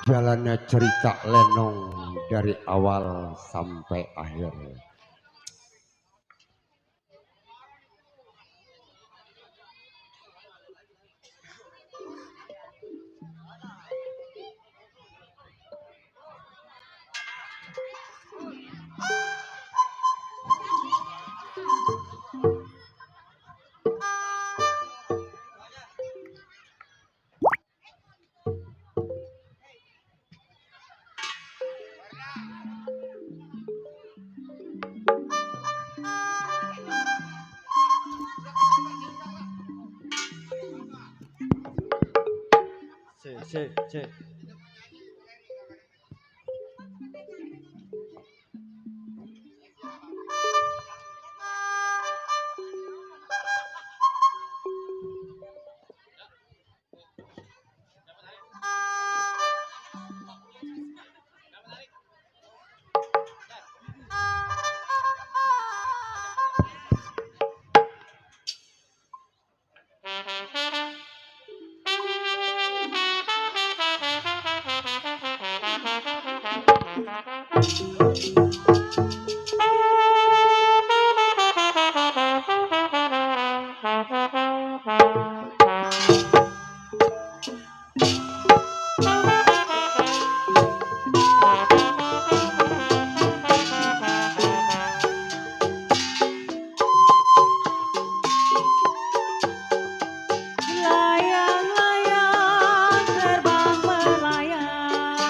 Jalannya cerita Lenong dari awal sampai akhir. C. Layang-layang terbang melayang,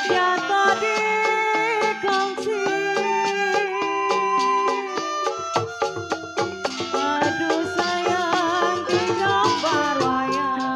jatuh di kongsi. Aduh sayang di gambar wayang.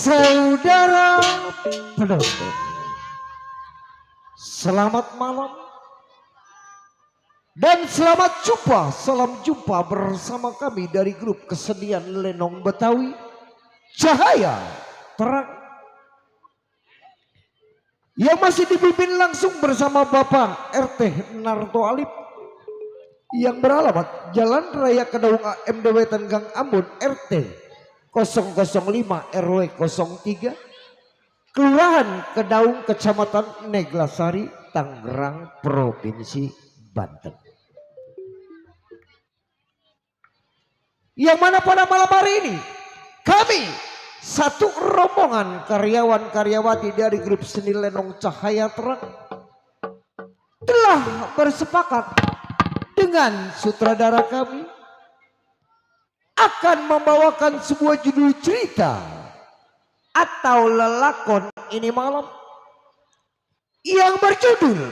Saudara penonton, selamat malam dan selamat jumpa. Salam jumpa bersama kami dari grup kesenian Lenong Betawi Cahaya Terang yang masih dipimpin langsung bersama Bapak RT Narto Alip yang beralamat Jalan Raya Kedaung MDW Tenggang Ambon RT 005 RW 03 Kelurahan Kedaung, Kecamatan Neglasari, Tangerang, Provinsi Banten. Yang mana pada malam hari ini kami satu rombongan karyawan-karyawati dari grup seni Lenong Cahaya Terang telah bersepakat dengan sutradara kami akan membawakan sebuah judul cerita atau lelakon ini malam yang berjudul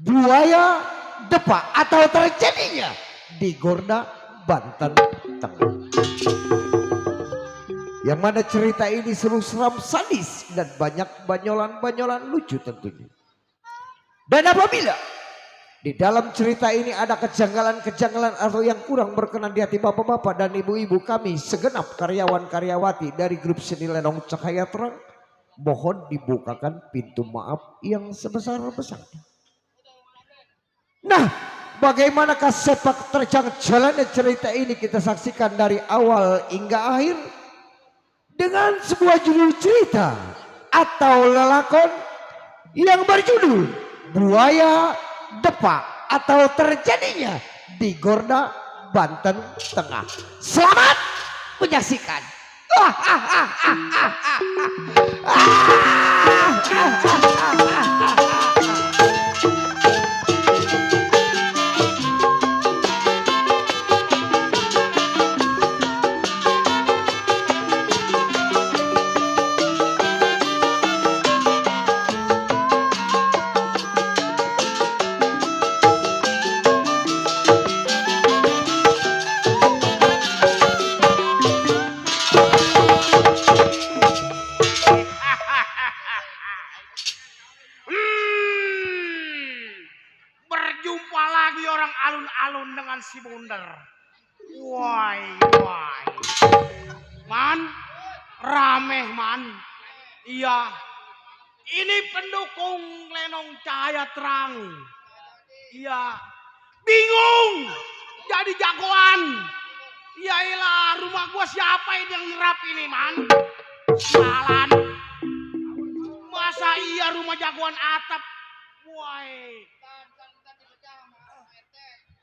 Buaya Depak atau terjadinya di Gorda, Banten Tengah. Yang mana cerita ini seru, seram, sadis dan banyak banyolan-banyolan lucu tentunya. Dan apabila di dalam cerita ini ada kejanggalan-kejanggalan atau yang kurang berkenan di hati bapak-bapak dan ibu-ibu kami segenap karyawan-karyawati dari grup seni Lenong Cahaya Terang, mohon dibukakan pintu maaf yang sebesar-besarnya. Nah, bagaimanakah sepak terjang jalannya cerita ini kita saksikan dari awal hingga akhir dengan sebuah judul cerita atau lelakon yang berjudul Buaya Depak atau terjadinya di Gorda, Banten Tengah. Selamat menyaksikan. Berjumpa lagi orang alun-alun dengan si Bunder. Wai. Man, rame man. Iya, ini pendukung Lenong Cahaya Terang. Iya, bingung jadi jagoan. Yailah, rumah gua siapa ini yang nyerap ini man? Sialan. Masa iya rumah jagoan atap? Woi.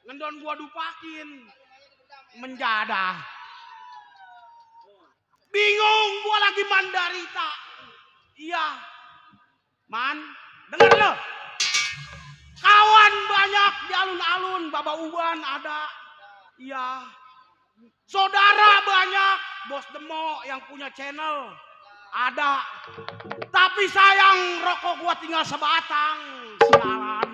Ngendon gua dupakin. Menjadah. Bingung gua lagi mandarita. Iya. Man, denger lo. Kawan banyak di alun-alun, Baba Uban ada. Iya. Saudara banyak, Bos Demo yang punya channel ada. Tapi sayang rokok gua tinggal sebatang. Sialan.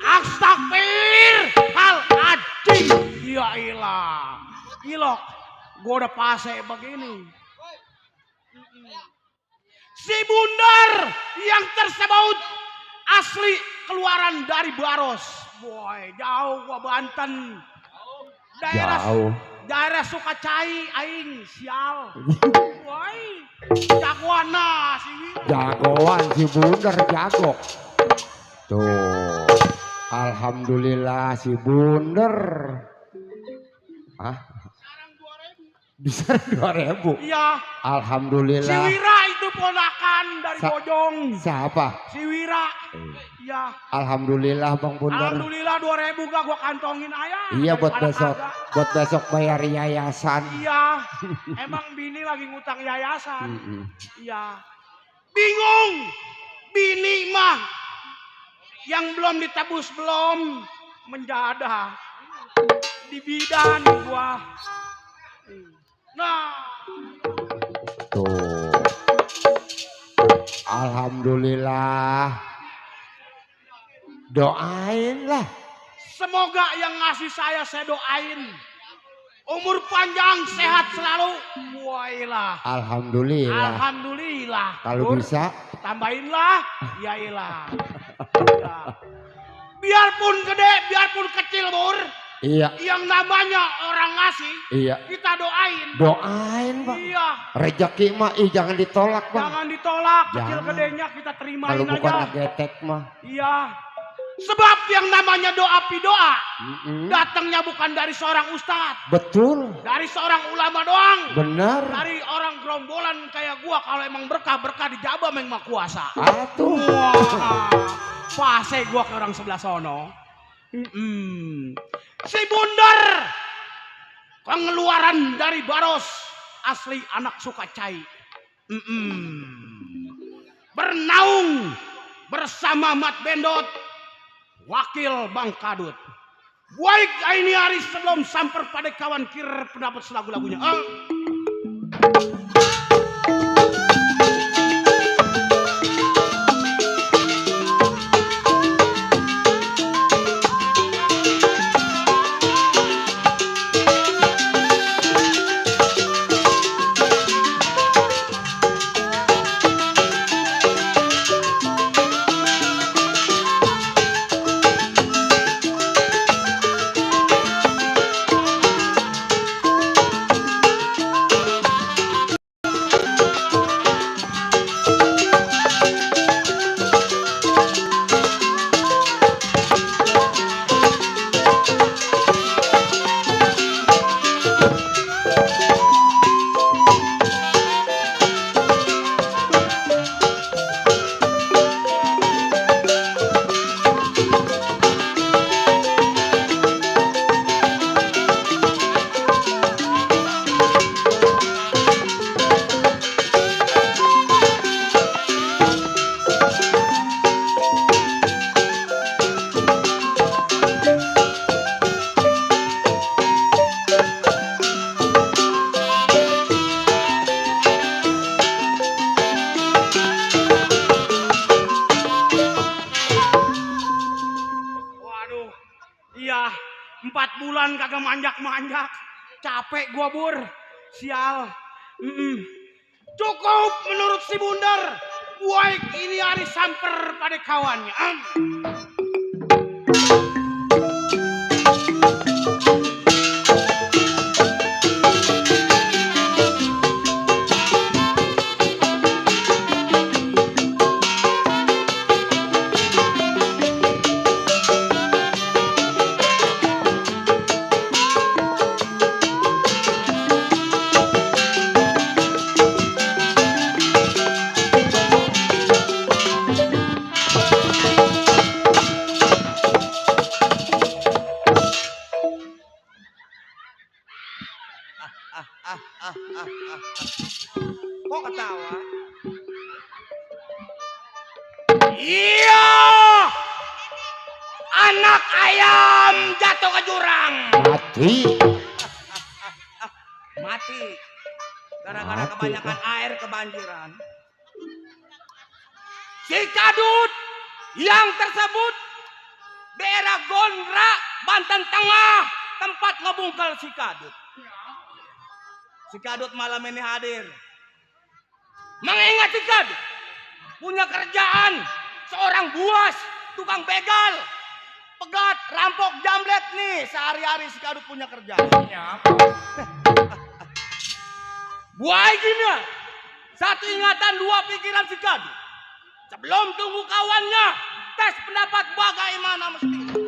Astagfirullahaladzim. Ya ilah. Ilok. Gua udah pase begini. Si Bunder yang tersebut asli keluaran dari Baros. Boy, jauh gua Banten. Daerah Sukacai aing sial. Boy, jagoan nah si Wira. Jagoan si Bunder jago. Tuh. Alhamdulillah si Bunder. Ah. Bisa 2.000. Iya. Alhamdulillah. Si Wira itu ponakan dari Bojong. Siapa? Si Wira. Iya. Alhamdulillah Bang Bunder. Alhamdulillah 2.000 gak gua kantongin ayah. Iya buat daripada besok. kagak. Buat besok bayar yayasan. Iya. Emang bini lagi ngutang yayasan. Iya. Bingung. Bini mah yang belum ditebus belum menjadah. Di bidan gua. Nah. Tuh. Alhamdulillah. Doain lah. Semoga yang ngasih saya doain. Umur panjang, sehat selalu. Wailah. Alhamdulillah. Alhamdulillah. Kalau Bur, bisa. tambahinlah. Yailah. Ya. Biarpun gede, biarpun kecil Bur. Iya. Yang namanya orang ngasih. Iya. Kita doain. Doain Bang. Iya. Rezeki mah jangan ditolak Bang. Jangan ditolak. Kecil Jangan. gedenya kita terimain Kalau bukan aja. ngegetek mah. Iya. Sebab yang namanya doa pidoa Mm-mm. datangnya bukan dari seorang ustadz, Betul. dari seorang ulama doang, Benar. dari orang gerombolan kayak gua. Kalau emang berkah dijaba memang kuasa. Atuh. Wah, fase gua ke orang sebelah sono. Si Bundar pengeluaran dari Baros, asli anak Sukacai. Bernaung bersama Mat Bendot, wakil Bang Kadut. Baik ini hari sebelum samper pada kawan kir pendapat selagu-lagunya. Iya, 4 bulan kagak manjak-manjak. Capek gua Bur. Sial. Cukup menurut si Bundar. Baik ini hari samper pada kawannya. Kok ketawa? Iya. Anak ayam jatuh ke jurang. Mati. Mati. Gara-gara Mati, kebanyakan air kebanjiran. Si Kadut yang tersebut daerah Gondra, Banten Tengah, tempat ngebungkel si Kadut. Si Kadut malam ini hadir. Mengingat si Kadut punya kerjaan seorang buas, tukang begal, pegat, rampok, jambret nih. Sehari-hari si Kadut punya kerjaan. Buai gini, satu ingatan dua pikiran si Kadut. Sebelum tunggu kawannya, tes pendapat bagaimana mestinya.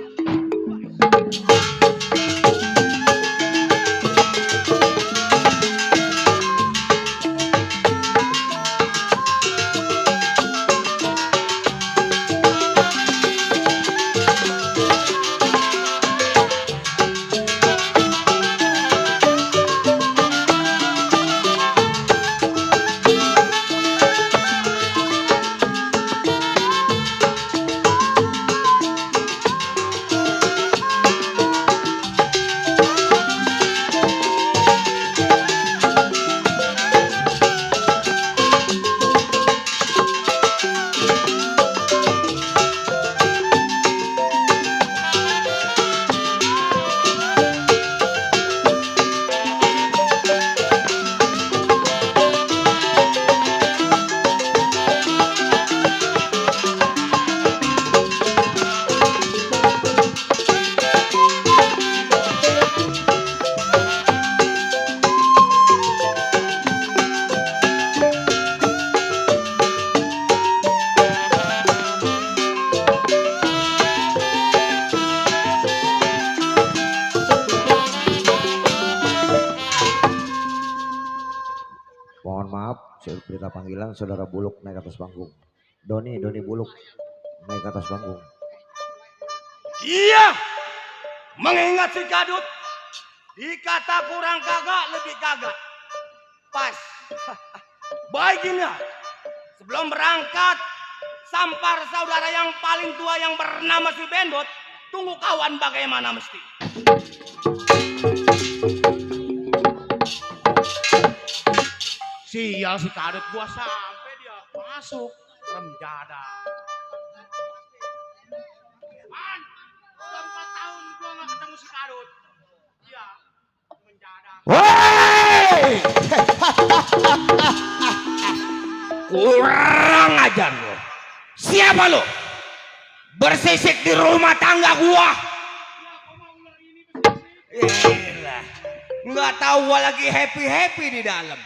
Kita panggilan saudara Buluk naik ke atas panggung. Doni Buluk naik ke atas panggung. Iya, mengingat si Kadut, dikata kurang kagak lebih kagak. Pas, baiknya sebelum berangkat, sampar saudara yang paling tua yang bernama si Bendot, tunggu kawan bagaimana mesti. Sial si Kadut, gua sampai dia masuk remjada. Man, udah 4 tahun gua gak ketemu si Kadut. Iya, menjada. Woi! Kurang ajar lo. Siapa lo? Bersisik di rumah tangga gua. Gila. Nggak tahu gua lagi happy di dalam.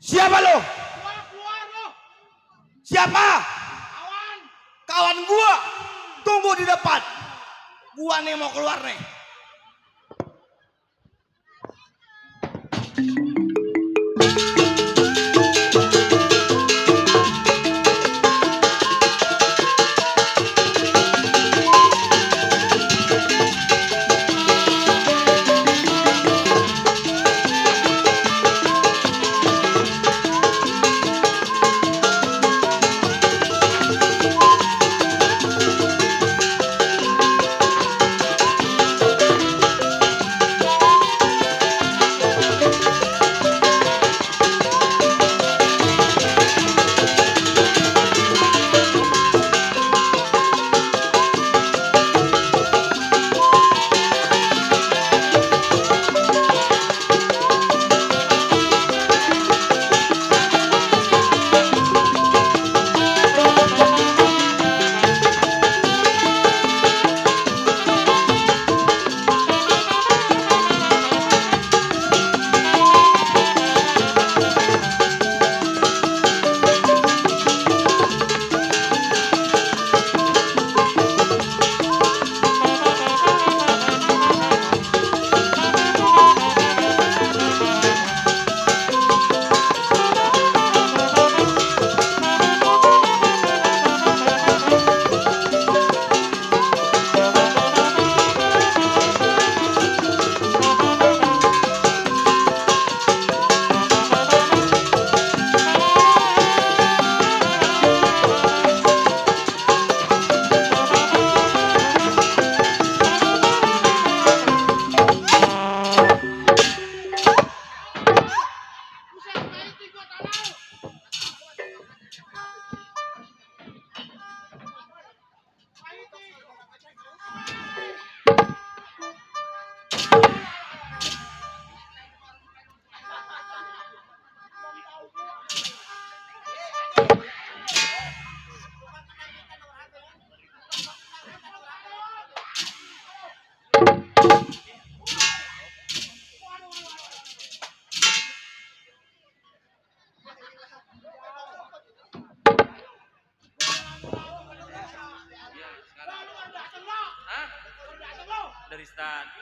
Siapa lo? Siapa? Kawan gua. Tunggu di depan. Gua nih mau keluar nih. Dari tadi.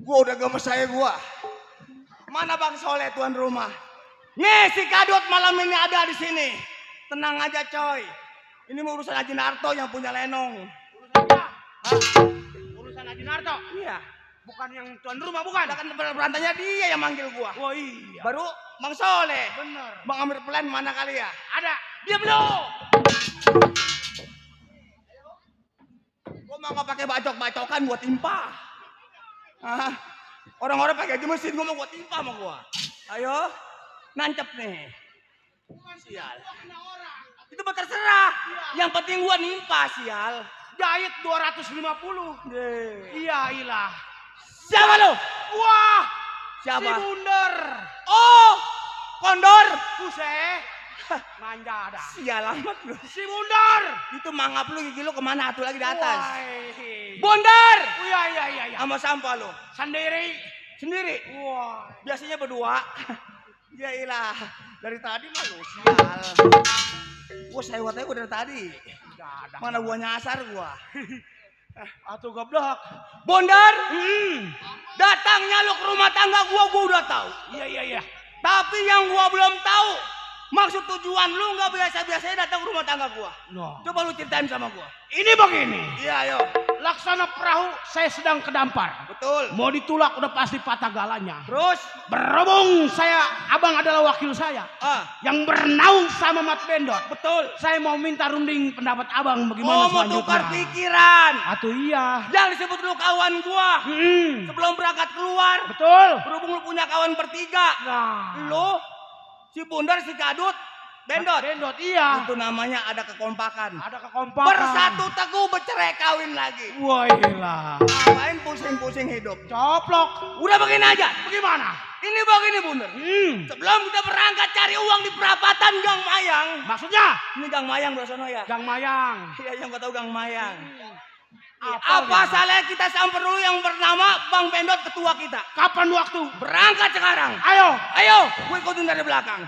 Gua udah gemes saya gua. Mana Bang Soleh tuan rumah? Nih si Kadut malam ini ada di sini. Tenang aja coy. Ini mau urusan Haji Narto yang punya lenong. Urusan apa? Hah? Urusan Haji Narto? Iya. Bukan yang tuan rumah bukan? Kan berantanya dia yang manggil gua. Oh iya. Baru Bang Soleh. Bener. Bang Amir Plan mana kali ya? Ada. Dia belum. Gua mau nggak pakai bacok-bacokan buat timpa. Ah, orang-orang pakai aja mesin, gua mau gua timpa sama gua. Ayo, nancep nih. Sial. Itu mah terserah. Yang penting gua nimpa sial. Jahit 250. Iya ilah. Siapa lu? Wah, Siapa? si Bundar. Oh, Kondor. Buset. Manja dah. Sial amat lu. Si Bundar. Itu mangap lu gigi lu kemana? Atuh lagi di atas. Wah. Bondar. Iya. Sama sampah lu. Sendiri. Sendiri. Wah. Biasanya berdua. Ya ilah. Dari tadi mah lu sial. Gua sewotnya gua dari tadi. Mana gua nyasar gua. Atuh goblok. Bondar. Datangnya lu ke rumah tangga gua udah tahu. Iya. Tapi yang gua belum tahu maksud tujuan lu nggak biasa-biasanya datang ke rumah tangga gua. No. Coba lu ceritain sama gua. Ini begini. Iya, ayo. Laksana perahu saya sedang kedampar. Betul. Mau ditulak udah pasti patah galanya. Terus, Berhubung abang adalah wakil saya yang bernaung sama Mat Bendot. betul. Saya mau minta runding pendapat abang bagaimana Oh, mau selanjutnya. tukar pikiran. Atau iya. Jangan disebut lu kawan gua. Sebelum berangkat keluar, Betul. berhubung lu punya kawan bertiga. Nah. Lu, si Bundar, si Kadut, Bendot. Bendot iya. Itu namanya ada kekompakan. Ada kekompakan. Bersatu teguh bercerai kawin lagi. Wah ilah. Ngapain pusing-pusing hidup? Coplok. Udah begini aja. Bagaimana? Ini begini Bundar. Sebelum kita berangkat cari uang di perapatan Gang Mayang. Maksudnya? Ini Gang Mayang bro sono ya. Gang Mayang. Iya yang gua tahu Gang Mayang. Apa Apa salahnya kita samper dulu yang bernama Bang Bendot ketua kita. Kapan waktu? Berangkat sekarang. Ayo. Gue ikutin dari belakang.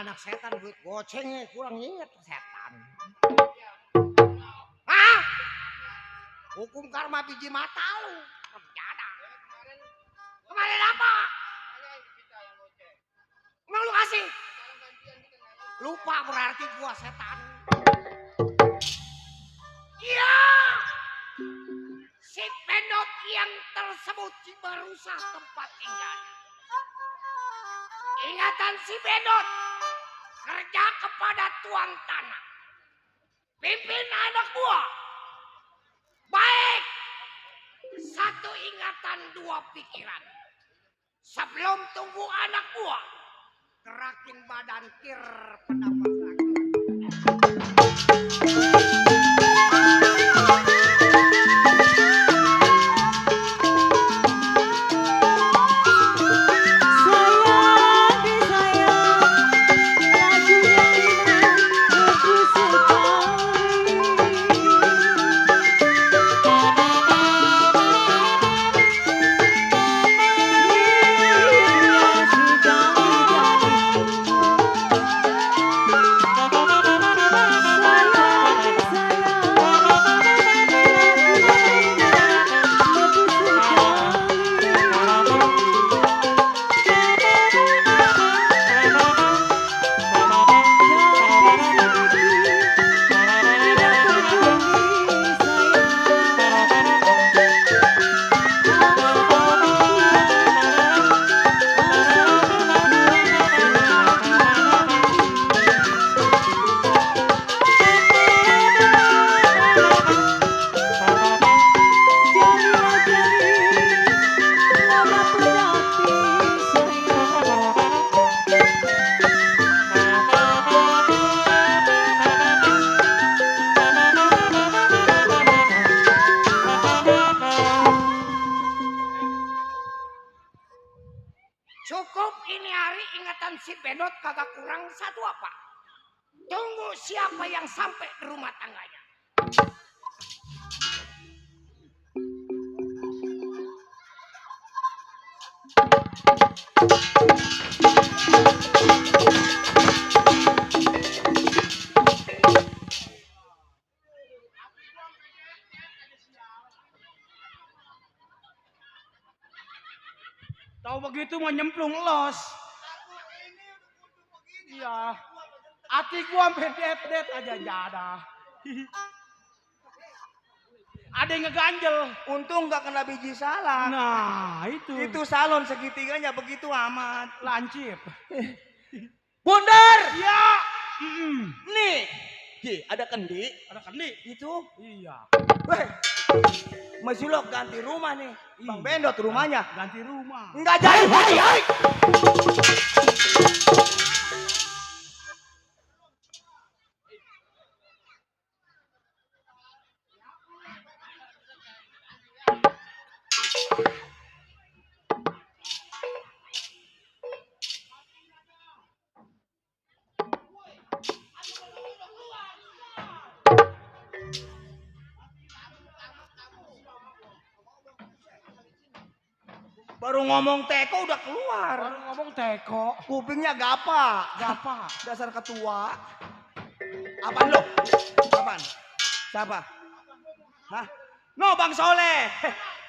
anak setan duit gocengnya kurang inget setan. Hukum karma biji mata lu. Kerjana. Kemarin apa? Emang lu kasih? Lupa berarti gua setan. Iya. Si penot yang tersebut merusak tempat tinggalnya. Ingatan si penot kerja kepada tuan tanah. Pimpin anak buah. Baik. Satu ingatan, dua pikiran. Sebelum tunggu anak buah, gerakin badan kir pendapat lagi. Sayang disayang, lagu yang indah merdu sekali. Iya sudah Cukup ini hari ingatan si Benot kagak kurang satu apa. Tunggu siapa yang sampai di rumah tangganya. Tahu begitu mah nyemplung los. Iya. Hati gua sampai det aja jada. Ada yang ngeganjel. Untung gak kena biji salak. Nah, itu. Itu salon segitiganya begitu amat. Lancip. Bundar! Iya. Nih. Ji, ada kendi. Ada kendi. Itu. Iya. Weh. Masih lo ganti rumah nih. Bang Bendot rumahnya. Ganti rumah. Enggak jadi. Hai. Baru ngomong teko udah keluar. Baru ngomong teko. Kupingnya gapa. Gapa. Dasar ketua. Apaan lo? Apaan? Siapa? Hah? No, Bang Soleh.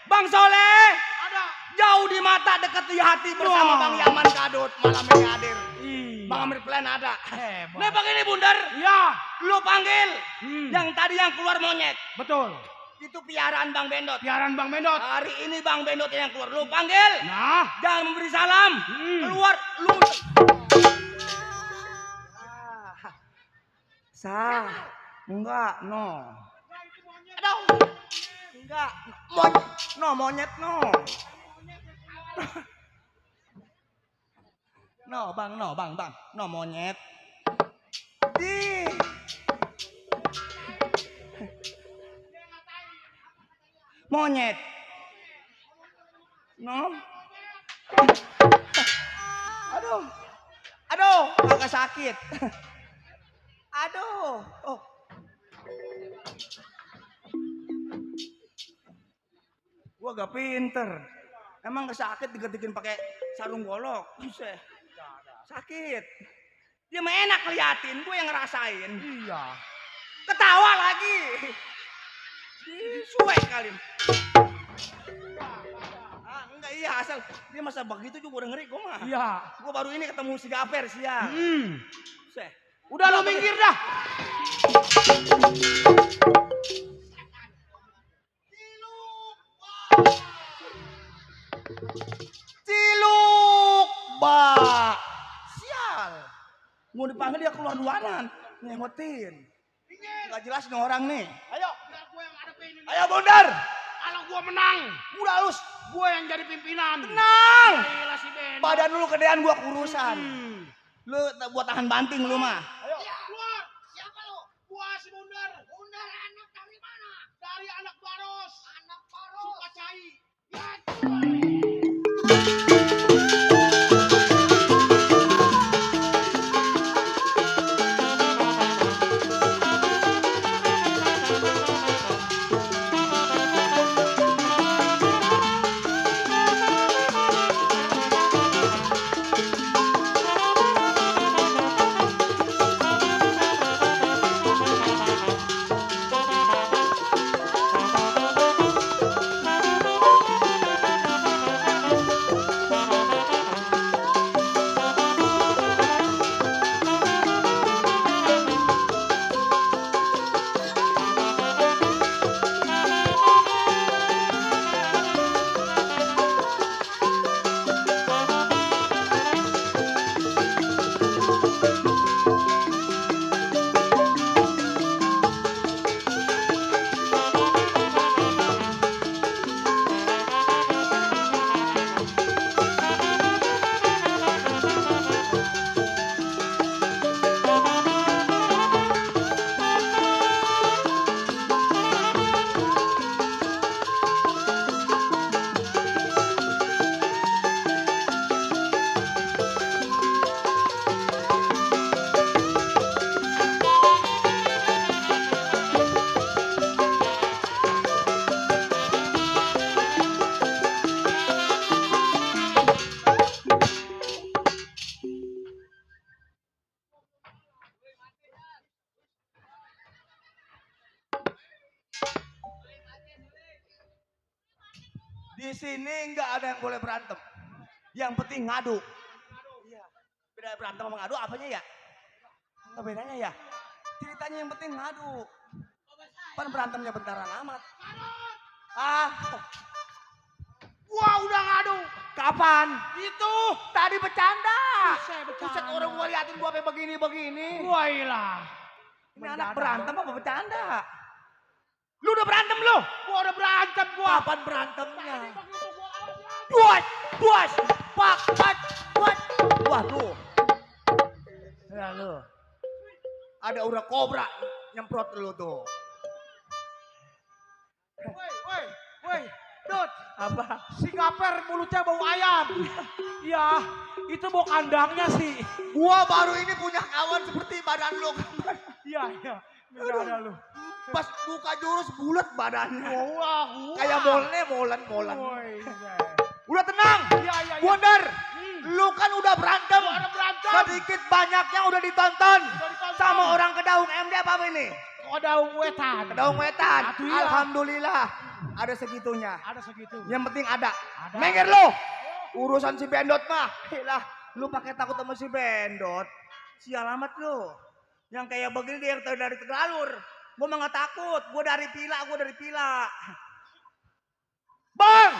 Bang Soleh. Ada. Jauh di mata, dekat di hati bersama Wah. Bang Yaman Kadut. Malam ini hadir. Iya. Bang Amir Plan ada. Hebat. Nih begini Bundar. Iya. Lu panggil. Hmm. Yang tadi yang keluar monyet. Betul. Itu piaraan Bang Bendot. Piaran Bang Bendot. Hari ini Bang Bendot yang keluar. Lu panggil. Nah. Jangan memberi salam. Keluar. Lu. Sah. Enggak. No. Aduh. Enggak. Monyet. No. Monyet. No. No bang. No bang. Bang. No monyet. Di. Monyet. No. Aduh. Aduh, agak sakit. Aduh. Oh. Gua agak pinter. Emang gak sakit digetikin pakai sarung golok. Buset. Sakit. Dia mah enak ngeliatin, gue yang ngerasain. Iya. Ketawa lagi. Suwe kali. Ah, enggak iya asal dia masa begitu juga udah ngeri gue mah. Iya. Gue baru ini ketemu si Gaper siang. Seh. Udah lo minggir dah. Ciluk Bak. Sial. Mau dipanggil dia keluar luaran. Ngehotin. Gak jelas nih orang nih. Ayo, biar gue yang hadapin ini. Ayo Bundar. Kalau gue menang, Udah halus. gue yang jadi pimpinan. Tenang. Gila si Ben. Badan lu kedean gua kurusan. Lu buat tahan banting lu mah. Ayo. Keluar. Siapa lu? Gua si Bundar. Bundar anak dari mana? Dari anak Baros. Anak Baros. Sukacai. Ya keluar. Di sini nggak ada yang boleh berantem. Yang penting ngadu. Iya. Beda berantem sama ngadu apanya ya? Nggak bedanya ya? Ceritanya yang penting ngadu. Pan berantemnya bentaran amat. Ah, Gua udah ngadu. kapan? Itu. Tadi bercanda. Saya bercanda. Buset, orang gua liatin gua sampai begini-begini. Wah ilah. Ini anak berantem apa bercanda? Lu udah berantem lu? Gua udah berantem gua. Kapan berantemnya? Begitu gua awas. Buat, buas, pak, buat. Waduh. Ya lu. Ada udah kobra nyemprot lu tuh. Woi, Dut. Apa? Si Gaper mulutnya bau ayam. Iya, itu bau kandangnya sih. Gua baru ini punya kawan seperti badan lu. Iya. Nggak ada lu. Pas buka jurus bulat badannya. Wah. Kayak molen. Woi. Udah tenang. Iya. Bundar, lu kan udah berantem. Gua ada berantem. Sedikit banyaknya udah ditonton. Sama orang Kedaung MD apa ini? Kedaung wetan. Kedaung Wetan. Atuh iya. Alhamdulillah. Ada segitunya. Ada segitu. Yang penting ada. Ada. Menger lo. Urusan si Bendot mah. Lah, lu pakai takut sama si Bendot. Sial amat lu. Yang kayak begini dia yang dari Tegalur. Gua mah gak takut. Gua dari Pila. Bang!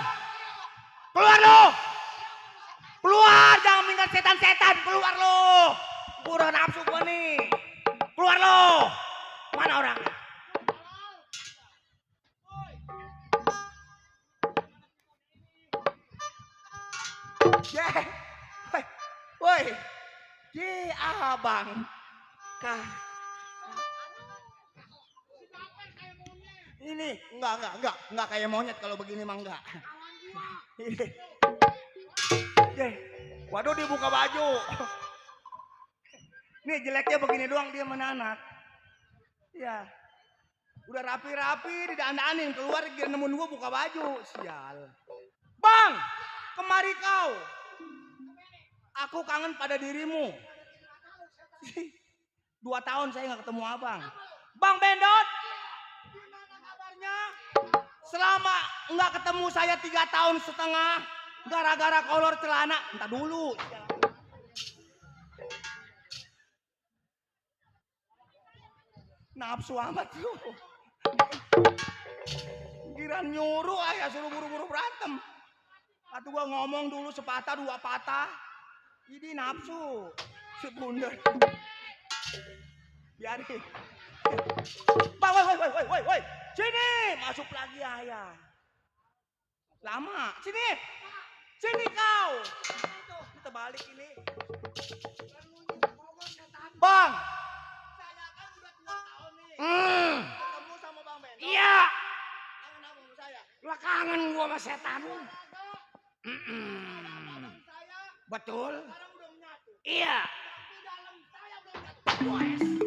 Keluar lo! Keluar! Jangan minggat setan-setan. Keluar lo! Gua udah nafsu gua nih. Keluar lo! Mana orangnya? Woi, abang, kah? Ini enggak kayak monyet kalau begini mah enggak. Waduh dibuka baju. Nih jeleknya begini doang dia menanak. Ya, udah rapi-rapi didandanin keluar dia nemuin gua buka baju, sial. Bang, kemari kau. Aku kangen pada dirimu. 2 tahun saya nggak ketemu abang. Bang Bendot, gimana kabarnya? Selama nggak ketemu saya 3 tahun setengah, gara-gara kolor celana. Entah dulu. Nafsu amat lu. Kira nyuruh ayah suruh buru-buru berantem. Atau gua ngomong dulu sepatah 2 patah. Ini nafsu. Si bundar. Biarin. Bang, woi. Sini, masuk lagi ayah. Lama. Sini kau. Kita balik ini. Bang. Saya kan udah 2 tahun nih. Ketemu sama Bang Ben. Iya. Kangen sama saya. Lah kangen gua sama setan. Saya Betul. sekarang udah menyatu. Iya. Tapi dalam saya belum menyatu.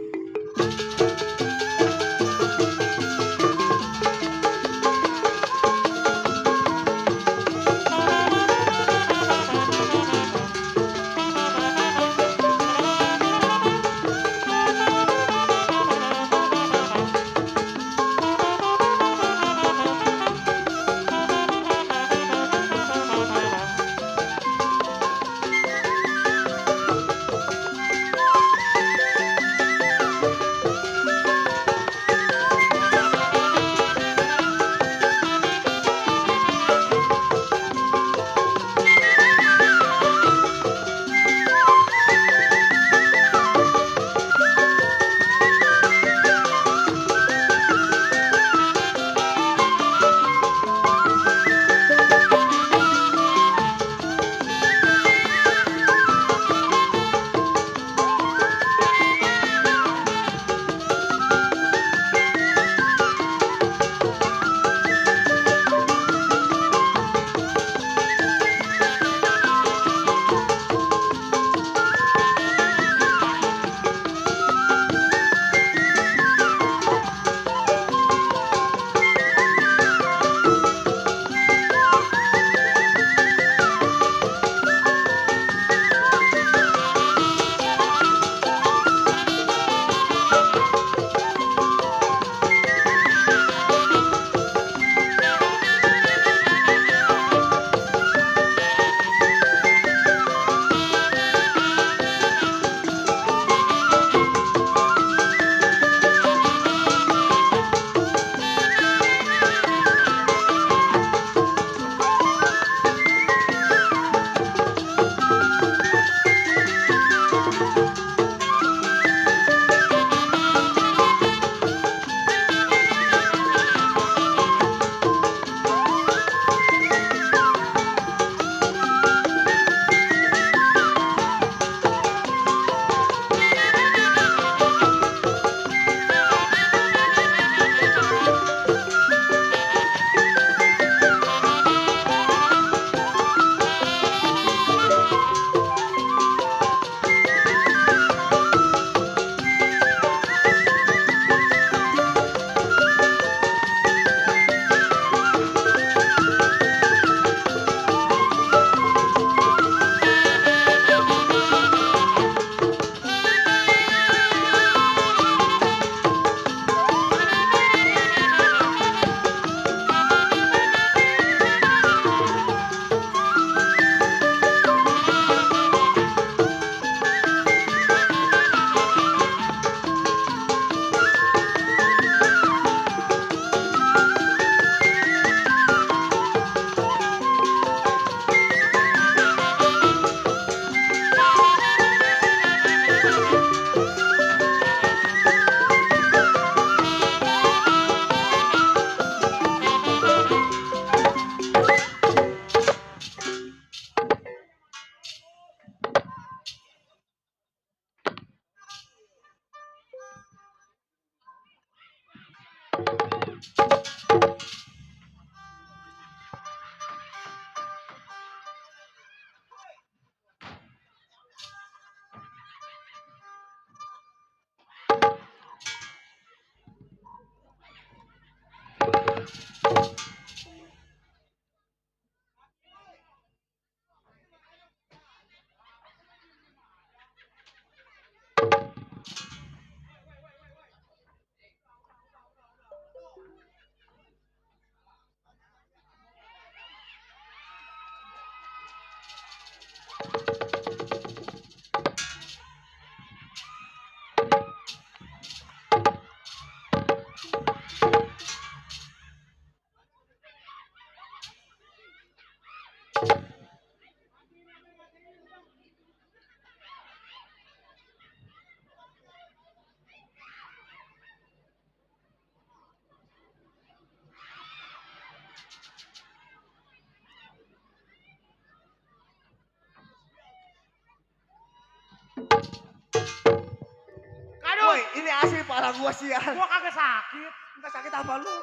kepala gua sial. Gua kagak sakit. Enggak sakit apa lu?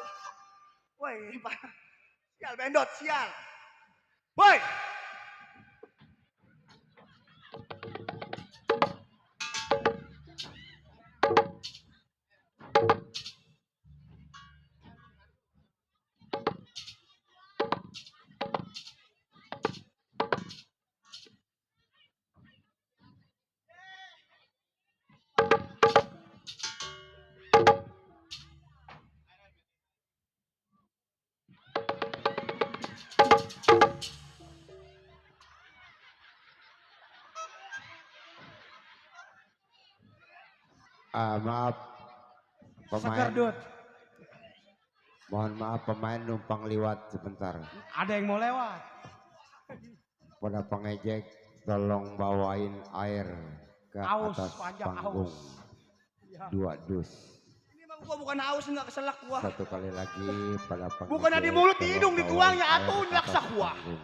Woi, sial bendot, sial. Woi. Maaf pemain. Segerdut. Mohon maaf pemain numpang liwat sebentar. Ada yang mau lewat. Pada pengejek tolong bawain air ke Aus, atas panjang panggung. aus. Ya. 2 dus. Ini mah gua bukan haus enggak keselak gua. Satu kali lagi pada pengejek. Bukan di mulut, di tolong hidung, bawain dituangnya air atuh, ke nyaksa atas gua. panggung.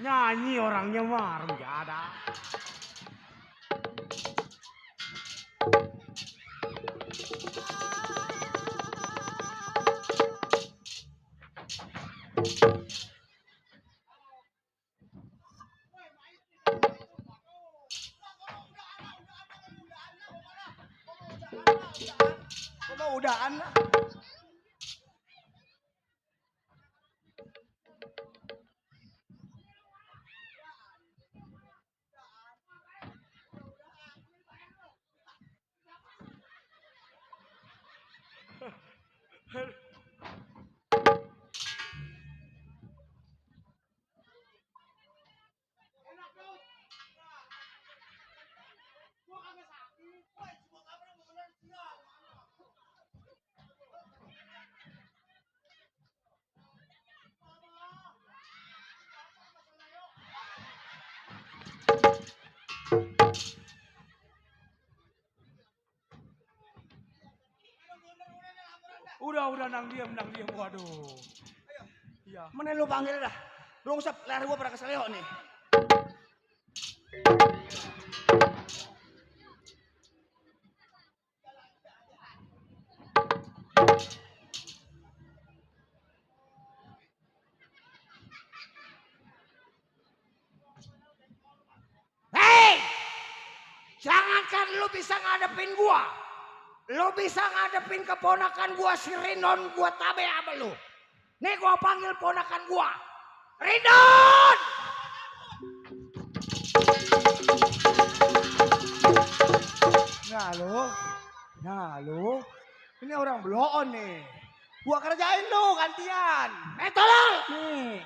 Nyanyi orangnya mah nggak ada. Gua mau udahan lah. Udah nang diam. Waduh. Iya. Mana lu panggil dah. Belum usah lari gua pada keseleo nih. Hei! Jangankan lu bisa ngadepin gua. Lu bisa ngadepin keponakan gua si Rinon, gua tabe sama lu. Nih gua panggil ponakan gua. Rinon! Nah lu. Ini orang bloon nih. Gua kerjain lu gantian. Tolong! Nih.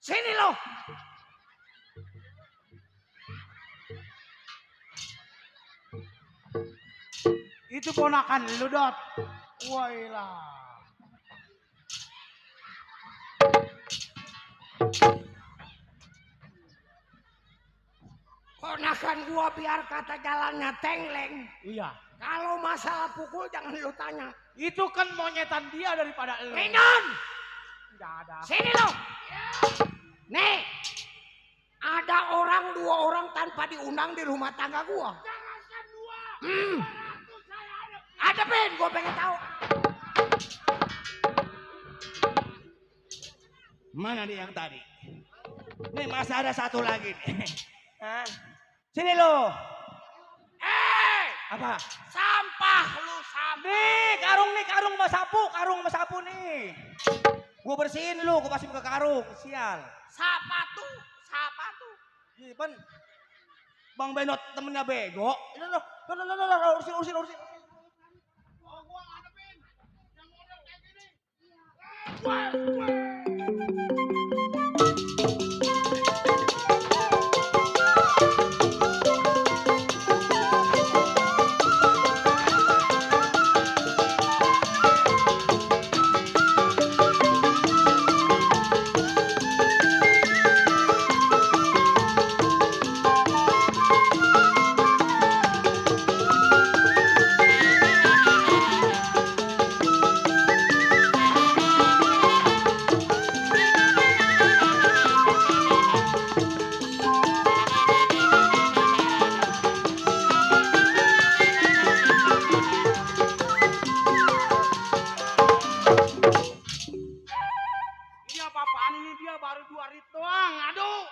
Sini lo. Itu ponakan lu, Dot. Wailah. Ponakan gua biar kata jalannya tengleng. Iya. Kalau masalah pukul jangan lu tanya. Itu kan monyetan dia daripada lu. Rinon! Nggak ada. Sini lo. Nih. Ada orang 2 orang tanpa diundang di rumah tangga gua. Jangankan 2. Hadapin, gua pengen tahu. Mana dia yang tadi? Nih masih ada satu lagi nih. Hah? Sini lo. Apa? Sampah lu sampah. Nih karung sama sapu nih. Gua bersihin lu, gua masukin ke karung, sial. Siapa tuh? Iya, Ben. Bang Benot temennya bego. Urusin. Oh, gua ngadepin yang model kayak gini. Wah. Ini apa-apaan ini dia baru 2 rit doang. Aduh.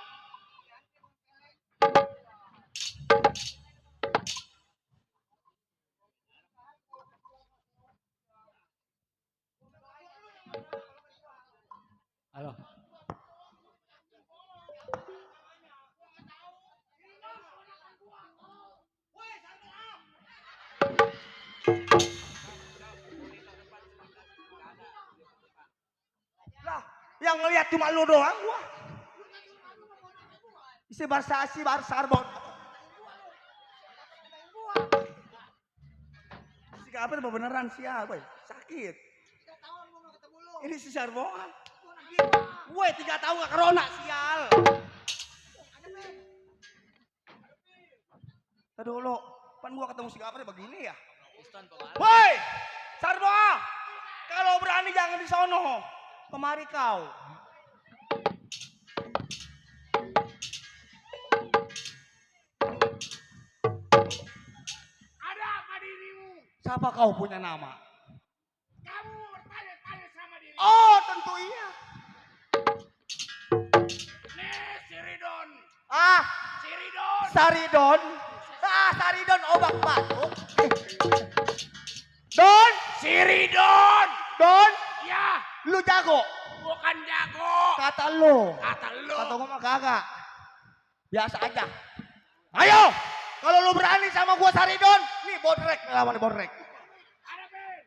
Halo. Lah, yang ngeliat cuma lu doang gua. Si Sarbon. Si apa beneran siapa? Sakit. Ini si Sarbon. Gue 3 tahun gak corona sial. Aduh lo, pan gua ketemu si Gapar begini ya. Woi, Sarbo, kalau berani jangan di sono. Kemari kau. Ada apa dirimu? Siapa kau punya nama? Kamu bertanya-tanya sama diri. Oh, tentu iya. Nih, Siridon. Ah, Siridon. Saridon. Ah, Saridon obat batuk. Don, Siridon. Don, Ya, lu jago. bukan jago. Kata lu. Kata lu. Kata gua mah kagak. Biasa aja. Ayo, kalau lu berani sama gua Saridon, nih bodrek lawan bodrek. Hadapin.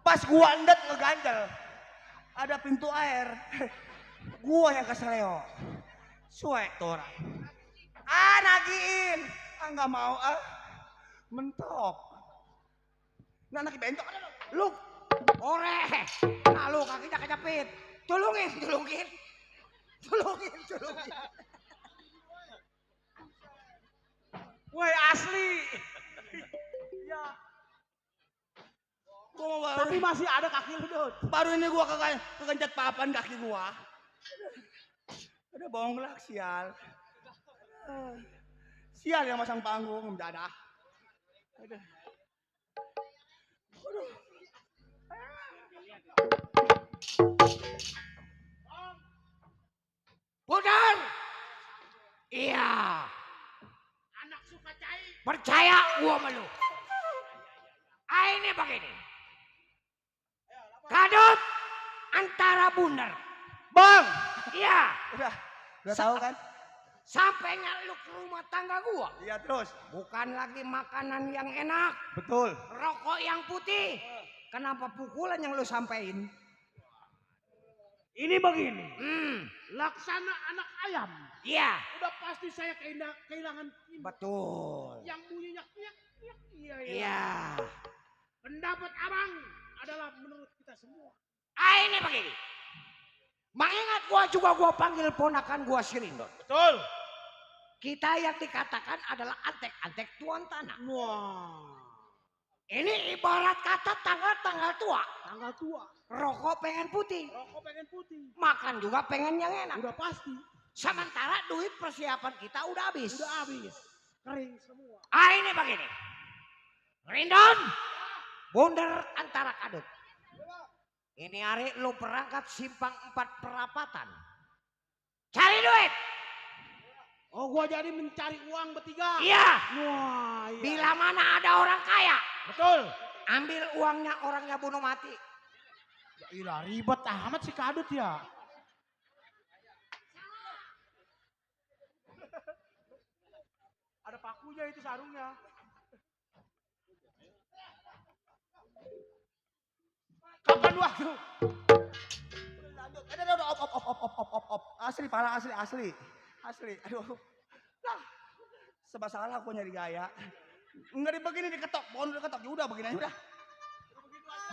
Pas gua endet ngeganjel, ada pintu air. Gua yang keseleo. Suek tuh orang. Ah, nagiin. Ah, nggak mau ah. Mentok. Nah, anak bentok ada lu. Ore. Nah lu kakinya kejepit. Tulungin. Woi asli. Ya Gua mau baru, Tapi masih ada kaki lu, Dut. baru ini gua kegencet papan kaki gua. Ada bonglak sial. Sial yang masang panggung mendadak. Aduh. Bundar. Iya. Anak suka cai. Percaya gua sama lu. Ini begini. Kadut antara Bundar. Bang, Iya. udah tahu kan? Sampainya lu ke rumah tangga gua. Iya terus. Bukan lagi makanan yang enak. Betul. Rokok yang putih. Kenapa pukulan yang lu sampein? Ini begini. Hmm. Laksana anak ayam. Iya. Udah pasti saya kehilangan ini. Betul. Yang bunyinya kiak. Iya. Iya. Pendapat abang adalah menurut kita semua. Ini begini. Mengingat gua juga gua panggil ponakan gua si Rindon. Betul. Kita yang dikatakan adalah antek-antek tuan tanah. Wah. Ini ibarat kata tanggal-tanggal tua. Tanggal tua. Rokok pengen putih. Rokok pengen putih. Makan juga pengen yang enak. Udah pasti. Sementara duit persiapan kita udah habis. Udah habis. Kering semua. Ini begini. Rindon. Bundar antara kadut. Ini hari lu berangkat simpang 4 perapatan. Cari duit. Oh, gua jadi mencari uang bertiga. Iya. Wah, iya. Bila mana ada orang kaya. Betul. Ambil uangnya orangnya bunuh mati. Ya ilah, ribet amat si kadut ya. Ada pakunya itu sarungnya. Kapan waktu? Lanjut. Udah, op. Asli, parah asli. Aduh. Lah. Sebab salah aku nyari gaya. Enggak begini diketok, pohon diketok. Ya udah begini aja udah.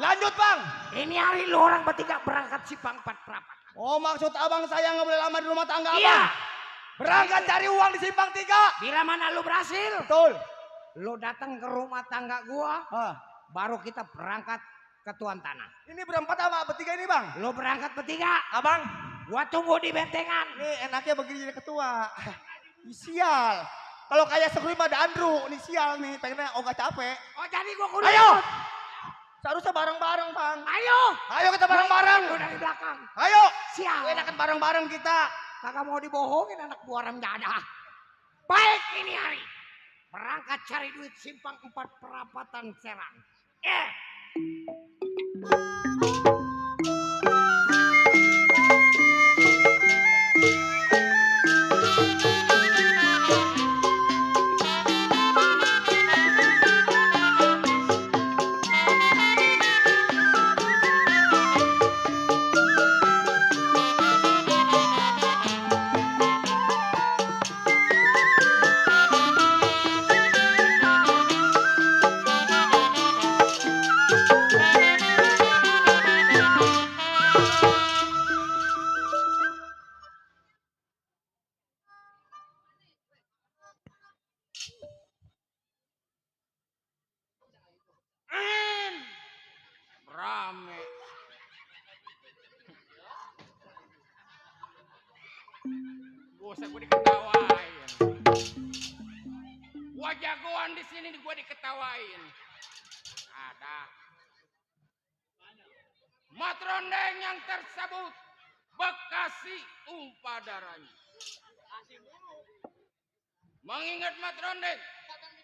Lanjut, Bang. Ini hari lu orang bertiga berangkat simpang 4 perapatan. Oh, maksud abang saya nggak boleh lama di rumah tangga, Iya. Abang? Berangkat cari uang di simpang 3. Bila mana lu berhasil. Betul. Lu datang ke rumah tangga gua. Hah. Baru kita berangkat ke tuan tanah. Ini berempat sama bertiga ini, Bang? Lu berangkat bertiga. Abang, Gua tunggu di bentengan. ini enaknya begini jadi ketua. Sial. Kalau kayak sebelum ada Andrew, ini sial nih, pengennya ogah capek. Oh jadi gua kudu Ayo. ikut. Seharusnya bareng-bareng, Bang. Ayo. Ayo kita bareng-bareng. Lu dari belakang. Ayo. Sial. Enakan bareng-bareng kita. Kagak mau dibohongin anak buah Ramjada. Baik ini hari. Berangkat cari duit simpang 4 perapatan Serang. Rame. Bosan gue diketawain. Gua jagoan di sini gue diketawain. Ada matrondeng yang tersebut Bekasi tumpah darahnya. Mengingat matrondeng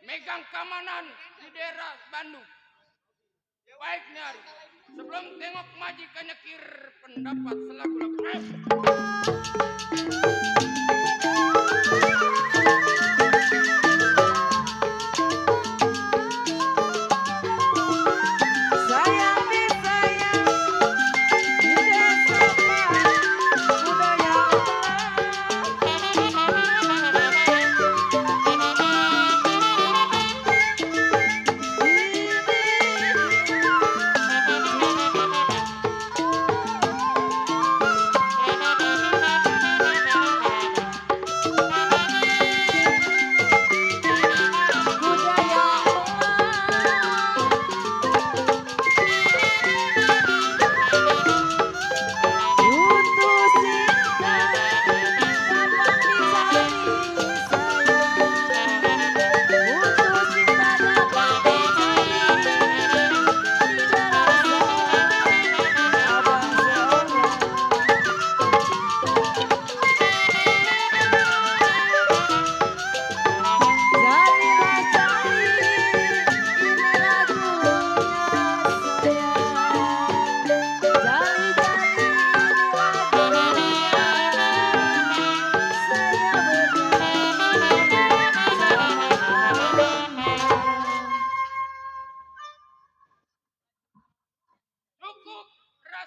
megang keamanan di daerah Bandung. Baik nyari. Sebelum tengok majikannya kir pendapat selaku Sayang disayang di desa budaya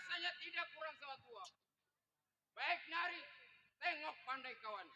rasanya tidak kurang sama tua. Baik nyari, tengok pandai kawan.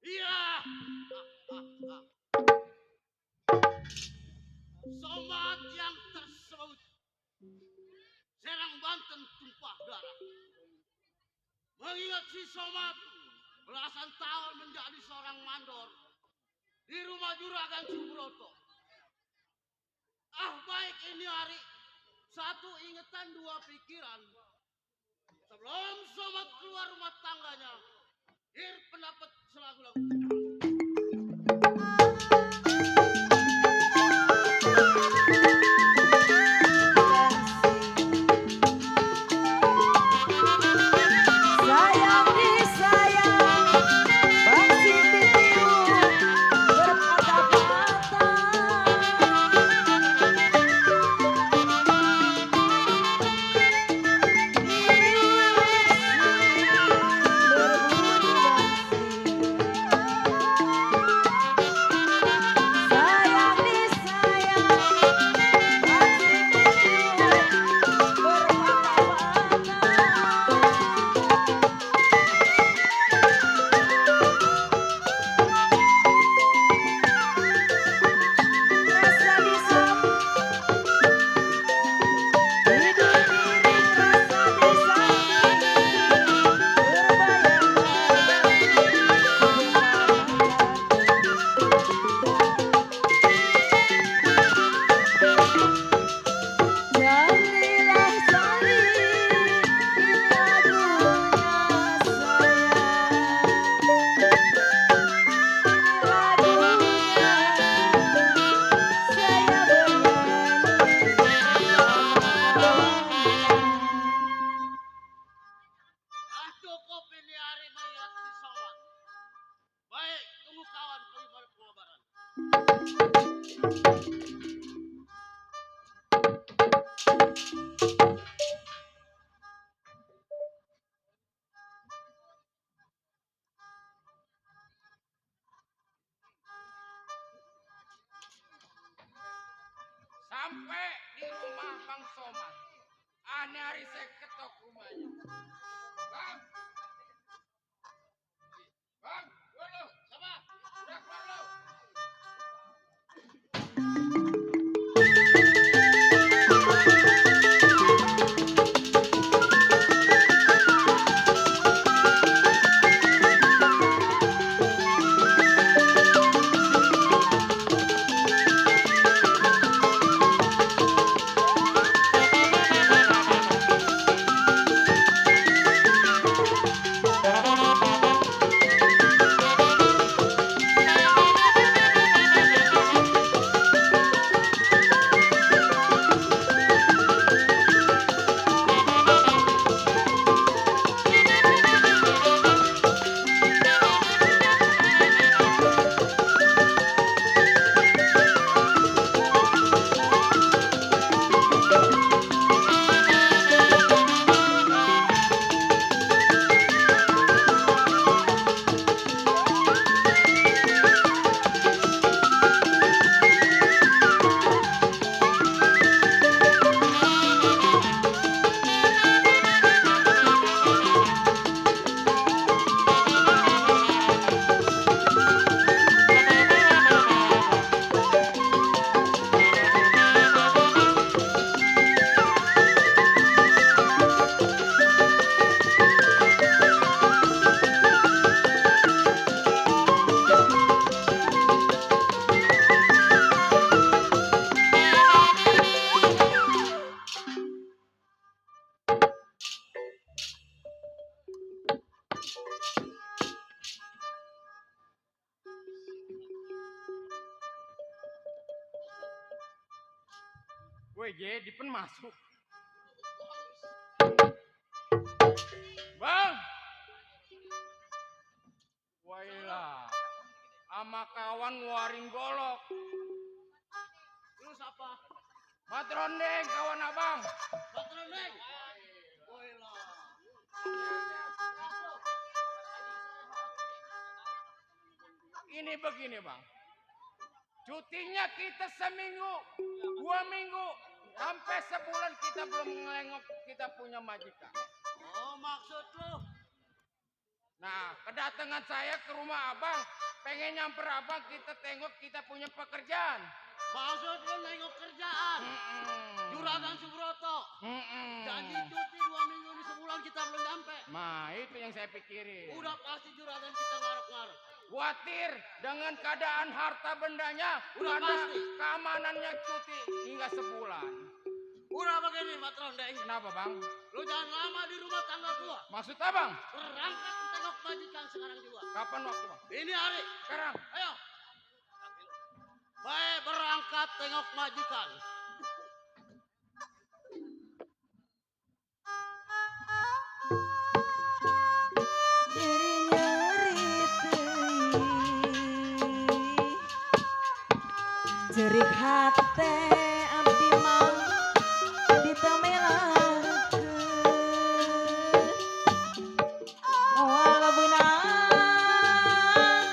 Iya. Somat yang tersebut. Serang Banten tumpah darah. Mengingat si Somat belasan tahun menjadi seorang mandor di rumah Juragan Subroto. Ah baik ini hari. Satu ingatan dua pikiran. Sebelum Somat keluar rumah tangganya, pendapat selagu-lagu. Sayang disayang, bangsi ditiup berpatah-patah. Sayang disayang, bangsi ditiup berpatah-patah. Rasa disam, hidup miring rasa disam, Jalilah sali, ini lagunya saya bernyanyi. Ah cukup ini hari melihat si Somat. Baik, tunggu kawan pergi pengabaran. Sampai di rumah Bang Somad. Aneh hari saya ketok rumahnya. Bang! Bang, dulu, sama, udah keluar lo. Gue jadi pen masuk. Bang. Wailah. Ama kawan ngeluarin golok. Lu siapa? Matrondeng kawan abang. Patroleng. Woi lah. Ini begini bang. Cutinya kita seminggu, 2 minggu, sampai sebulan kita belum ngelengok kita punya majikan. Oh maksud lu? Nah, kedatangan saya ke rumah abang, pengen nyamper abang kita tengok kita punya pekerjaan. Maksud lu nengok kerjaan? Juragan Subroto. Janji cuti 2 minggu ini sebulan kita belum nyampe. Nah, itu yang saya pikirin. Udah pasti juragan kita ngarep-ngarep. Khawatir dengan keadaan harta bendanya, Udah karena pasti. keamanannya cuti hingga sebulan. Udah begini Patroleng. Kenapa bang? Lu jangan lama di rumah tangga gua. Maksud abang? Berangkat tengok majikan sekarang juga. Kapan waktu bang? Ini hari. Sekarang. Ayo. Baik berangkat tengok majikan. Diri nyeri teuing jerik hate abdi mah ditemelarkeun moal beunang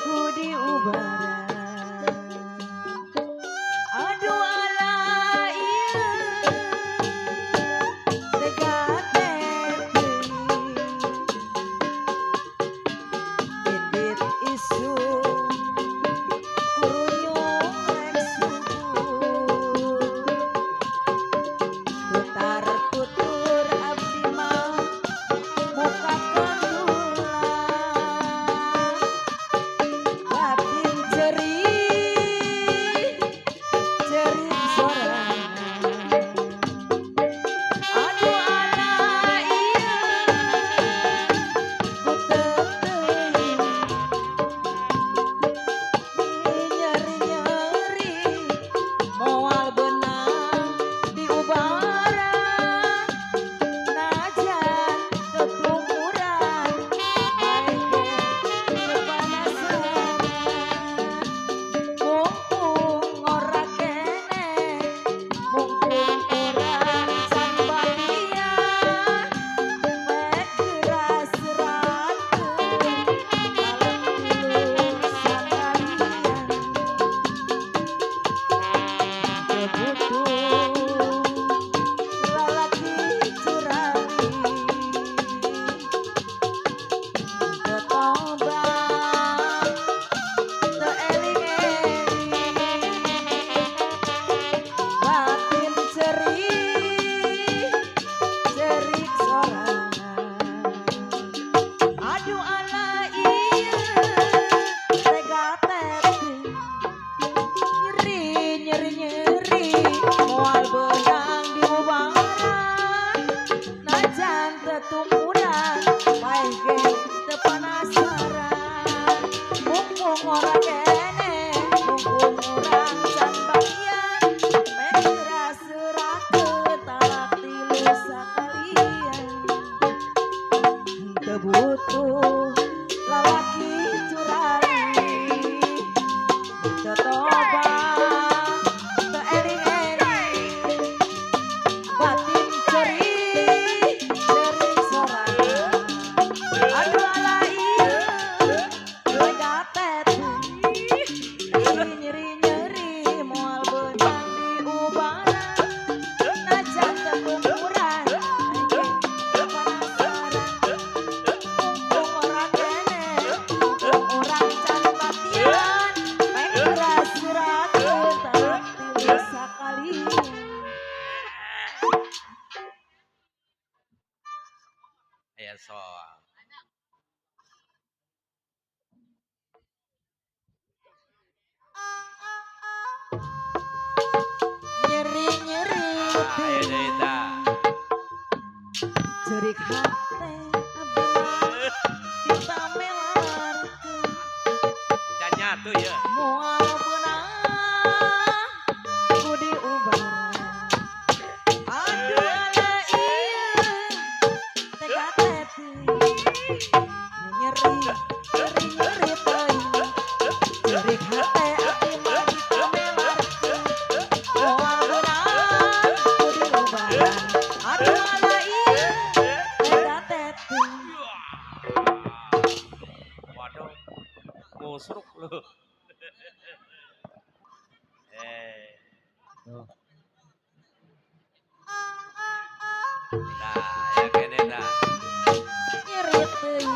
ku diubaran aduh ala ieu tegate teuing bibit isu kurunyung rek subur tutar tutur abdi mah muka ketulang batin cerik cerik sorangan aduh ala ieu ku teuing nyeri-nyeri moal beunang diubaran najan ketumuran baege kepanasan mumpung ora kene mumpung urang can balian pek geras-geratkeun malam tilu sakalian kebutuh lalaki curali ketobang teeling-eling batin cerik cerik sorangan aduh ala ieu tega teteuing nyeri moal beunang diubaran najan tetumuran baege teu panasaran mumpung ora kene mumpung urang can bagian pek geras-geratkeun talak tilu sakalian teu butuh lalaki curali tetobang teeling-eling batin cerik cerik sorangan aduh ala ieu tega teteuing nyeri-nyeri moal beunang diubaran najan tetumuran baege kepanasaran mumpung ora kene mumpung urang can batian pek geras-geratkeun talak tilu sakalian Ya soal. nyeri-nyeri teuing jerik hate abdi mah ditamelarkeun Nyatu ya. moal beunang ku diubaran Nah, ya kene dah. Nyerit teuing.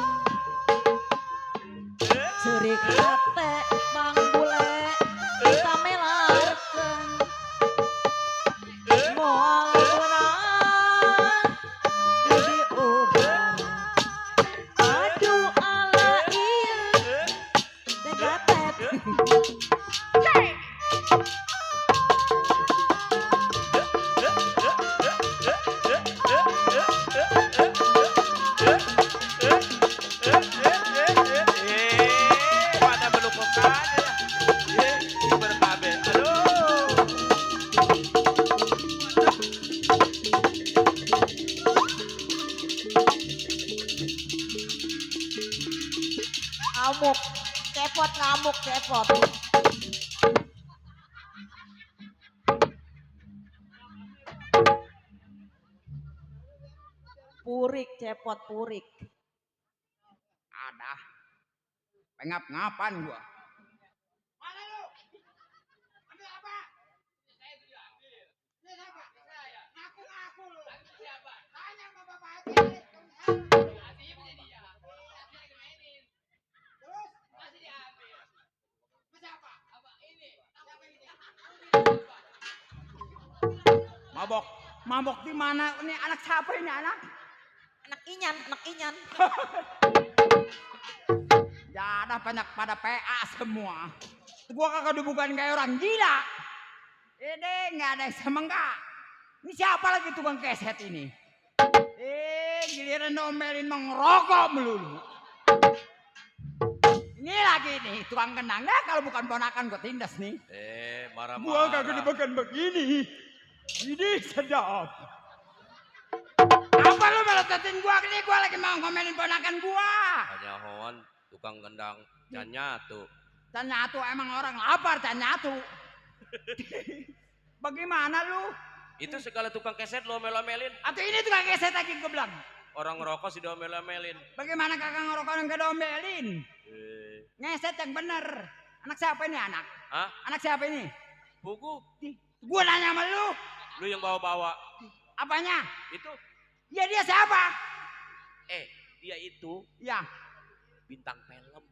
Cerik hate Bang Bule tamelarkeun. Moal beunang di ubara. Aduh ala ieu degatet. Pada melupakan ya. Berkabe. Aduh. Ngamuk, cepot ngamuk cepot. Purik cepot purik. Ada. Pengap-ngapan gua. Mana lu? Ambil apa? Saya tidak ambil. Ini siapa? Saya. Ngaku-ngaku lu. Siapa? Tanya sama bapak Haji. Haji punya dia. Haji lagi mainin. Terus? Masih diambil. Siapa? Apa ini? Siapa ini? Mabok. Mabok di mana? Ini anak siapa ini anak? Anak inyan, anak inyan. Ya ada banyak pada PA semua. Gua kagak bukan kayak orang gila. Ini nggak ada yang semenggak. Ini siapa lagi tukang keset ini? Giliran nomelin mengerokok melulu. Ini lagi nih tukang kendang. Nah, kalau bukan ponakan gua tindas nih. Marah-marah. Gua kagak dimakan begini. Ini sedap. Apa lu melototin gua ini? Gua lagi mau ngomelin ponakan gua. Hanya hoan tukang gendang can nyatu. Dan nyatu emang orang lapar dan nyatu. Bagaimana lu? Itu segala tukang keset lo omel-omelin. Atau ini tukang keset lagi gue bilang. Orang ngerokok sih diomel-omelin. Bagaimana kakak ngerokok yang gak domelin? Ngeset yang bener. Anak siapa ini anak? Hah? Anak siapa ini? Buku. Gue nanya sama lu. Lu yang bawa-bawa. Apanya? Itu. Ya dia siapa? Dia itu Ya bintang film.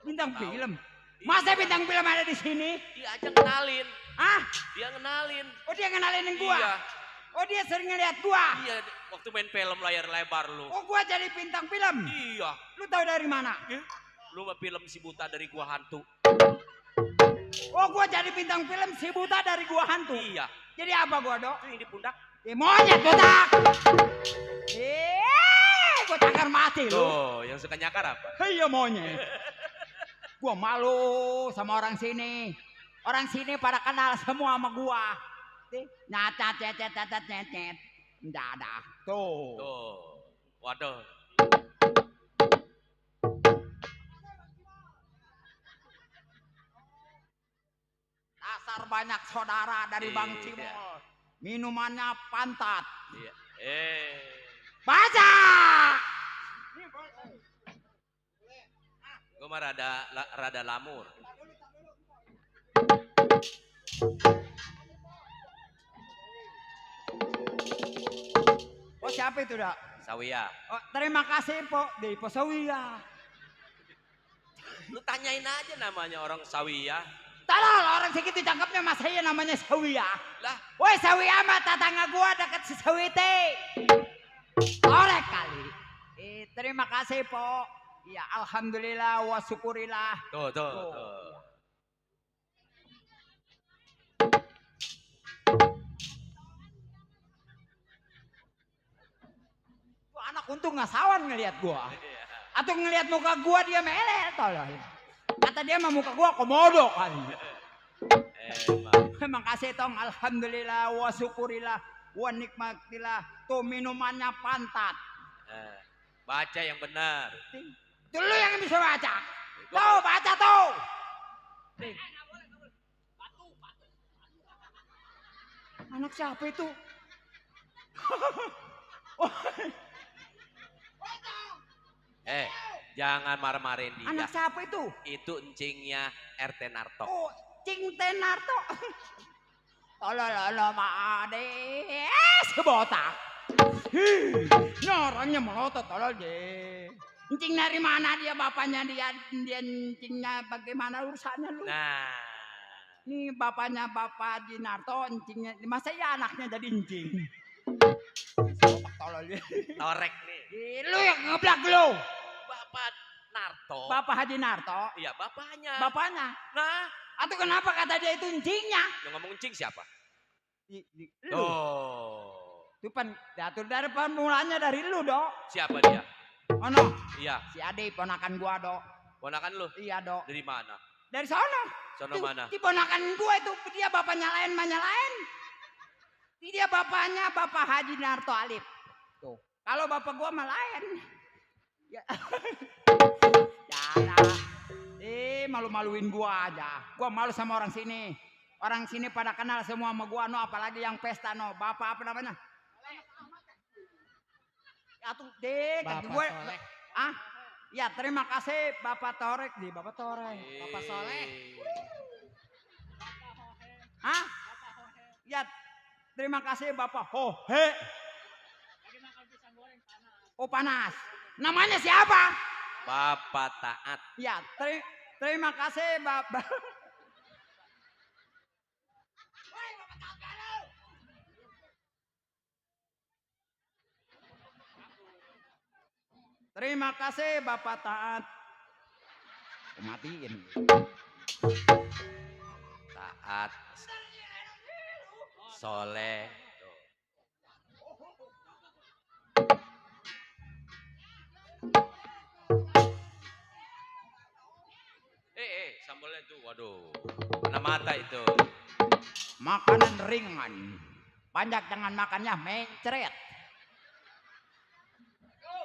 bintang Tahu. film. Iya. Masa bintang film ada di sini? Dia aja kenalin. Hah? Dia kenalin. Oh dia ngenalin gua? Iya. Oh dia sering ngeliat gua? Iya, waktu main film layar lebar lu. Oh gua jadi bintang film? Iya. Lu tahu dari mana? Lu mah film si buta dari gua hantu. Oh gua jadi bintang film si buta dari gua hantu? Iya. Jadi apa gua dok? Itu yang di pundak. Monyet botak! Gua takar mati lu. Tuh, yang suka nyakar apa? Iya monyet. Gua malu sama orang sini. Orang sini pada kenal semua sama gua. Nyacat, cet, cet. Nggak ada. Tuh. Tuh. Waduh. Dasar banyak saudara dari Bang Iya. Cimol. Minumannya pantat. Iya. Baca! Gua mah rada lamur. Oh siapa itu dak? Sawiya. Oh, terima kasih po di Posawiya. Lu tanyain aja namanya orang Sawiya. Tolol orang segitu cakepnya mas saya namanya Sawiya. Lah, Woi Sawiya mah tetangga gua dekat si Sawite. Korek kali. Terima kasih po. Ya alhamdulillah wa syukurillah. tuh. Gua anak untung ngasawan ngelihat gua. Atau ngelihat muka gua dia melet tolol. Kata dia mah muka gua komodo kali. Terima kasih tong alhamdulillah wa syukurillah wa nikmatillah. Tuh minumannya pantat. Baca yang benar. Itu lu yang bisa baca. Tuh baca tuh. Anak siapa itu? Jangan marah-marahin dia. Anak siapa itu? Itu encingnya RT Narto. Oh, Cing Tenarto. Tolong Pak Ade. Sebotak. Orangnya melotot tolol deh. Encing dari mana dia bapaknya dia encingnya bagaimana urusannya lu? Nah, Nih bapaknya Bapak Jinarto encingnya masa ya anaknya jadi encing. Tolol dia. torek nih. Lu yang ngeblak lu. Bapak Narto. Bapak Haji Narto. Iya, bapaknya. Bapaknya. Nah, Atau kenapa kata dia itu encingnya? yang ngomong encing siapa? Lu. Oh, Itu diatur dari permulanya dari lu, Dok. siapa dia? Oh no, Iya, si Ade ponakan gua, Dok. ponakan lu. Iya, Dok. Dari mana? Dari sono. Sono mana? Di ponakan gua itu dia bapaknya lain, nyalain. Dia bapaknya Bapak Haji Narto Alif. Tuh. Kalau bapak gua mah lain. Ya. Jangan. Malu-maluin gua aja. Gua malu sama orang sini. Orang sini pada kenal semua sama gua, no, apalagi yang pesta, no. Bapak apa namanya? Ya tuh, dek, gue. Ah, ya terima kasih Bapak Torek di Bapak Torek. Bapak Soleh. Ah, ya terima kasih Bapak Hohe. Oh panas. Namanya siapa? Bapak Taat. Ya terima kasih Bapak. Terima kasih Bapak Taat. Matiin. Taat. Soleh. Sambalnya tuh, waduh. Kena mata itu. Makanan ringan. Banyak jangan makannya mencret.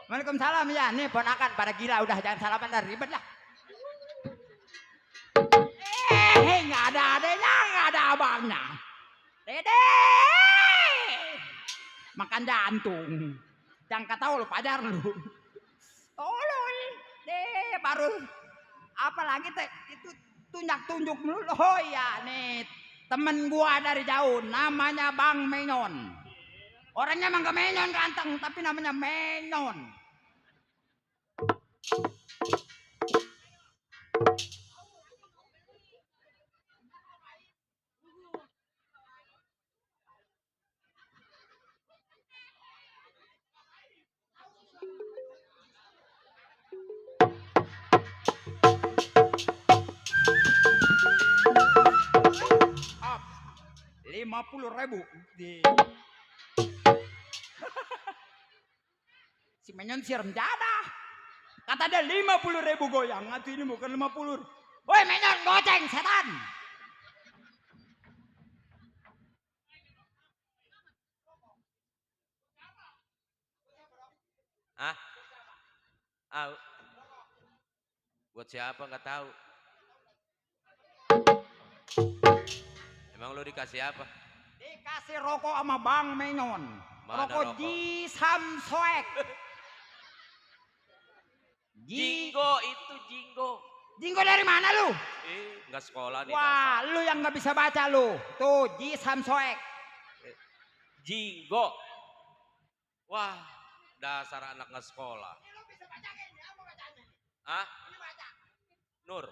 Waalaikumsalam ya. Nih ponakan pada gila udah jangan salaman dah ribet lah. Nggak ada adanya, nggak ada abangnya. Dede. Makan jantung. Jangan kata lu pajar lu. Tolol. Deh baru apalagi teh itu tunjuk mulu. Oh ya nih temen gua dari jauh namanya Bang Menyon. Orangnya emang gak menyon ganteng tapi namanya menyon. Up 50.000 di si menyon siram jadah. Kata dia 50.000 goyang. Ngatu ini bukan 50. Woi menyon goceng setan. Hah? Ah, buat siapa nggak tahu. Emang lu dikasih apa? Dikasih rokok sama Bang Menyon. Mana Rokok rokok? Jisamsoek. Jinggo itu Jinggo. Jinggo dari mana lu? Nggak sekolah nih. Wah, dasar. lu yang nggak bisa baca lu. Tuh, Jisamsoek. Jinggo. Wah, dasar anak nggak sekolah. Hah? Nur.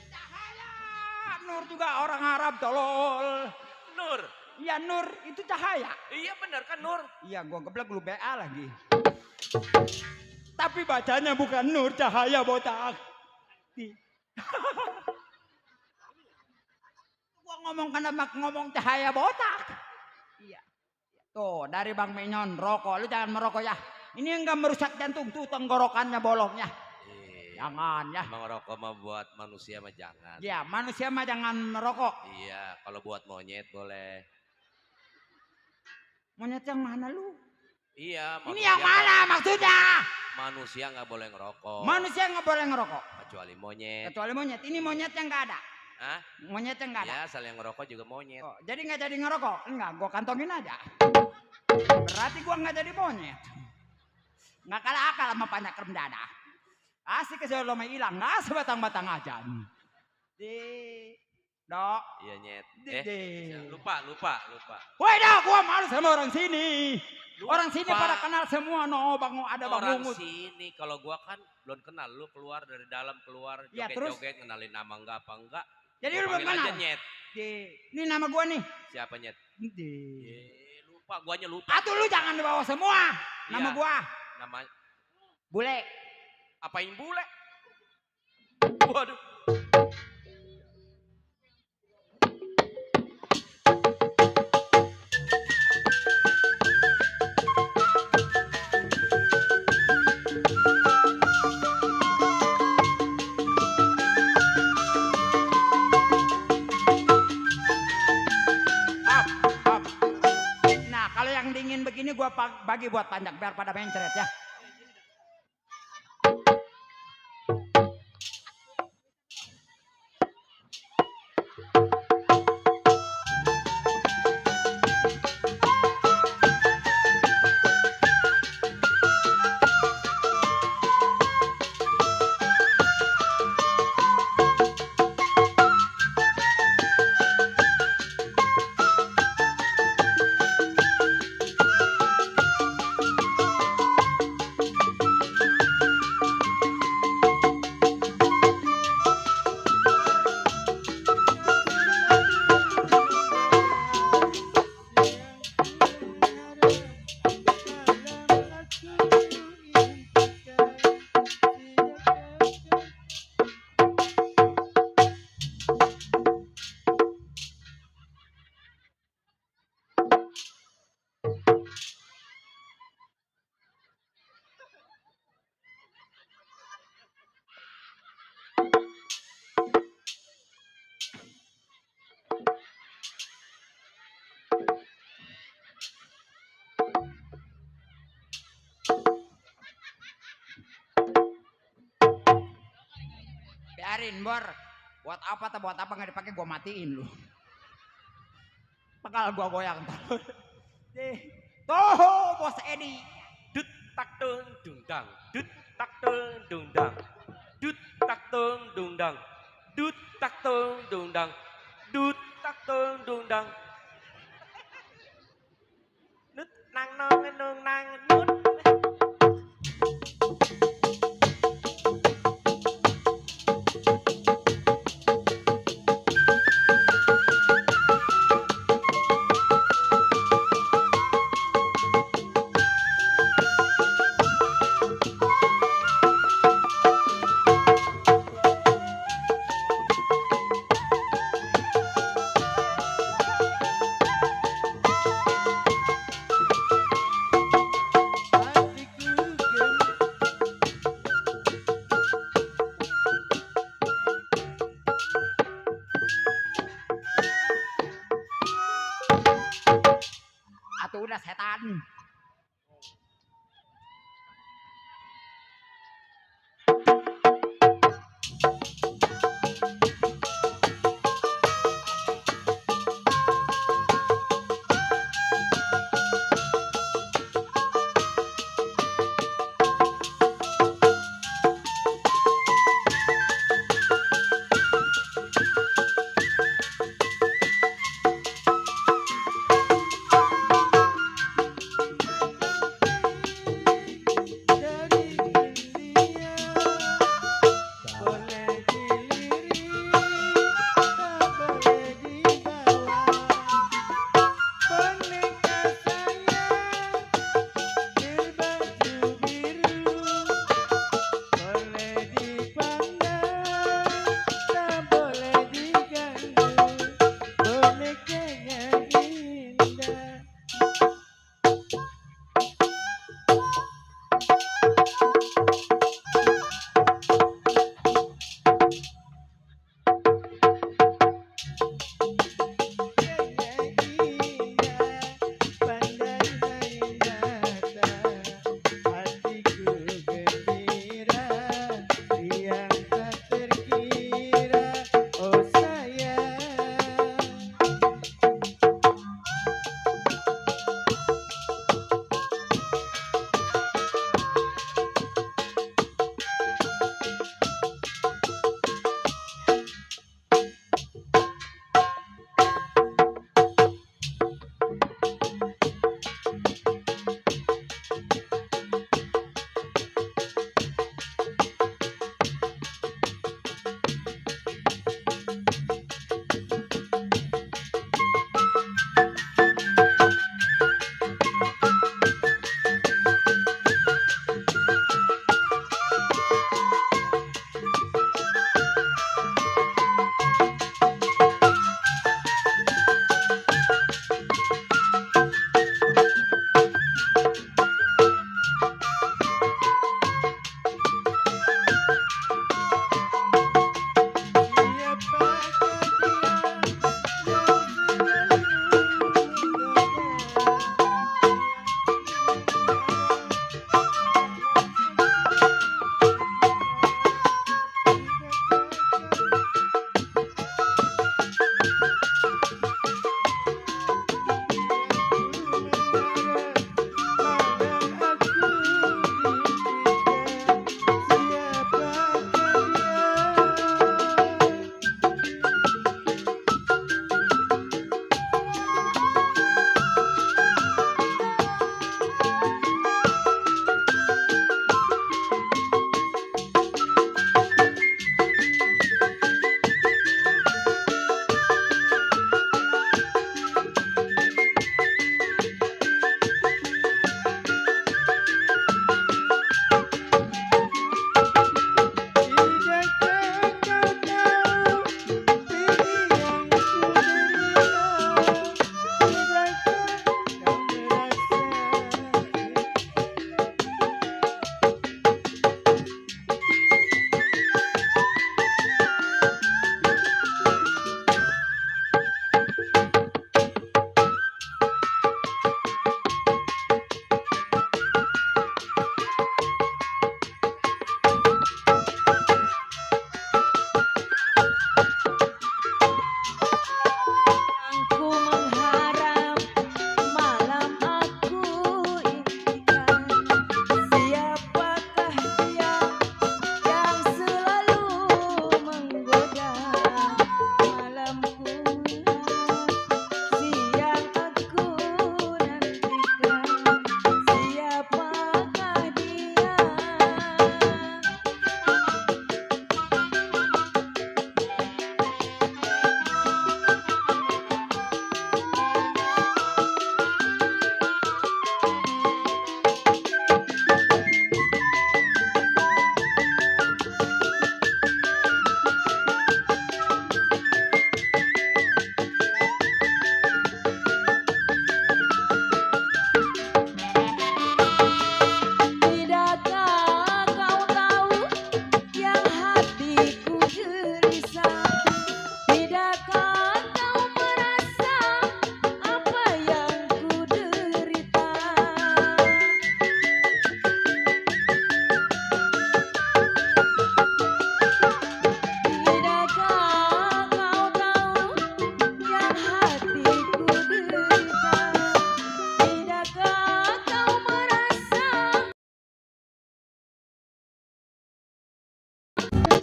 Cahaya. Nur juga orang Arab tolol. Nur. Iya Nur, itu cahaya. Iya benar kan Nur. Iya, gua geblek lu BA lagi. Tapi bacanya bukan Nur, cahaya botak. Gua ngomong ngomong cahaya botak. Iya. Tuh, dari Bang Menyon, rokok. Lu jangan merokok ya. Ini enggak merusak jantung tuh tenggorokannya bolongnya. Jangan ya. Emang rokok mah buat manusia mah jangan. Ya, manusia mah jangan merokok. Iya, kalau buat monyet boleh. Monyet yang mana lu? Iya. Ini yang mana maksudnya? Manusia nggak boleh ngerokok. Manusia nggak boleh ngerokok. Kecuali monyet. Kecuali monyet. Ini monyet yang nggak ada. Hah? Monyet yang nggak ada. Ya, asal yang ngerokok juga monyet. Oh, jadi nggak jadi ngerokok? Enggak, gua kantongin aja. Berarti gua nggak jadi monyet. Nggak kalah akal sama banyak rem dada. Asik ke lo hilang, nggak sebatang-batang aja. Di, dok, Iya nyet. di. Lupa. Woi dah, gua malu sama orang sini. Lupa. Orang sini pada kenal semua, no, ada bang Orang Mungut. sini, kalau gua kan belum kenal. Lu keluar dari dalam, keluar Ya, terus? joget-joget, kenalin nama enggak apa enggak. Jadi Gua lu belum panggil aja kenal. nyet. Ini nama gua nih. Siapa nyet? Di. Lupa, guanya lupa. Atuh lu jangan dibawa semua. Nama Iya. gua Nama Bule. apain bule? Waduh. Up, up. Nah, kalau yang dingin begini gua bagi buat panjang biar pada mencret ya. Biarin, Bor. Buat apa nggak dipakai gua matiin lu. Pegal gua goyang ntar. Tuh, Bos Edi. Dut tak tung dung dang. Dut tak tung dung dang. Dut tak tung dung dang. Dut tak tung dung dang. Dut tak tung dung dang. Nut nang nong nung nang nut. Atuh udah setan.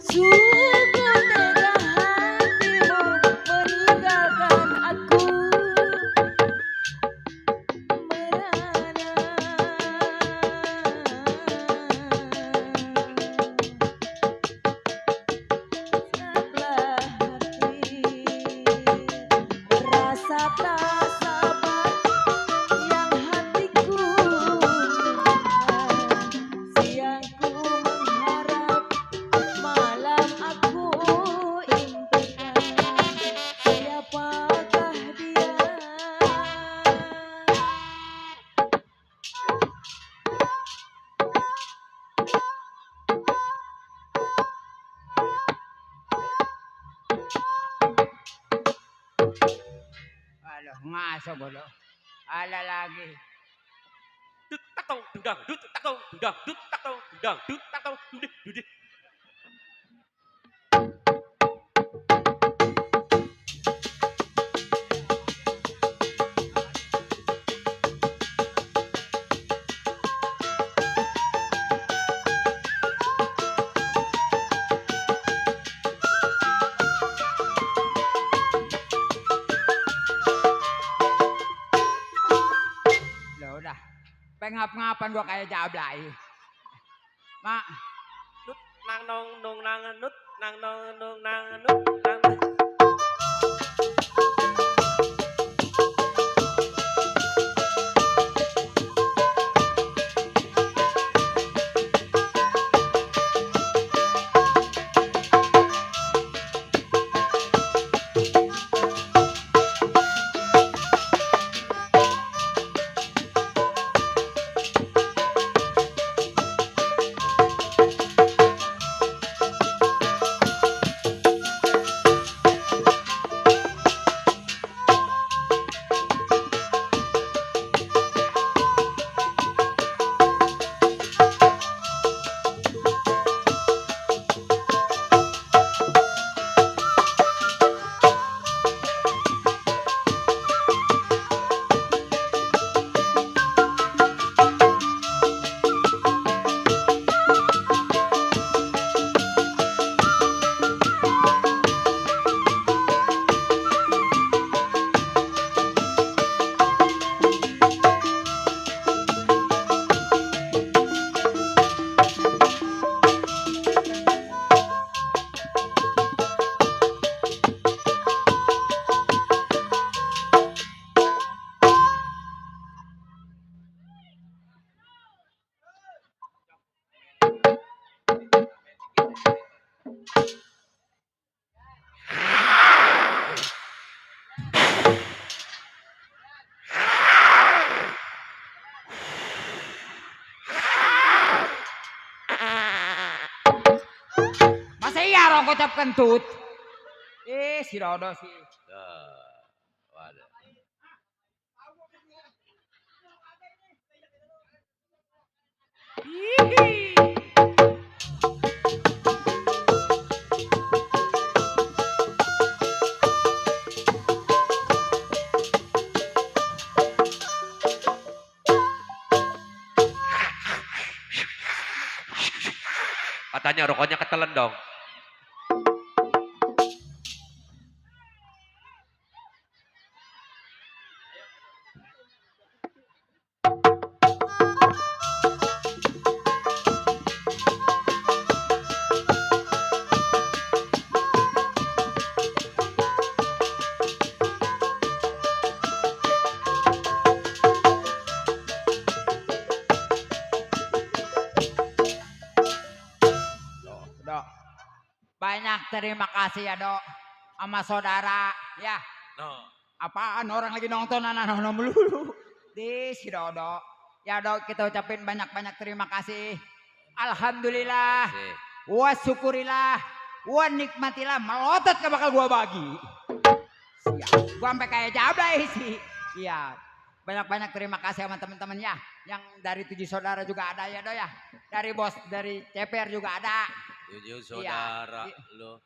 Sungguh tega hatimu meninggalkan aku merana. Sebelah hati merasa tak sabar yang hatiku siang ku mengharap malam aku impikan siapakah dia. Aduh, ngaso bodoh. Ala lagi. Dut tak tong dundang, dut tak tong dundang, dut tak tong dundang, dut tak tong dudit dudit. Lah udah. Pengap-ngapan gua kayak jablay. Mak, Nut nang nong nong nang nut nang nong nong nang nut nang. masa iya rong kocap kentut? Si Dodo sih. Waduh. Katanya rokoknya ketelen dong. Dok, banyak terima kasih ya dok sama saudara ya. No. Apaan orang lagi nonton anak melulu di si Dodo. Ya dok kita ucapin banyak-banyak terima kasih. Alhamdulillah. Sih. Wa syukurillah. Wa nikmatilah melotot ke bakal gua bagi. Siap. Gua sampai kayak jablay sih. Iya. Banyak-banyak terima kasih sama teman-teman ya. Yang dari 7 saudara juga ada ya dok ya. Dari bos dari CPR juga ada. 7 saudara lo.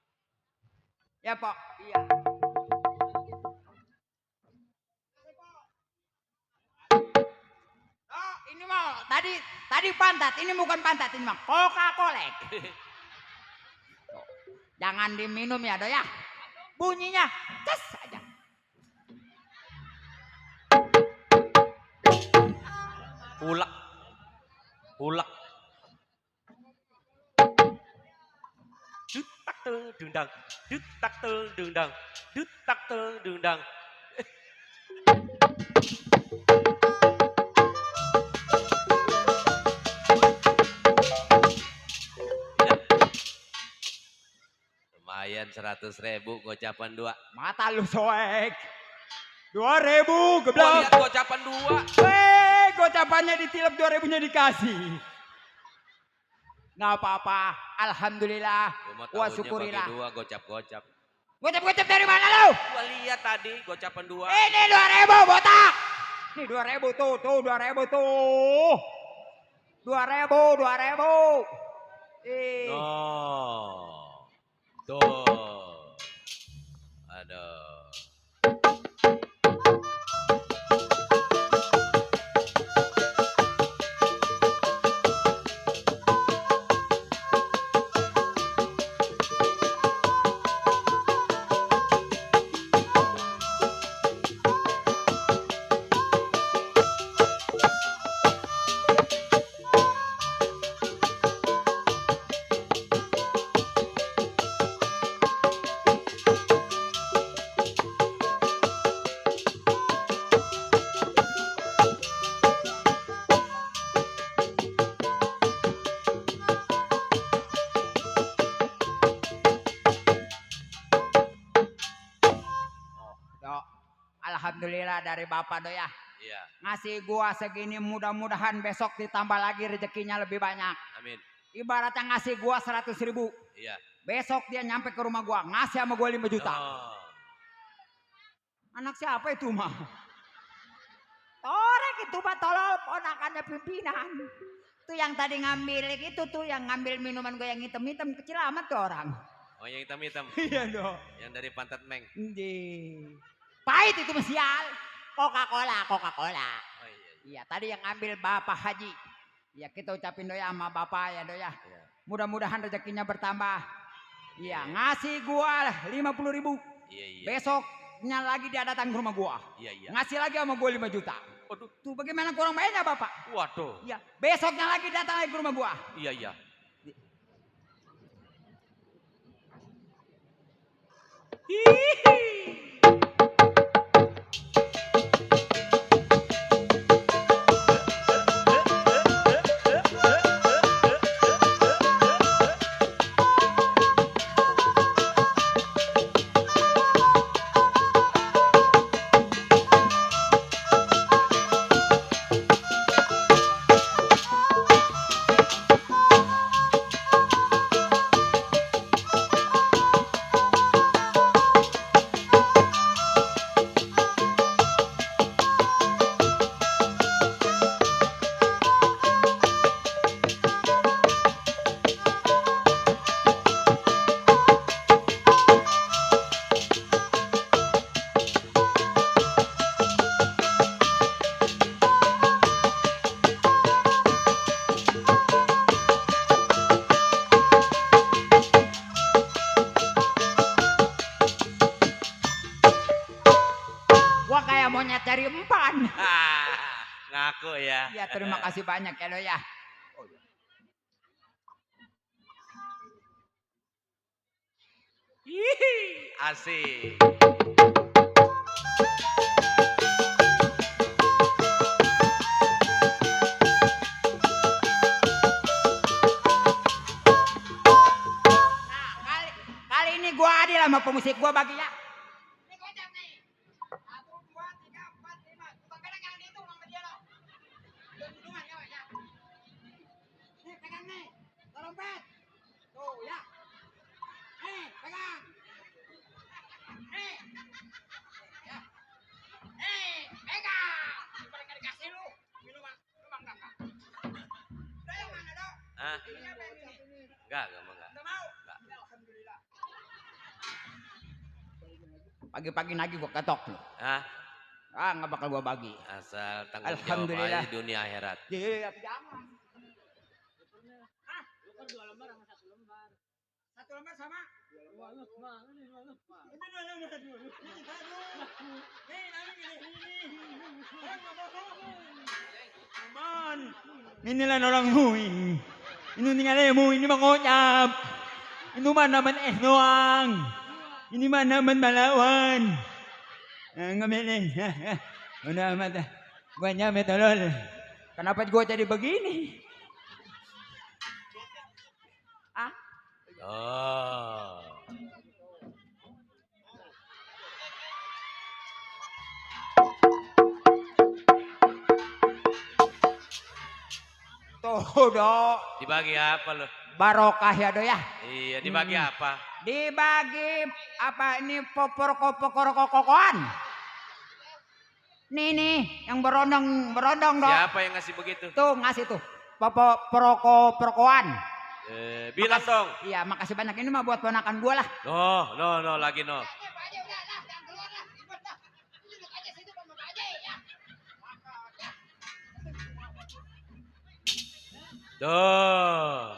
Ya Pok, iya. Oh, ini mau tadi pantat, ini bukan pantat, ini mah Coca-Cola. Jangan diminum ya do ya. Bunyinya ces aja. Ulak. Ulak. Dut tak tung dundang. Dut tak tung dundang. Dut tak tung dundang. Lumayan 100.000 gocapan 2. Mata lu soek. 2.000 Gua geblok. lihat gocapan 2. Gocapannya ditilep 2.000-nya dikasih. Nggak apa-apa. Alhamdulillah. Gua mau Wah tahunya syukurilah. bagi 2 gocap-gocap. Gocap-gocap dari mana lu? Gua lihat tadi gocapan 2. Ini 2.000 botak. Ini 2.000 tuh 2.000 tuh. 2.000, 2.000. No. Tuh. Aduh. Dok, alhamdulillah dari Bapak do ya. Iya. Ngasih gua segini mudah-mudahan besok ditambah lagi rezekinya lebih banyak. Amin. Ibaratnya ngasih gua 100.000. Iya. Besok dia nyampe ke rumah gua ngasih sama gua 5 juta. Oh. Anak siapa itu mah? Torek itu mah tolol ponakannya pimpinan. Tuh yang tadi ngambil itu tuh yang ngambil minuman gue yang hitam-hitam kecil amat tuh orang. Oh yang hitam-hitam. Iya dong. Yang dari pantat Meng. Pahit itu mesial. Coca-Cola. Oh iya. Iya tadi yang ngambil Bapak Haji. Ya kita ucapin doya sama Bapak ya doya. Iya. Mudah-mudahan rezekinya bertambah. Iya ngasih gua 50.000. Iya iya. Besoknya lagi dia datang ke rumah gua. Iya iya. Ngasih lagi sama gua 5 juta. Waduh. Tuh bagaimana kurang banyak Bapak? Waduh. Iya, besoknya lagi datang lagi ke rumah gua. Iya iya. Gua kayak monyet cari empan. Ngaku ya. Iya, terima kasih banyak ya lo ya. Asik. Nah, kali ini gua adil sama pemusik gua bagi ya. Ini gocap nih. 1, 2, 3, 4, 5. Tukang pedang yang dihitung sama dia lo. Hitungan ya, ya. Nih pegang nih. Trompet. Tuh ya. Nih pegang. Nih. Ya. Nih pegang. Mereka dikasih lu minuman. Lu enggak. Udah yang mana dok? Hah? Ini apa yang ini? Enggak mau enggak. Enggak mau? Enggak. Alhamdulillah. Pagi-pagi nagih gua ketok lu. Hah? Ah, nggak bakal gua bagi. Asal tanggung jawab Alhamdulillah. aja dunia akhirat. Iya, jangan. Ah, lu kan 2 lembar sama 1 lembar. 1 lembar sama? 2 lembar. Inilah orang hui. Ini tinggalnya mu, ini mengonyap. Ini mana naman doang. Ini mana naman malawan. Ngamilin. Udah amat. Gua nyampe tolol. Kenapa gua jadi begini? Oh. Tuh dok. Dibagi apa lo? Barokah ya dok ya. Iya, dibagi apa? Dibagi apa ini popor-kokokokokoan. Nih yang berondong dok. Siapa yang ngasih begitu? Tuh ngasih tuh. Perkokoan. Bilang dong. Iya makasih banyak ini mah buat ponakan gua lah. No, lagi no. Tuh.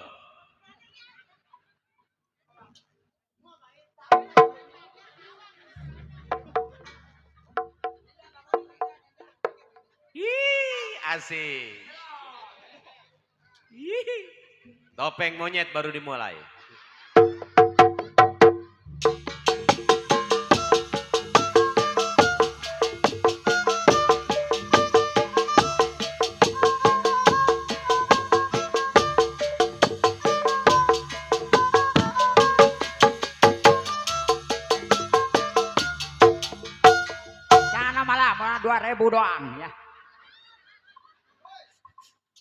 Asik. Topeng monyet baru dimulai. Jangan lama-lama 2.000 doang ya.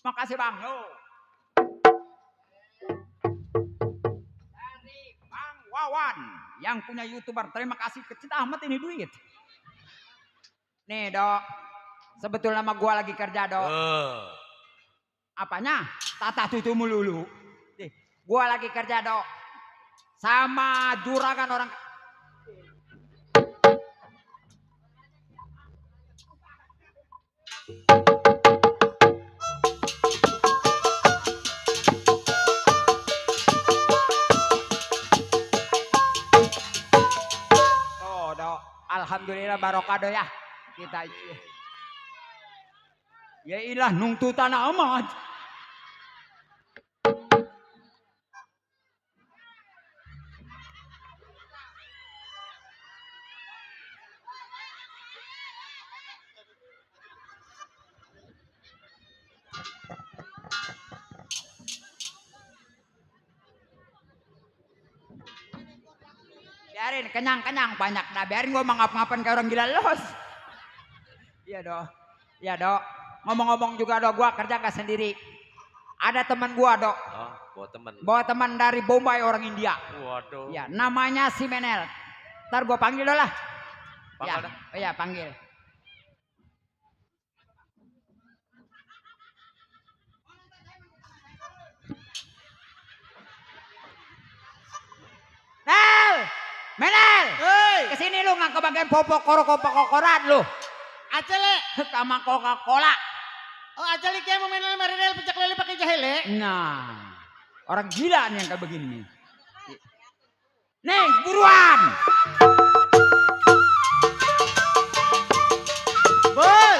Makasih bang. Yo. Dari Bang Wawan yang punya YouTuber. Terima kasih kecil amat ini duit. Nih dok. Sebetulnya nama gua lagi kerja dok. Apanya? Tata tutu melulu. Nih, gua lagi kerja dok. Sama juragan orang. Oh dok. Alhamdulillah barokah dok ya. Kita ya ilah nungtutan amat. Biarin kenyang banyak dah. Biarin gua ngap-ngapan kayak orang gila los. Iya dok. Ngomong-ngomong juga dok, gua kerja gak sendiri. Ada teman gua dok. Oh, bawa teman. Bawa teman dari Bombay orang India. Waduh. Ya, namanya si Menel. Ntar gua panggil dong lah. Panggil dah. Iya panggil. Menel, kesini lu nggak kebagian popok kokoran lu. Acele. Sama Coca-Cola. Oh, acele kayak mau main marinel pecak lele pakai jahele. Nah, orang gila nih yang kayak begini nih. Nih, buruan. Bol.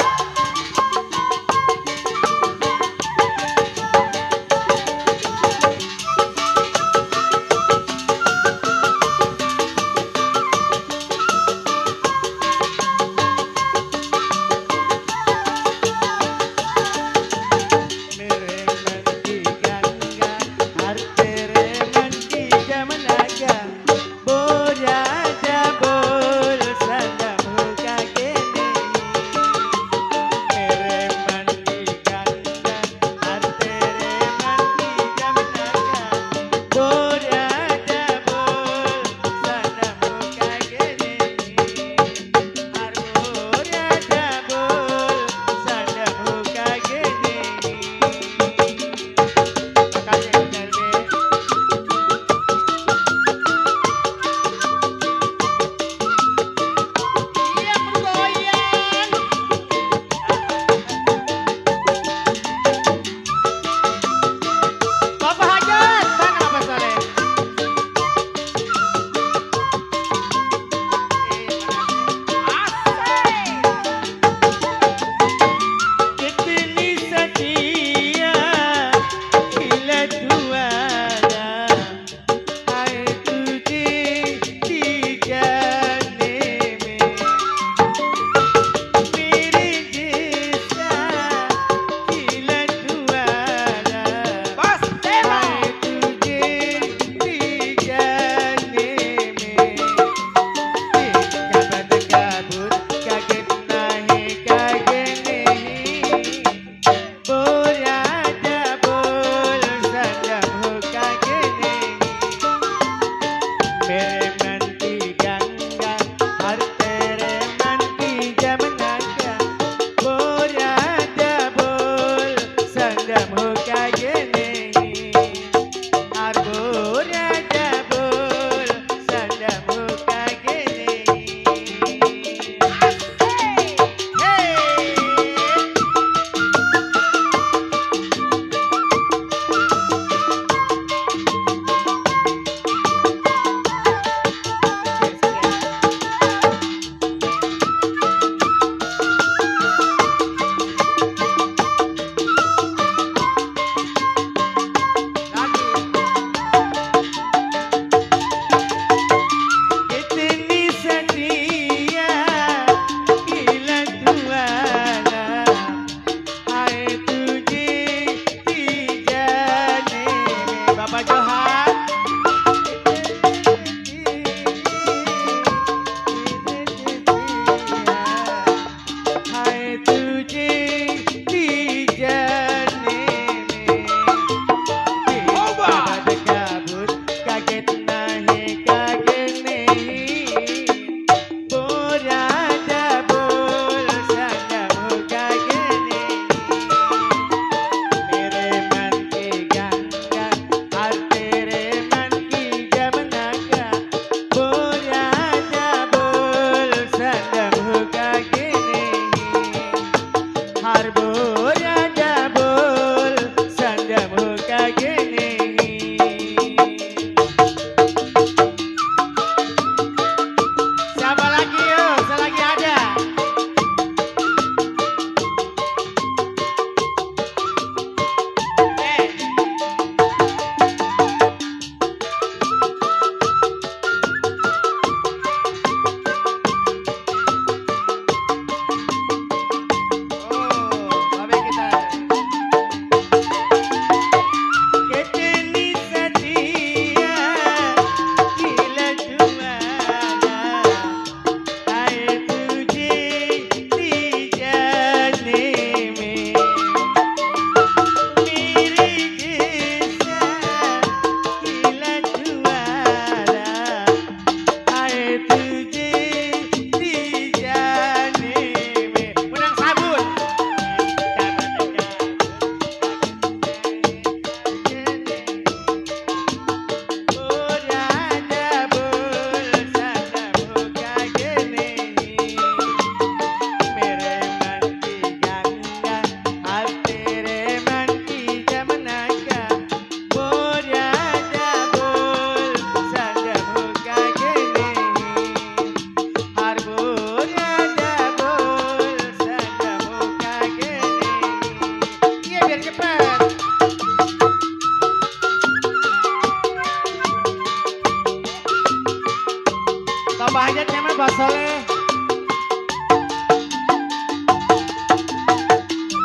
Apa hajatnya mah Pak Soleh?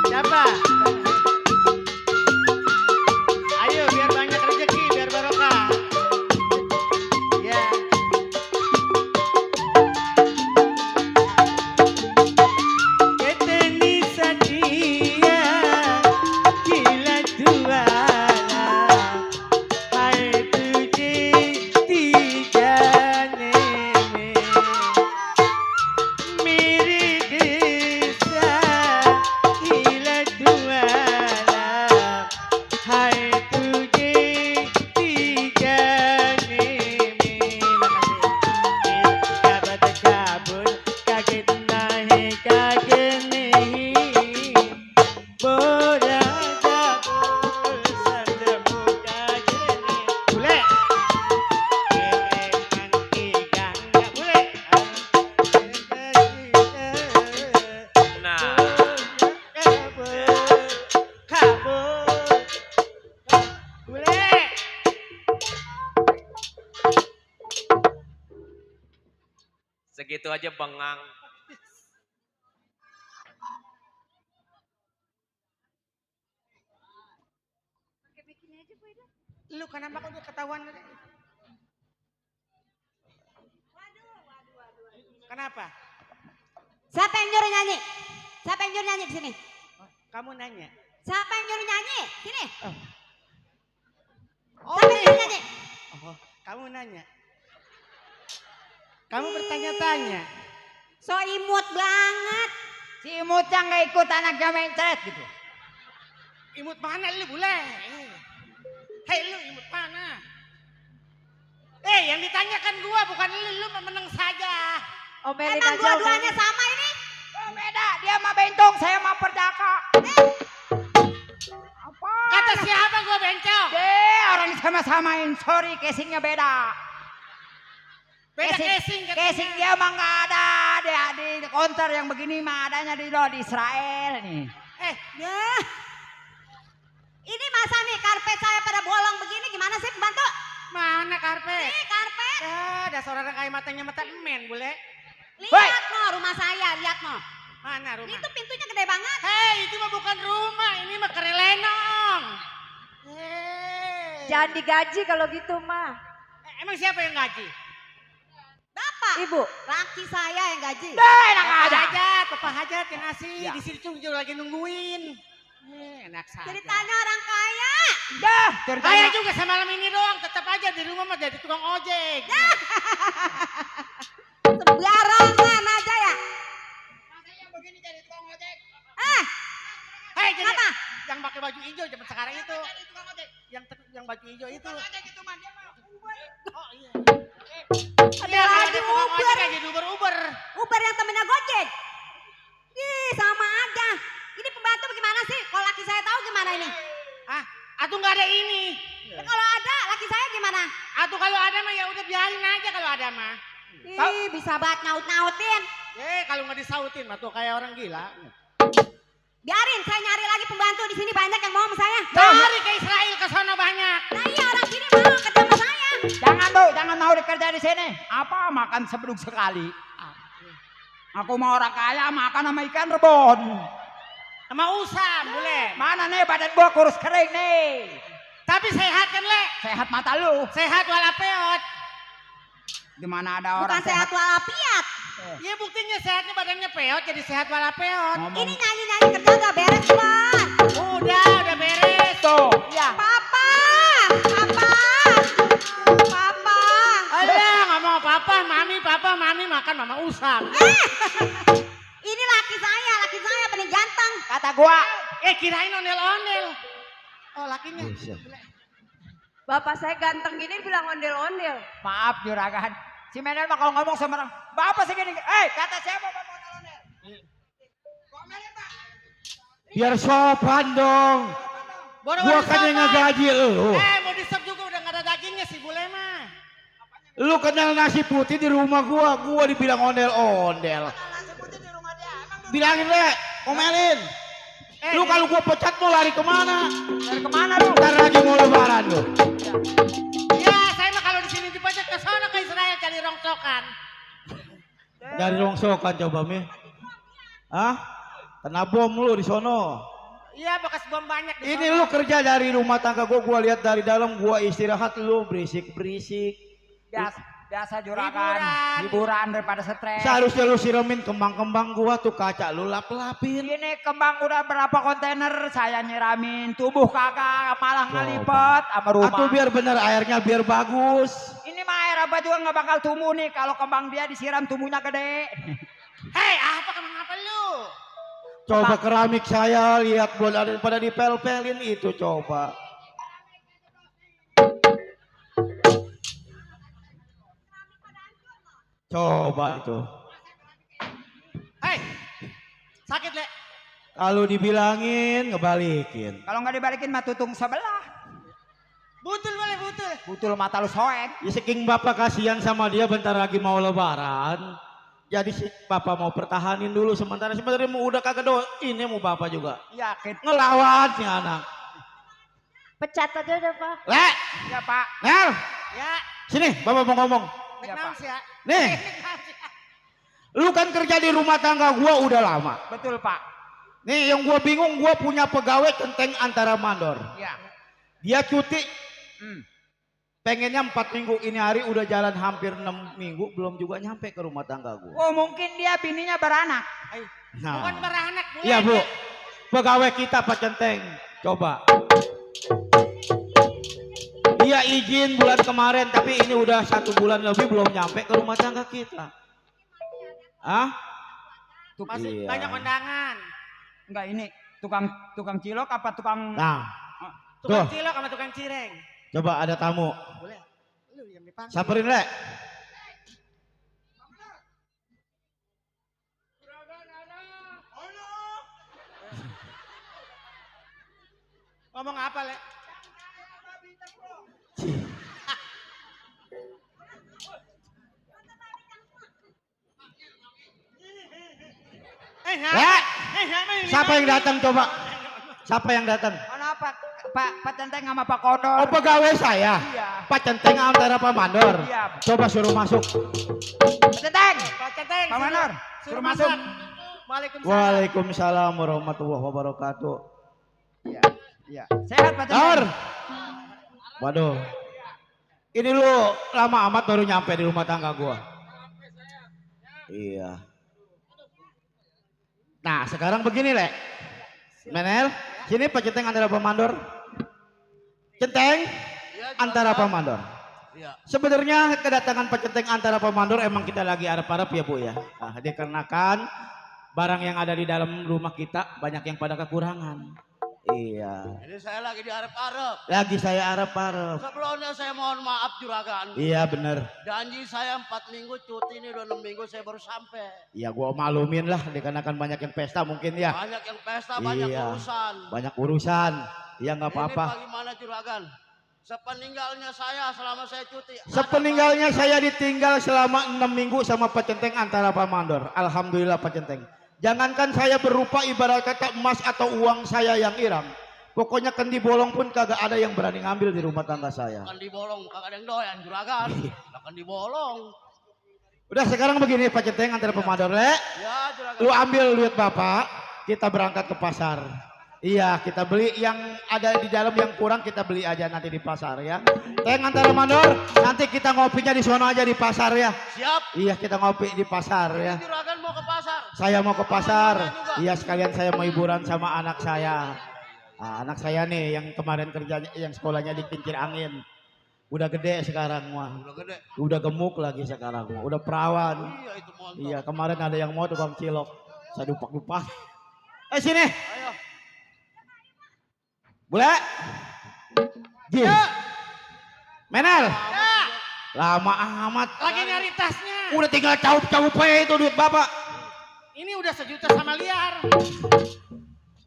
Siapa? Ayo biar banyak rezeki, biar barokah. Ya. Keteni sadia gila duala hai tujhe tiga neme मेरे देसा gila duala hai tujhe tiga neme makasih kabat kabut kaget nahi kaget nahi bola kabut sandamu kaget nahi bule nanti gangga bule Nah, kabut bule segitu aja bengang. lu kenapa kok udah ketahuan kenapa Siapa yang nyuruh nyanyi? Siapa yang nyuruh nyanyi di sini? kamu nanya Siapa yang nyuruh nyanyi? Sini. oh Siapa yang nyuruh nyanyi? oh kamu nanya kamu bertanya-tanya So imut banget. Si imut yang nggak ikut anaknya mencret gitu. imut mana lu bule hei lu imut mana yang ditanyakan gua bukan lu menang saja Emang dua-duanya sama ini? Oh, beda, dia mah bentong, saya mah perdaka. Apa? kata siapa gua bencong Orang sama-samain, sorry casingnya beda. beda casing Casing dia mah nggak ada, dia di konter yang begini mah adanya di Israel nih. Ya. Ini masa nih karpet saya pada bolong begini gimana sih pembantu? mana karpet Nih karpet. dasar orang kayak matanya mata emen bule Lihat no rumah saya, lihat no. mana Ini rumah tuh pintunya gede banget. hei itu mah bukan rumah ini mah kerelenong Jangan digaji kalau gitu mah. emang siapa yang gaji Bapak. Ibu. Laki saya yang gaji. Enak Papa aja. hajat, papa hajat yang ngasih. Ya. Di sini juga lagi nungguin. Enak saja. Ceritanya orang kaya. Dah, Kaya ceritanya. juga sama malam ini doang, tetap aja di rumah mah jadi tukang ojek. Sembarangan aja ya. begini jadi tukang ojek. Hei, jadi Apa? yang pakai baju hijau zaman sekarang itu. Yang baju hijau itu. Gitu mah dia mah. Oh iya. Ada Iya, kalau lagi ada tukang Uber. ojek kayak jadi Uber. Uber yang temennya Gojek. Ih, sama aja. Ini pembantu bagaimana sih? Kalau laki saya tahu gimana ini? Ah, atuh nggak ada ini. Ya, kalau ada, laki saya gimana? Atuh kalau ada mah ya udah biarin aja kalau ada mah. Ih, bisa banget nyaut-nyautin. Kalau nggak disautin mah tuh kayak orang gila. Biarin, saya nyari lagi pembantu di sini banyak yang mau sama saya. Cari ke Israel ke sono banyak. Nah iya orang sini mau kerja sama saya. Jangan tuh, jangan mau dikerja di sini. Apa makan sebelum sekali? Aku mau orang kaya makan sama ikan rebon. Sama usam boleh. Mana nih badan gua kurus kering nih. Tapi sehat kan le? Sehat mata lu. Sehat walapeot. Di mana ada orang Bukan sehat walafiat. Ya buktinya sehatnya badannya peot jadi sehat walapeot. Ngomong Ini nyanyi-nyanyi kerja udah beres belum? Udah beres. tuh. Ya. Papa, papa, papa. Alah nggak mau papa, mami makan mama usam. Ini laki saya paling ganteng. Kata gua. Kirain ondel-ondel. Oh lakinya. Bapak saya ganteng gini bilang ondel-ondel. Maaf juragan. Si Menel mah kalau ngomong sama orang, bapak segini. Kata siapa bapak ondel-ondel? Komelin pak. Biar sopan dong. Gua kan yang ngegaji lu. Mau disep juga udah nggak ada dagingnya si bule mah. Lu kenal nasi putih di rumah gua dibilang ondel-ondel. Bilangin le, komelin. Lu kalau gua pecat mau lari kemana? Dari kemana lu? Ntar lagi mau lebaran lu. Ya saya mah kalau di sini dipecat ke sana ke Israel cari rongsokan. Dari rongsokan coba mi. Hah? Kena bom lu di sono. Iya bekas bom banyak di Ini sono. lu kerja dari rumah tangga gua lihat dari dalam, gua istirahat lu berisik-berisik. Biasa juragan. Hiburan daripada stres. Seharusnya lu siramin kembang-kembang gua tuh, kaca lu lap-lapin. Ini kembang udah berapa kontainer saya nyiramin, tubuh kagak malah ngelipet sama rumah. Atau biar bener airnya biar bagus. Ini mah air apa juga nggak bakal tumbuh nih kalau kembang dia disiram tumbuhnya gede. Hei, apa kembang apa lu? Coba keramik saya lihat belum ada pada dipel-pelin itu coba. Coba itu. Hei, sakit le. Kalau dibilangin ngebalikin. Kalau nggak dibalikin mah tutung sebelah. Butul boleh butul. Butul mata lu soek. Ya saking bapak kasihan sama dia, bentar lagi mau lebaran. Jadi si bapak mau pertahanin dulu sementara mau udah kagak do. Ini mau bapak juga. Yakin. Ngelawan si anak. Pecat aja deh Pak. Le, Ya Pak. Nel, Ya. sini bapak mau ngomong. Ya Pak. Nih, lu kan kerja di rumah tangga gua udah lama. Betul Pak. Nih yang gua bingung, gua punya pegawai centeng antara mandor. Ya. Dia cuti, Hmm. pengennya 4 minggu, ini hari udah jalan hampir 6 minggu belum juga nyampe ke rumah tangga gua. Oh mungkin dia bininya beranak. Nah, beranak. iya bu, pegawai kita Pak Centeng, coba. Dia izin bulan kemarin, tapi ini udah 1 bulan lebih belum nyampe ke rumah tangga kita. Hah? Masih Iya. banyak undangan. Enggak ini tukang cilok apa tukang Nah, tukang tuh. cilok sama tukang cireng. Coba ada tamu. Boleh. Lu yang dipanggil. Samperin le. Ngomong apa le? Le, siapa yang datang coba? Siapa yang datang? Mana Pak Centeng sama Pak Kodor? Oh pegawai saya. Iya. Pak Centeng antara Pak Mandor. Iya. Coba suruh masuk. Pak Centeng. Pak Manor. Suruh masuk. Waalaikumsalam warahmatullahi wabarakatuh. Iya. Sehat Pak Nor. Centeng. Waduh. Ini lu lama amat baru nyampe di rumah tangga gua. Iya. Nah sekarang begini le. Menel, sini Pak Centeng antara Pak Mandor. Centeng antara Pak Mandor. Iya. Sebenarnya kedatangan Pak Centeng antara Pak Mandor emang kita lagi arep-arep ya bu ya. Nah, dikarenakan barang yang ada di dalam rumah kita banyak yang pada kekurangan. Iya. Ini saya lagi diarep-arep. Lagi saya arep-arep. Sebelumnya saya mohon maaf juragan. Iya bener. Janji saya 4 minggu cuti, ini udah 6 minggu saya baru sampai. Iya gua maklumin lah dikarenakan banyak yang pesta mungkin ya. Banyak yang pesta, banyak Iya. urusan. Banyak urusan. Iya nggak Ini apa-apa. bagaimana juragan? Sepeninggalnya saya selama saya cuti. Sepeninggalnya saya ditinggal selama 6 minggu sama Pak Centeng antara Pak Mandor. Alhamdulillah Pak Centeng. Jangankan saya berupa ibarat kata emas atau uang saya yang hilang. Pokoknya kendi bolong pun kagak ada yang berani ngambil di rumah tangga saya. Akan dibolong, kagak ada yang doyan juragan. Akan dibolong. Udah sekarang begini Pak Centeng antara Pak Mandor. Le, Ya juragan. lu ambil duit Bapak, kita berangkat ke pasar. Iya, kita beli yang ada di dalam yang kurang kita beli aja nanti di pasar ya. Teng antara Mandor, nanti kita ngopinya di sono aja di pasar ya. Siap. Iya, kita ngopi di pasar ya. Juragan mau ke pasar. Saya mau ke pasar. Iya, sekalian saya mau hiburan sama anak saya. Nah, anak saya nih yang kemarin kerjanya yang sekolahnya di kincir angin. Udah gede sekarang mah. Udah gede. Udah gemuk lagi sekarang mah. Udah perawan. Iya itu montok. Iya, kemarin ada yang mau tukang cilok. Saya dupak-dupak. Sini. Ayo. Bule. Ji. Menel. Lama amat. Lagi nyari tasnya. Udah tinggal caup-caup aja itu duit Bapak. Ini udah 1 juta sama liar.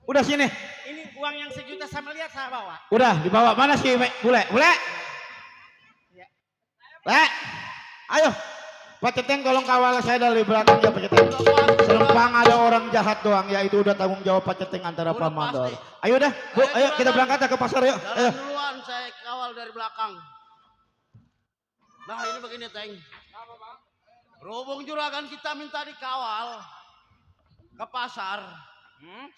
Udah sini. Ini uang yang 1 juta sama liar saya bawa. Udah dibawa. Mana sih Bule? Bule. Le. Ayo. Pak Centeng tolong kawal saya dari belakang ya Pak Centeng. Selempang ada orang jahat doang ya itu udah tanggung jawab Pak Centeng antara Udah Pak Mandor. pasti. Ayo dah, Bu, Ayo, ayo kita Juragan. berangkat ya ke pasar yuk. Ayo. Jalan duluan saya kawal dari belakang. Nah ini begini Teng. Berhubung juragan kita minta dikawal ke pasar,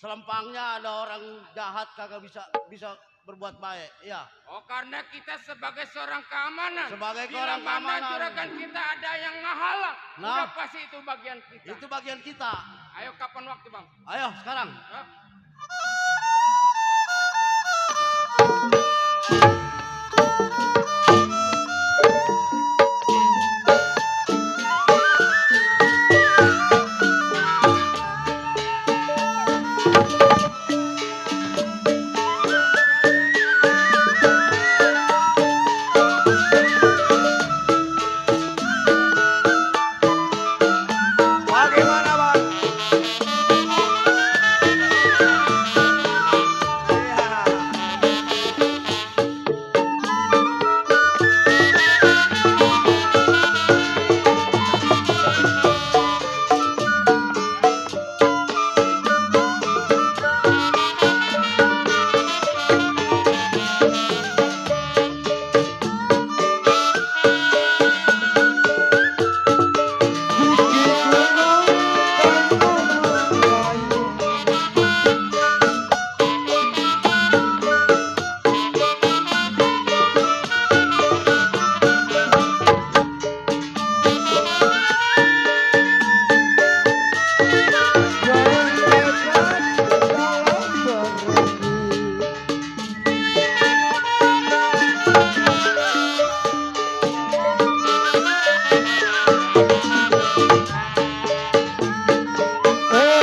selempangnya ada orang jahat kagak bisa berbuat baik, ya. Oh, karena kita sebagai seorang keamanan. Sebagai Bila orang mana keamanan. juragan kita ada yang ngehalang. Nah. Udah pasti itu bagian kita. Itu bagian kita. Ayo kapan waktu, Bang? Ayo sekarang. Hah? Bagaimana Bang?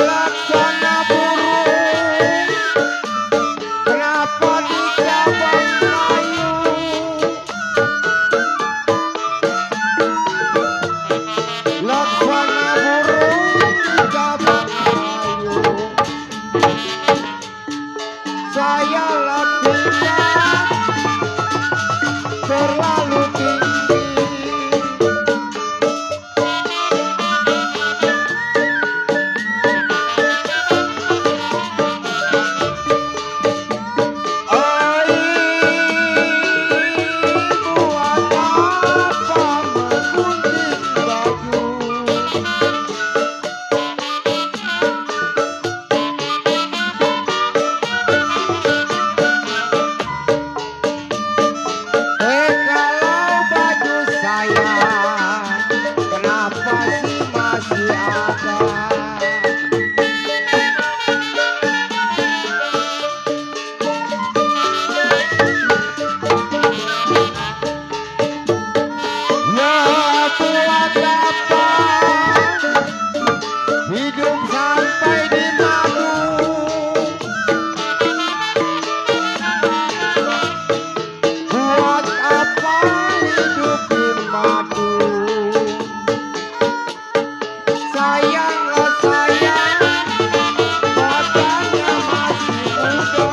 Laksana burung, kenapa di cabang kayu? Laksana burung di cabang kayu, saya lakukan terlalu tinggi. Buat apa menggunting baju? Kalau baju saya, kenapa sih masih ada? Ya buat apa hidup sampai di madu? Buat apa hidup di madu? Sayanglah sayang, badannya masih muda.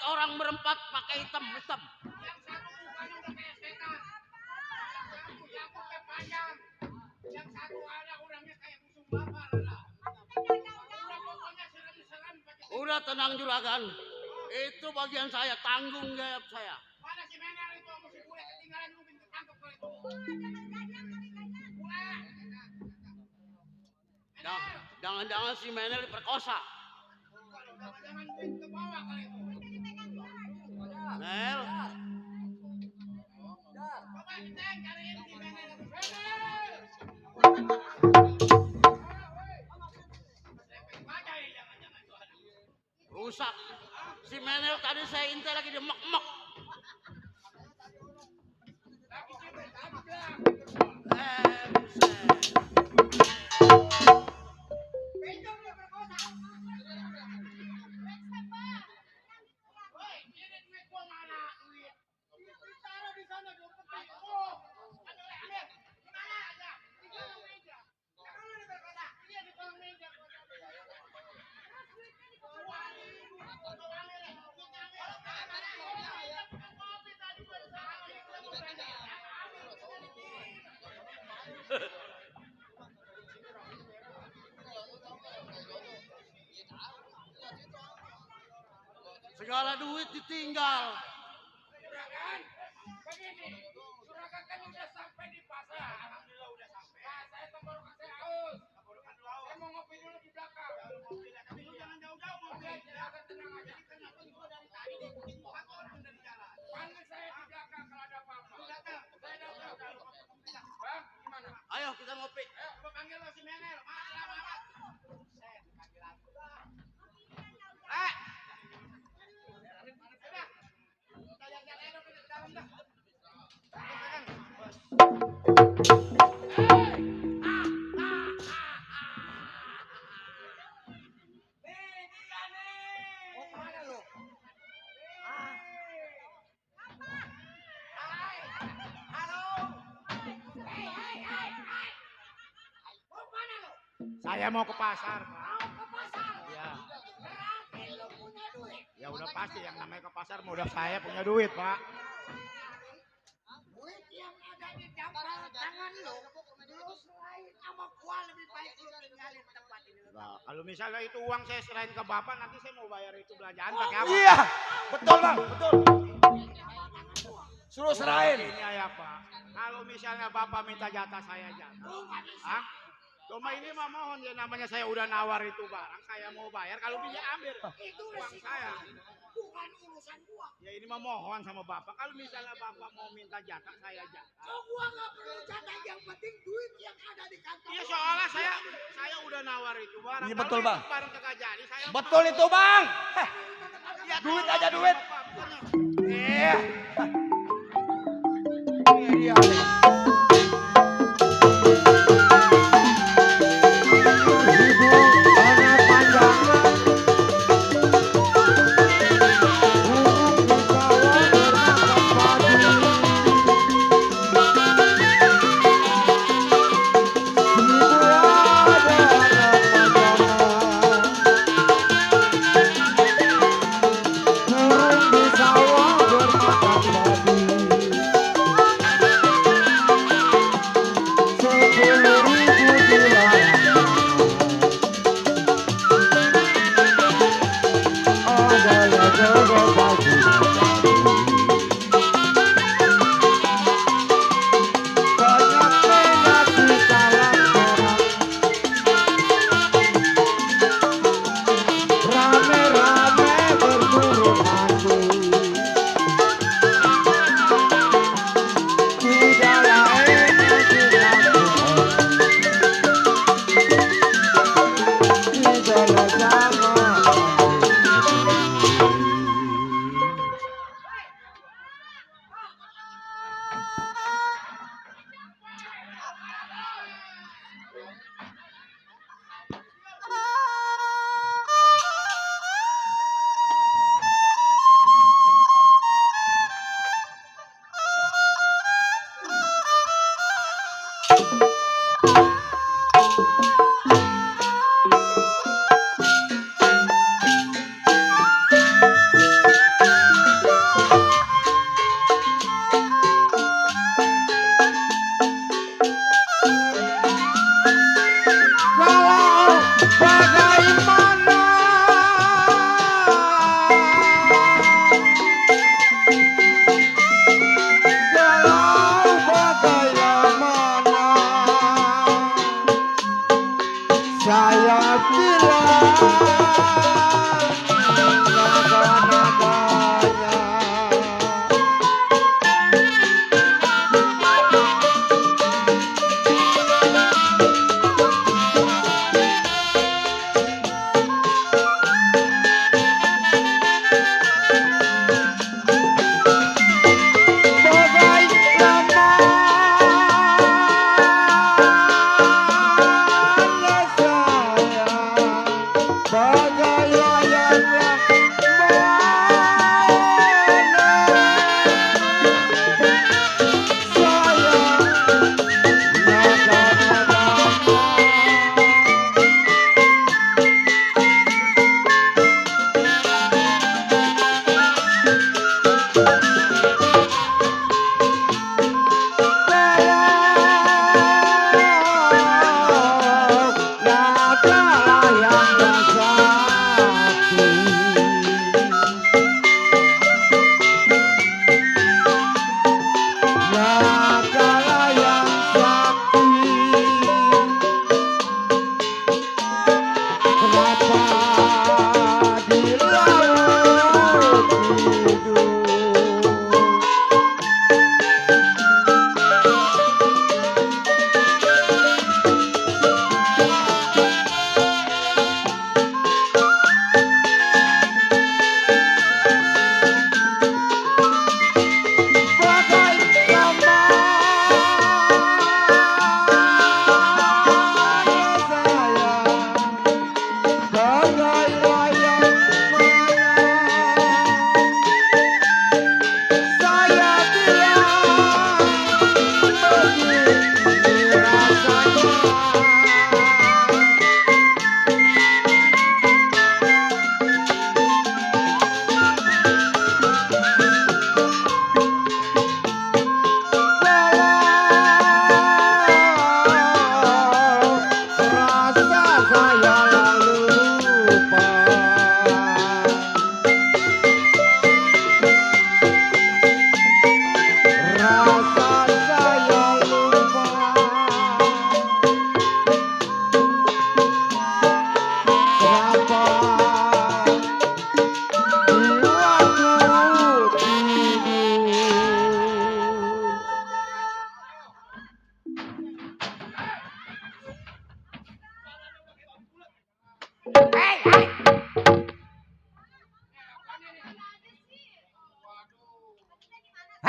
orang berempat pakai hitam. Yang satu mukanya udah kayak setan. Yang pakai panjang. Yang satu ada orangnya kayak musuh babar. Udah pokoknya serem-serem. Udah tenang juragan. Itu bagian saya, tanggung jawab saya. Mana si Menel itu sama si bule ketinggalan lu pintu tangkap kalau itu. Jangan-jangan si Menel diperkosa. Jangan duit ke bawah kali itu. Mel, Coba kita cariin si Menel. rusak. Si Menel tadi saya intai lagi di mek-mek. Buset. Segala duit ditinggal. Juragan, begini, Juragan kan udah sampai di pasar. Alhamdulillah udah sampai. Nah, saya tenggorokan saya haus. Saya mau ngopi dulu di belakang. Tapi lu jangan jauh-jauh ngopi. Juragan tenang aja. Kenapa gua dari tadi diikutin tuh orang dari jalan. Panggil saya di belakang kalau ada apa-apa. Saya datang. Bang, gimana? Ayo kita ngopi. Ayo, gua panggil lo si Menel. Lama-lama. Saya mau ke pasar, Pak. Ya. Ya udah pasti yang namanya ke pasar mau udah saya punya duit, Pak. Duit yang ada di dalam tangan lo, lu selain sama gua lebih baik lu tinggalin tempat ini. Nah, kalau misalnya itu uang saya serahin ke Bapak, nanti saya mau bayar itu belanjaan pakai apa? Iya, betul bang, betul. Suruh serahin. Ini ya Pak. Kalau misalnya Bapak minta jatah saya jatah. Hah? Cuma ini mah mohon ya, namanya saya udah nawar itu barang, saya mau bayar, kalau bisa ambil Itu uang saya. bukan urusan gua. Ya ini mah mohon sama Bapak, kalau misalnya Bapak mau minta jatah saya jatah. Oh, gua nggak perlu jatah, yang penting duit yang ada di kantong. Iya soalnya saya udah nawar itu barang. Iya, Kalau betul, itu Bang. Barang kagak jadi saya. Betul itu bang. Ya, Duit aja duit. Iya. Ini dia nih.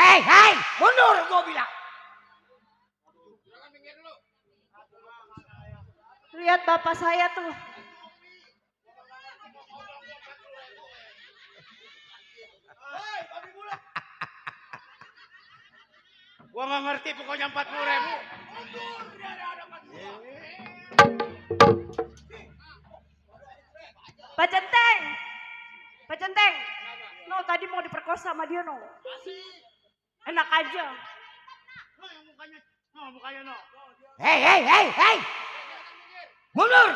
Hei, mundur gua bilang. Lihat bapak saya tuh. Gua nggak ngerti pokoknya 40.000. Pak Centeng. Pak Centeng. No, tadi mau diperkosa sama dia, no. Enak aja. Hei. Mundur.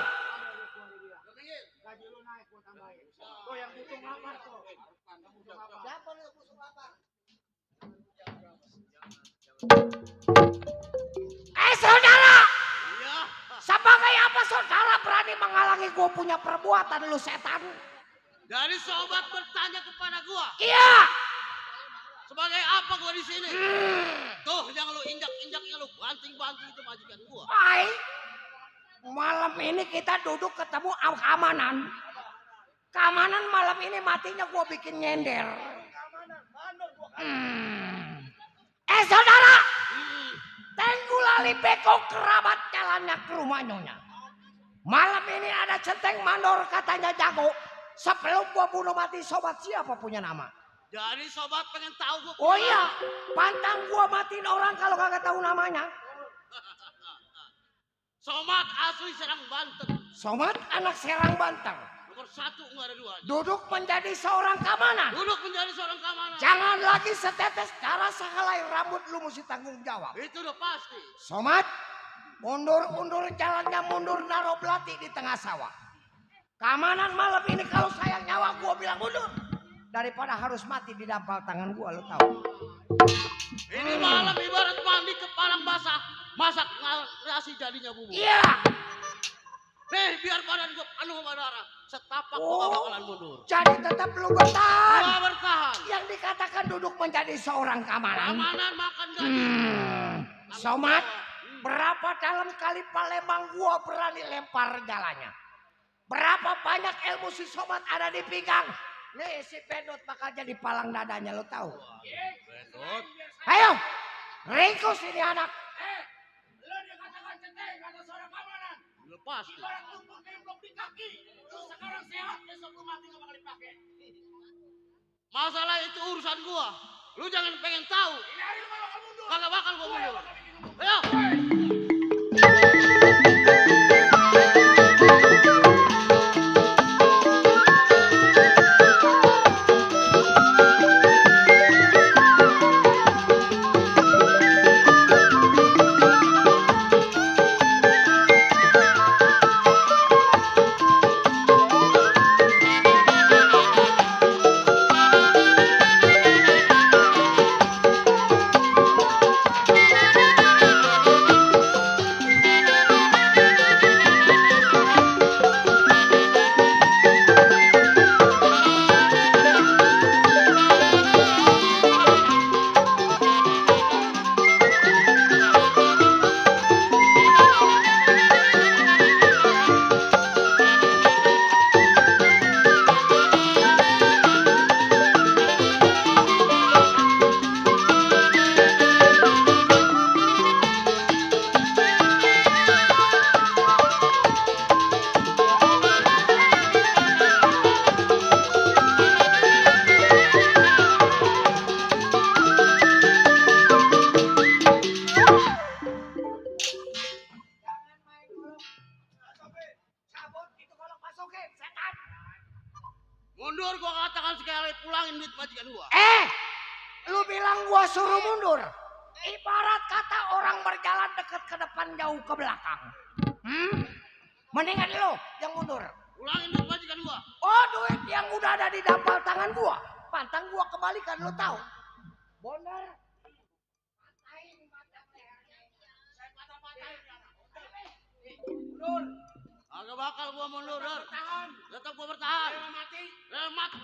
Saudara. Iya. Sebagai apa saudara berani menghalangi gue punya perbuatan lu setan? Dari sobat bertanya kepada gua, Iya. sebagai apa gua di sini? Tuh yang lu injak-injak, yang lu banting-banting itu majikan gua. Baik. Malam ini kita duduk ketemu keamanan. Keamanan malam ini matinya gue bikin nyender. Saudara. Tenggulali beko kerabat jalannya ke rumah nyonya. Malam ini ada centeng mandor katanya jago. Sebelum gua bunuh mati sobat siapa punya nama? Jadi sobat pengen tahu gua. Oh iya, pantang gua matiin orang kalau kagak tahu namanya. Somat asli Serang Banten. Somat anak Serang Banten. Nomor 1 enggak ada 2. Duduk menjadi seorang keamanan. Duduk menjadi seorang keamanan. Jangan lagi setetes darah sehelai rambut lu mesti tanggung jawab. Itu udah pasti. Somat, mundur jalannya mundur naruh belati di tengah sawah. Keamanan malam ini kalau sayang nyawa gua bilang mundur. Daripada harus mati di dampal tangan gua, lu tahu. Ini malam ibarat mandi kepalang basah. Masak nasi jadinya bubur. Iya. Nih biar badan gua penuh sama darah. Setapak gua gak bakalan mundur. Jadi tetap lu bertahan. Gua bertahan. Yang dikatakan duduk menjadi seorang keamanan. Keamanan makan gaji. Somat, berapa dalam kali Palembang gua berani lempar jalannya? Berapa banyak ilmu si Somat ada di pinggang? Nih si Pedot bakal jadi palang dadanya, lo tahu? Bedot. Ayo, ringkus ini anak. Lo dikatakan centeng kata seorang keamanan. Udah pasti. Ibarat lu pakai blok di kaki. Lu sekarang sehat, besok lu mati gak bakal dipakai. Masalah itu urusan gua. Lu jangan pengen tahu. Ini hari lu gak bakal mundur. Kagak bakal gua mundur. Ayo. Mundur gua katakan sekali pulangin duit majikan gua. Lu bilang gua suruh mundur. Ibarat kata orang berjalan dekat ke depan jauh ke belakang. Mendingan lu yang mundur. Pulangin duit majikan gua. Oh, duit yang udah ada di dampal tangan gua. Pantang gua kembalikan, lu tahu. Bener. Agak bakal gua mundur. Tetap gua bertahan. Rela mati.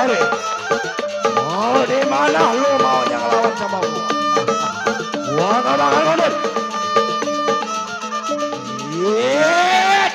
Ari. Mau di mana lu maunya ngelawan sama gua? Gua gak bakal mundur. Yeet.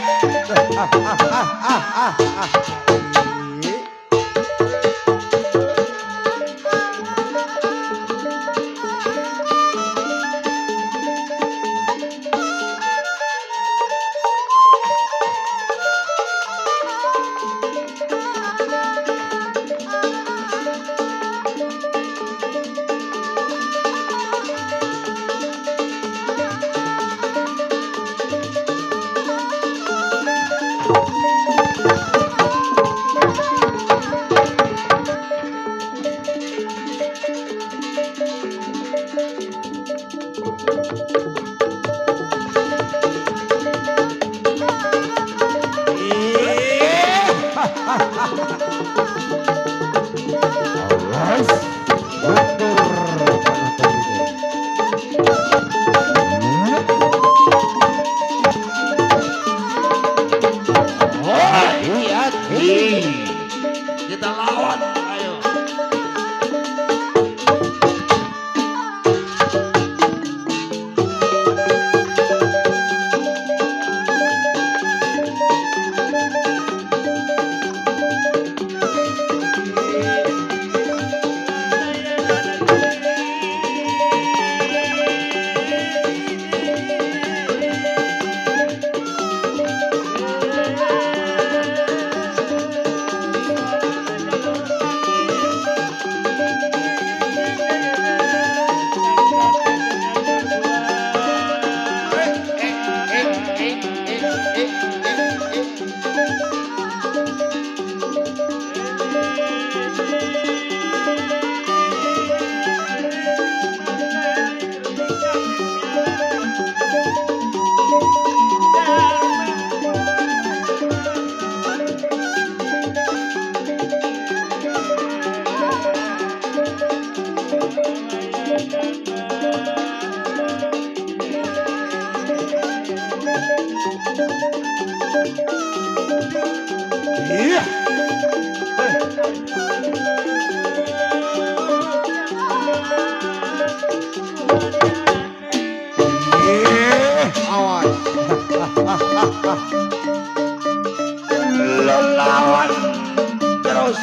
Kita lawan, ayo. Lawan terus.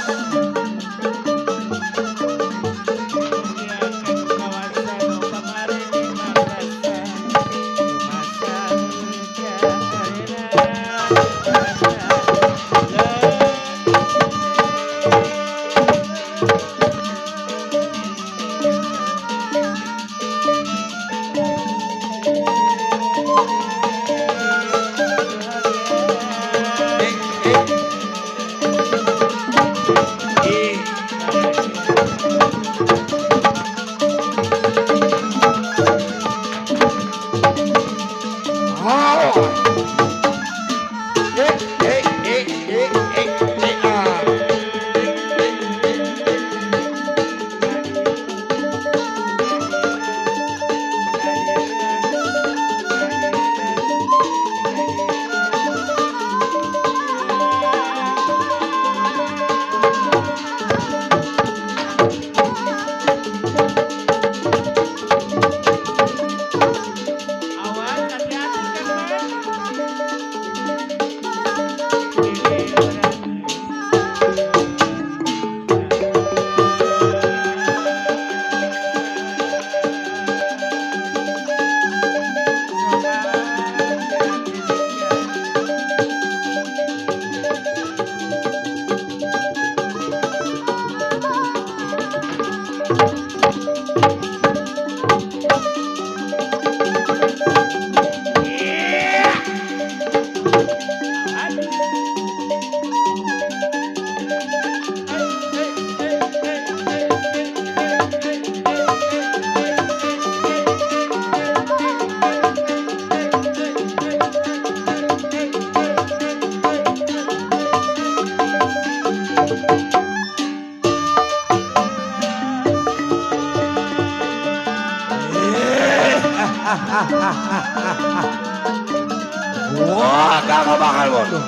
Wah, kagak bakal bodoh.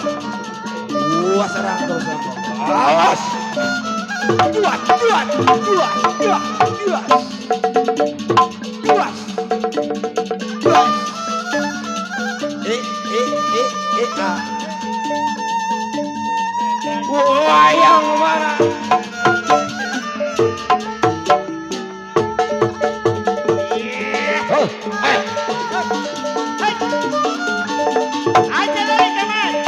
Gua serang terus sama. Awas. Puas, puas, puas, puas, puas. Puas. Puas. Ah. Wayang mana? Oh, Aja lagi kawan.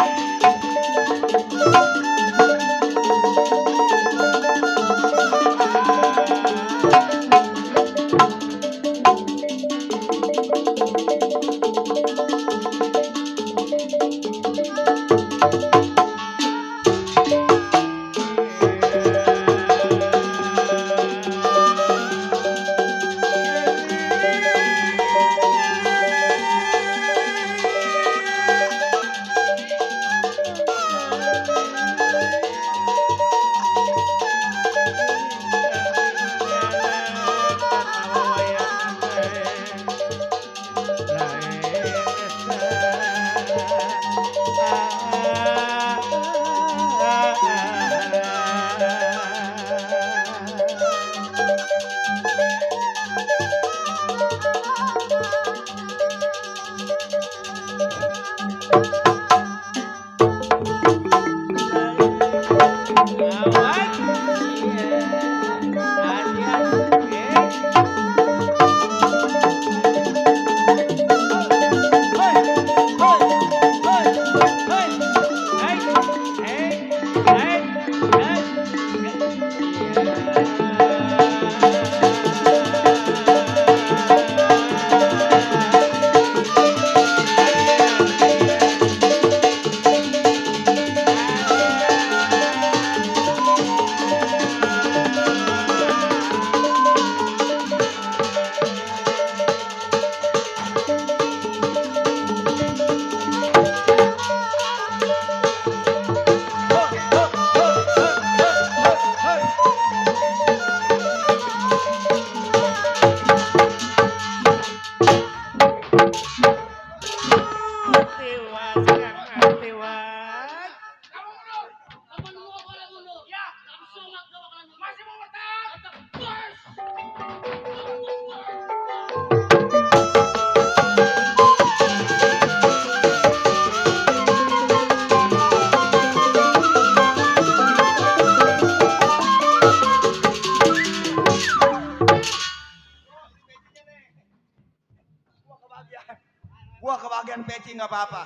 Gua kebagian peci nggak apa-apa.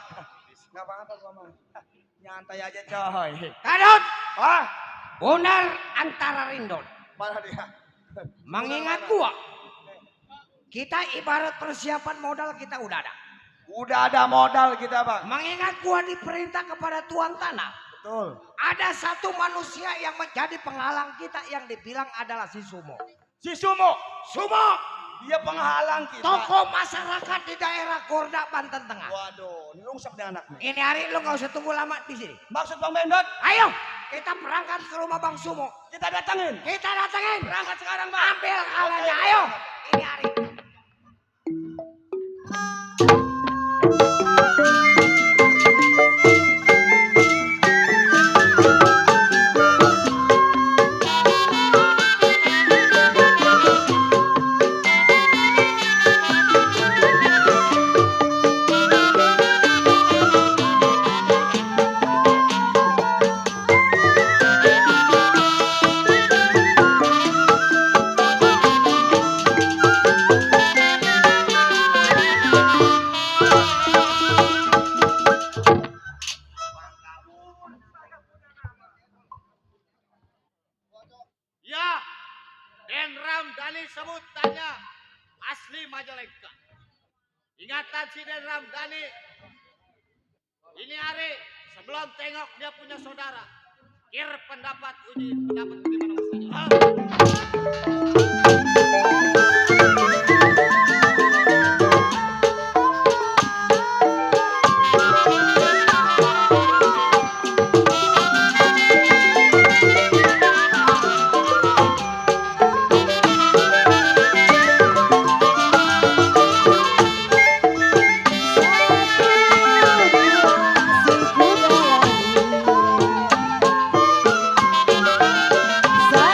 Nggak apa-apa gua mah. Nyantai aja coy. Kadut, Wah, benar antara Rindon. mana dia? Mengingat gua, kita ibarat persiapan modal kita udah ada. Udah ada modal kita bang. Mengingat gua diperintah kepada tuan tanah. Betul. Ada satu manusia yang menjadi penghalang kita yang dibilang adalah si Sumo. Si Sumo, Sumo, dia penghalang kita. tokoh masyarakat di daerah Gorda, Banten Tengah. Waduh, ini rungsek nih anaknya. Ini hari lu nggak usah tunggu lama di sini. Maksud Bang Bendot, Ayo, kita berangkat ke rumah Bang Sumo. kita datengin. Kita datengin. Berangkat sekarang bang. Ambil kalanya, Oke. ayo. Ini hari. Ya, Den Ramdhani sebutannya asli Majalengka. Ingatan si Den Ramdhani, ini hari sebelum tengok dia punya saudara, kir pendapat uji pendapat bagaimana mestinya. Saya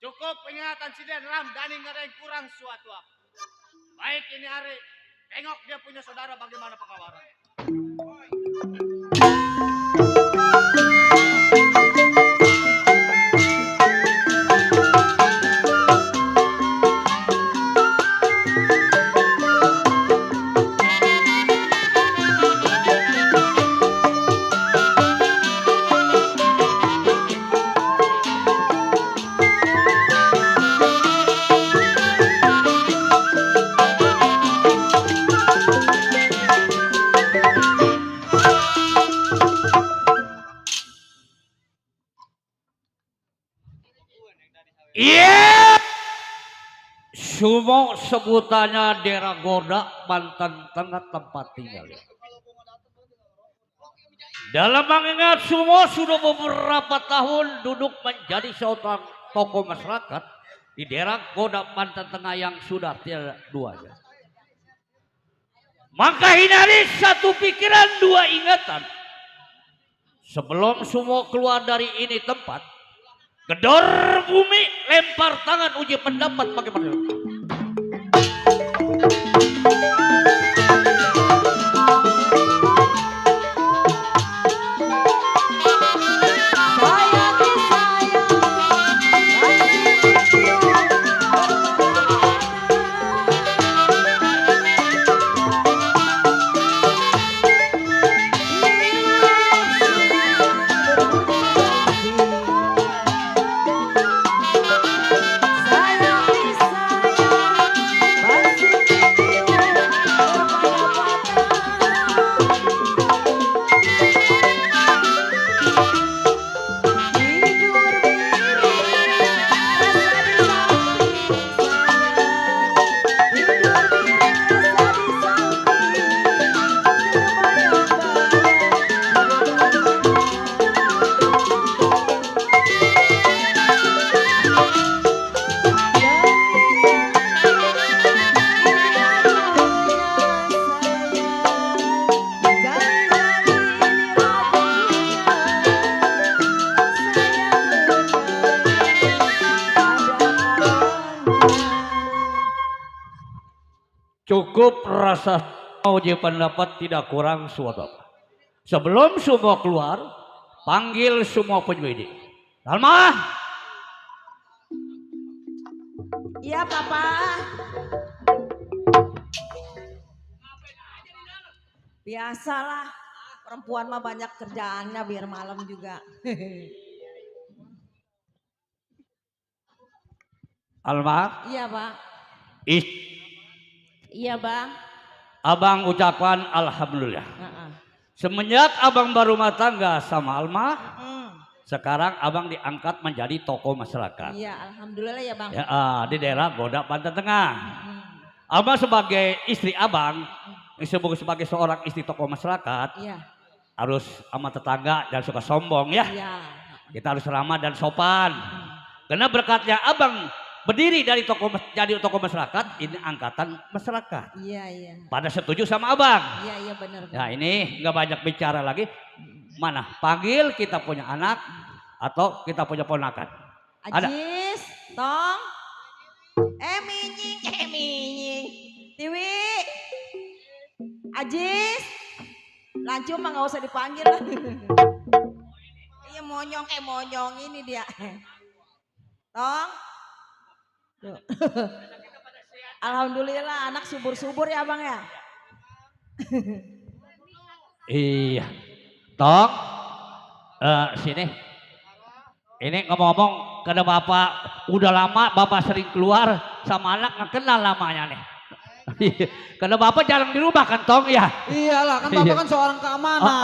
Cukup peringatan si Den Ramdhani, nggak ada yang kurang suatu apa. Baik ini hari, tengok dia punya saudara bagaimana pekawaran. Iya. Sumo sebutannya daerah Goda, Banten Tengah tempat tinggalnya. Dalam mengingat Sumo sudah beberapa tahun duduk menjadi seorang tokoh masyarakat di daerah Goda, Banten Tengah yang sudah tiada duanya. Maka hindari satu pikiran, dua ingatan. Sebelum Sumo keluar dari ini tempat, gedor bumi, lempar tangan, uji pendapat bagaimana. Cukup rasa uji pendapat, tidak kurang suatu apa. Sebelum semua keluar, panggil semua penyidik. Salma. Iya, Papa. Biasalah, perempuan mah banyak kerjaannya biar malam juga. Alma. Iya, Pak. Iya, Bang. Abang ucapkan alhamdulillah. Semenjak abang baru rumah tangga sama Alma, sekarang abang diangkat menjadi tokoh masyarakat. Iya, alhamdulillah ya, Bang. Ya, di daerah Goda, Banten Tengah. Abang sebagai istri abang, sebagai seorang istri tokoh masyarakat, Iya. harus sama tetangga dan suka sombong ya. Iya. Kita harus ramah dan sopan. Karena berkatnya abang berdiri dari jadi tokoh masyarakat, ini angkatan masyarakat. Iya, iya. Pada setuju sama abang. Iya, iya benar. Ya ini nggak banyak bicara lagi. Mana panggil kita punya anak atau kita punya ponakan. Ada. Ajis, Tong. Minying. Tiwi. Ajis. Lancu mah nggak usah dipanggil lah. Iya monyong ini dia. Tong. Tuh. Alhamdulillah anak subur-subur ya Bang ya. Iya. Tong. Sini. Ini ngomong-ngomong, karena bapak udah lama bapak sering keluar sama anak, nggak kenal namanya nih. Karena bapak jarang di rumah kan Tong ya. Iyalah, kan bapak kan seorang keamanan.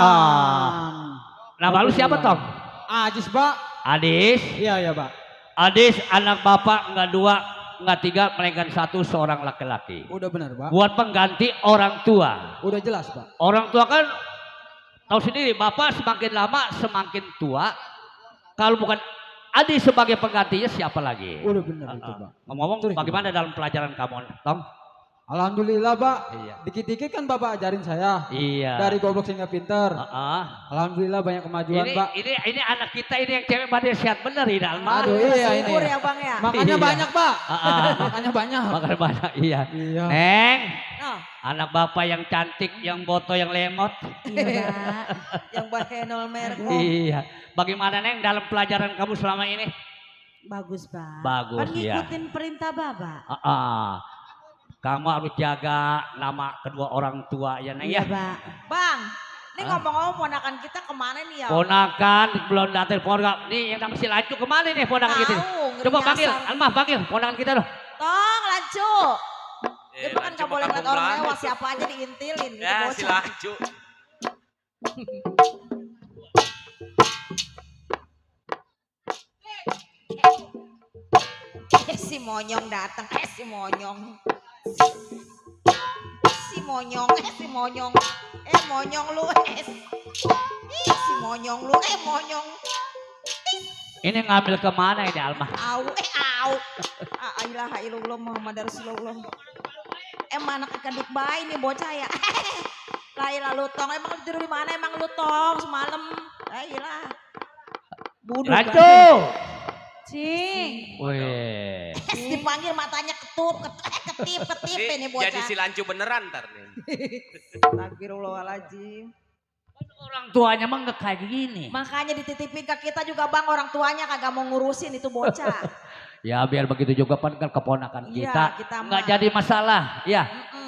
Nama lu siapa Tong? Ajis, Pak. Adis. Iya, Pak. Adis anak bapak nggak dua, nggak tiga, melainkan satu, seorang laki-laki. Udah benar, Pak. Buat pengganti orang tua. Udah jelas, Pak. Orang tua kan tahu sendiri, bapak semakin lama semakin tua. Kalau bukan Adis sebagai penggantinya siapa lagi? Udah benar itu, Pak. Ngomong-ngomong, bagaimana dalam pelajaran kamu, Tong? Alhamdulillah, Pak. Iya. Dikit-dikit kan Bapak ajarin saya. Iya. Dari goblok sehingga pinter. Heeh. Alhamdulillah banyak kemajuan, Ini, Pak. ini anak kita ini yang cewek pada sehat bener ini Alma. Aduh, iya ini. Syukur ya Bang ya. Makanya Iya. banyak, Pak. Heeh. Makanya banyak. Makan banyak, iya. Iya. Neng, Oh, anak bapak yang cantik, yang boto, yang lemot. iya Pak. Yang bahenol merek. Iya. Bagaimana Neng dalam pelajaran kamu selama ini? Bagus Pak. Bagus, Kan ya. ngikutin perintah Bapak. Kamu harus jaga nama kedua orang tua ya Neng Iya ya. Pak. Bang, ini ngomong-ngomong ponakan kita kemana nih ya? Ponakan belum datang ponakan. Nih yang namanya si Lancu kemana nih ponakan kita? Tahu, Coba ngeri panggil, nyasar. Alma panggil ponakan kita loh. Tong, Lancu. Itu kan Lancu gak boleh makan ngeliat orang pemberani mewah, tuh. siapa aja diintilin. Gitu, Ya, si bocah. Lancu. Si Monyong datang, si Monyong. Si Monyong, si Monyong. Monyong lu, si Monyong lu, Monyong. Ini ngambil kemana ini Alma? Au, au. Ilaha illallah Muhammad Rasulullah. Emang anak ikan dik bayi nih bocah ya. Lah lu tong, emang lu tidur di mana emang lu tong semalam? Lah. Bunuh. Lancu. Cing. Wih. Dipanggil matanya ketip ini bocah. Jadi si Lancu beneran ntar nih. Astagfirullahaladzim. Orang tuanya mah nggak kayak gini. Makanya dititipin ke kita juga Bang, orang tuanya kagak mau ngurusin itu bocah. Ya biar begitu juga kan keponakan Iya, kita, kita nggak mah. jadi masalah. Ya,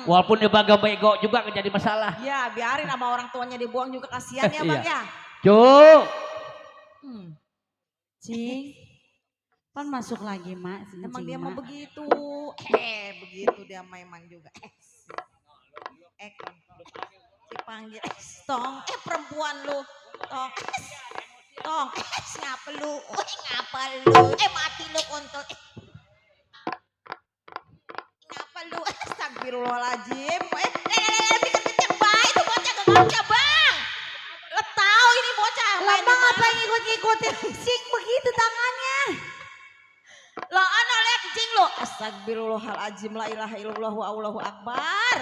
walaupun dia baga bego juga nggak jadi masalah. Ya biarin sama orang tuanya dibuang juga kasihan ya Bang ya. Cuk. Cing. Kan masuk lagi mak. Emang dia mah mau begitu. Begitu dia memang juga. Dipanggil tong, perempuan lu. Tong. Tong, ngapa lu? Ngapa lu? Mati lu kontol. Ngapa lu? Astagfirullahaladzim. Bikin kenceng baik itu bocah gak ngerti Bang. Lo tau ini bocah. lah bang apa yang ngikut-ngikutin sing begitu tangannya. Lah ana lihat cing lo. Astagfirullahaladzim, la ilaha illallah wa Allahu akbar.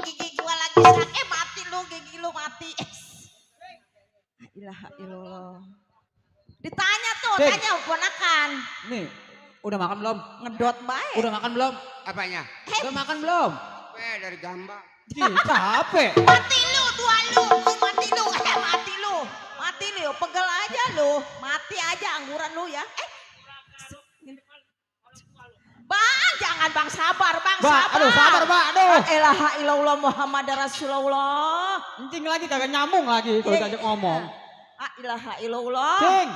Gigi gua lagi serak, mati lu, gigi lu mati. La ilaha illallah. Ditanya tuh, Cing. tanya ponakan. Nih, udah makan belum? Ngedot baik. Udah makan belum? Apanya? Udah makan belum? Dari gambang. Capek. Mati lu, dua lu, mati lu, mati lu. Mati lu, pegel aja lu. Mati aja angguran lu ya. Bang, jangan Bang, sabar Bang, Mbak, sabar. aduh sabar Mbak, aduh. La ilaha illallah Muhammad Rasulullah. Encing lagi kagak nyambung lagi kalau diajak ngomong. La ilaha illallah. Cing,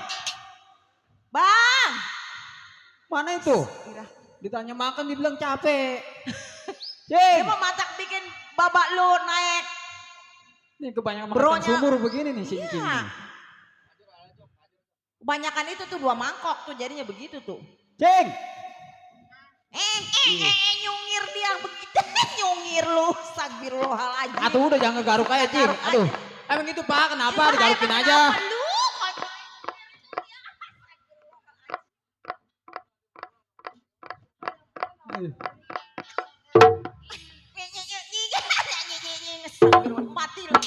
Bang. mana itu? Ilah. Ditanya makan dibilang capek. Dia Cing, mau matak bikin babak lu naik. nih kebanyakan makan Bronya. sumur begini nih si Encing. Iya. Kebanyakan itu tuh 2 mangkok tuh jadinya begitu tuh. Cing, Nyungir dia begitu. Nyungir lu. Astagfirullahaladzim. atuh udah jangan garuk aja Cing. Garuk Aduh, aja. emang itu Pak kenapa Emang digarukin emang aja? kenapa lu? Mati lu.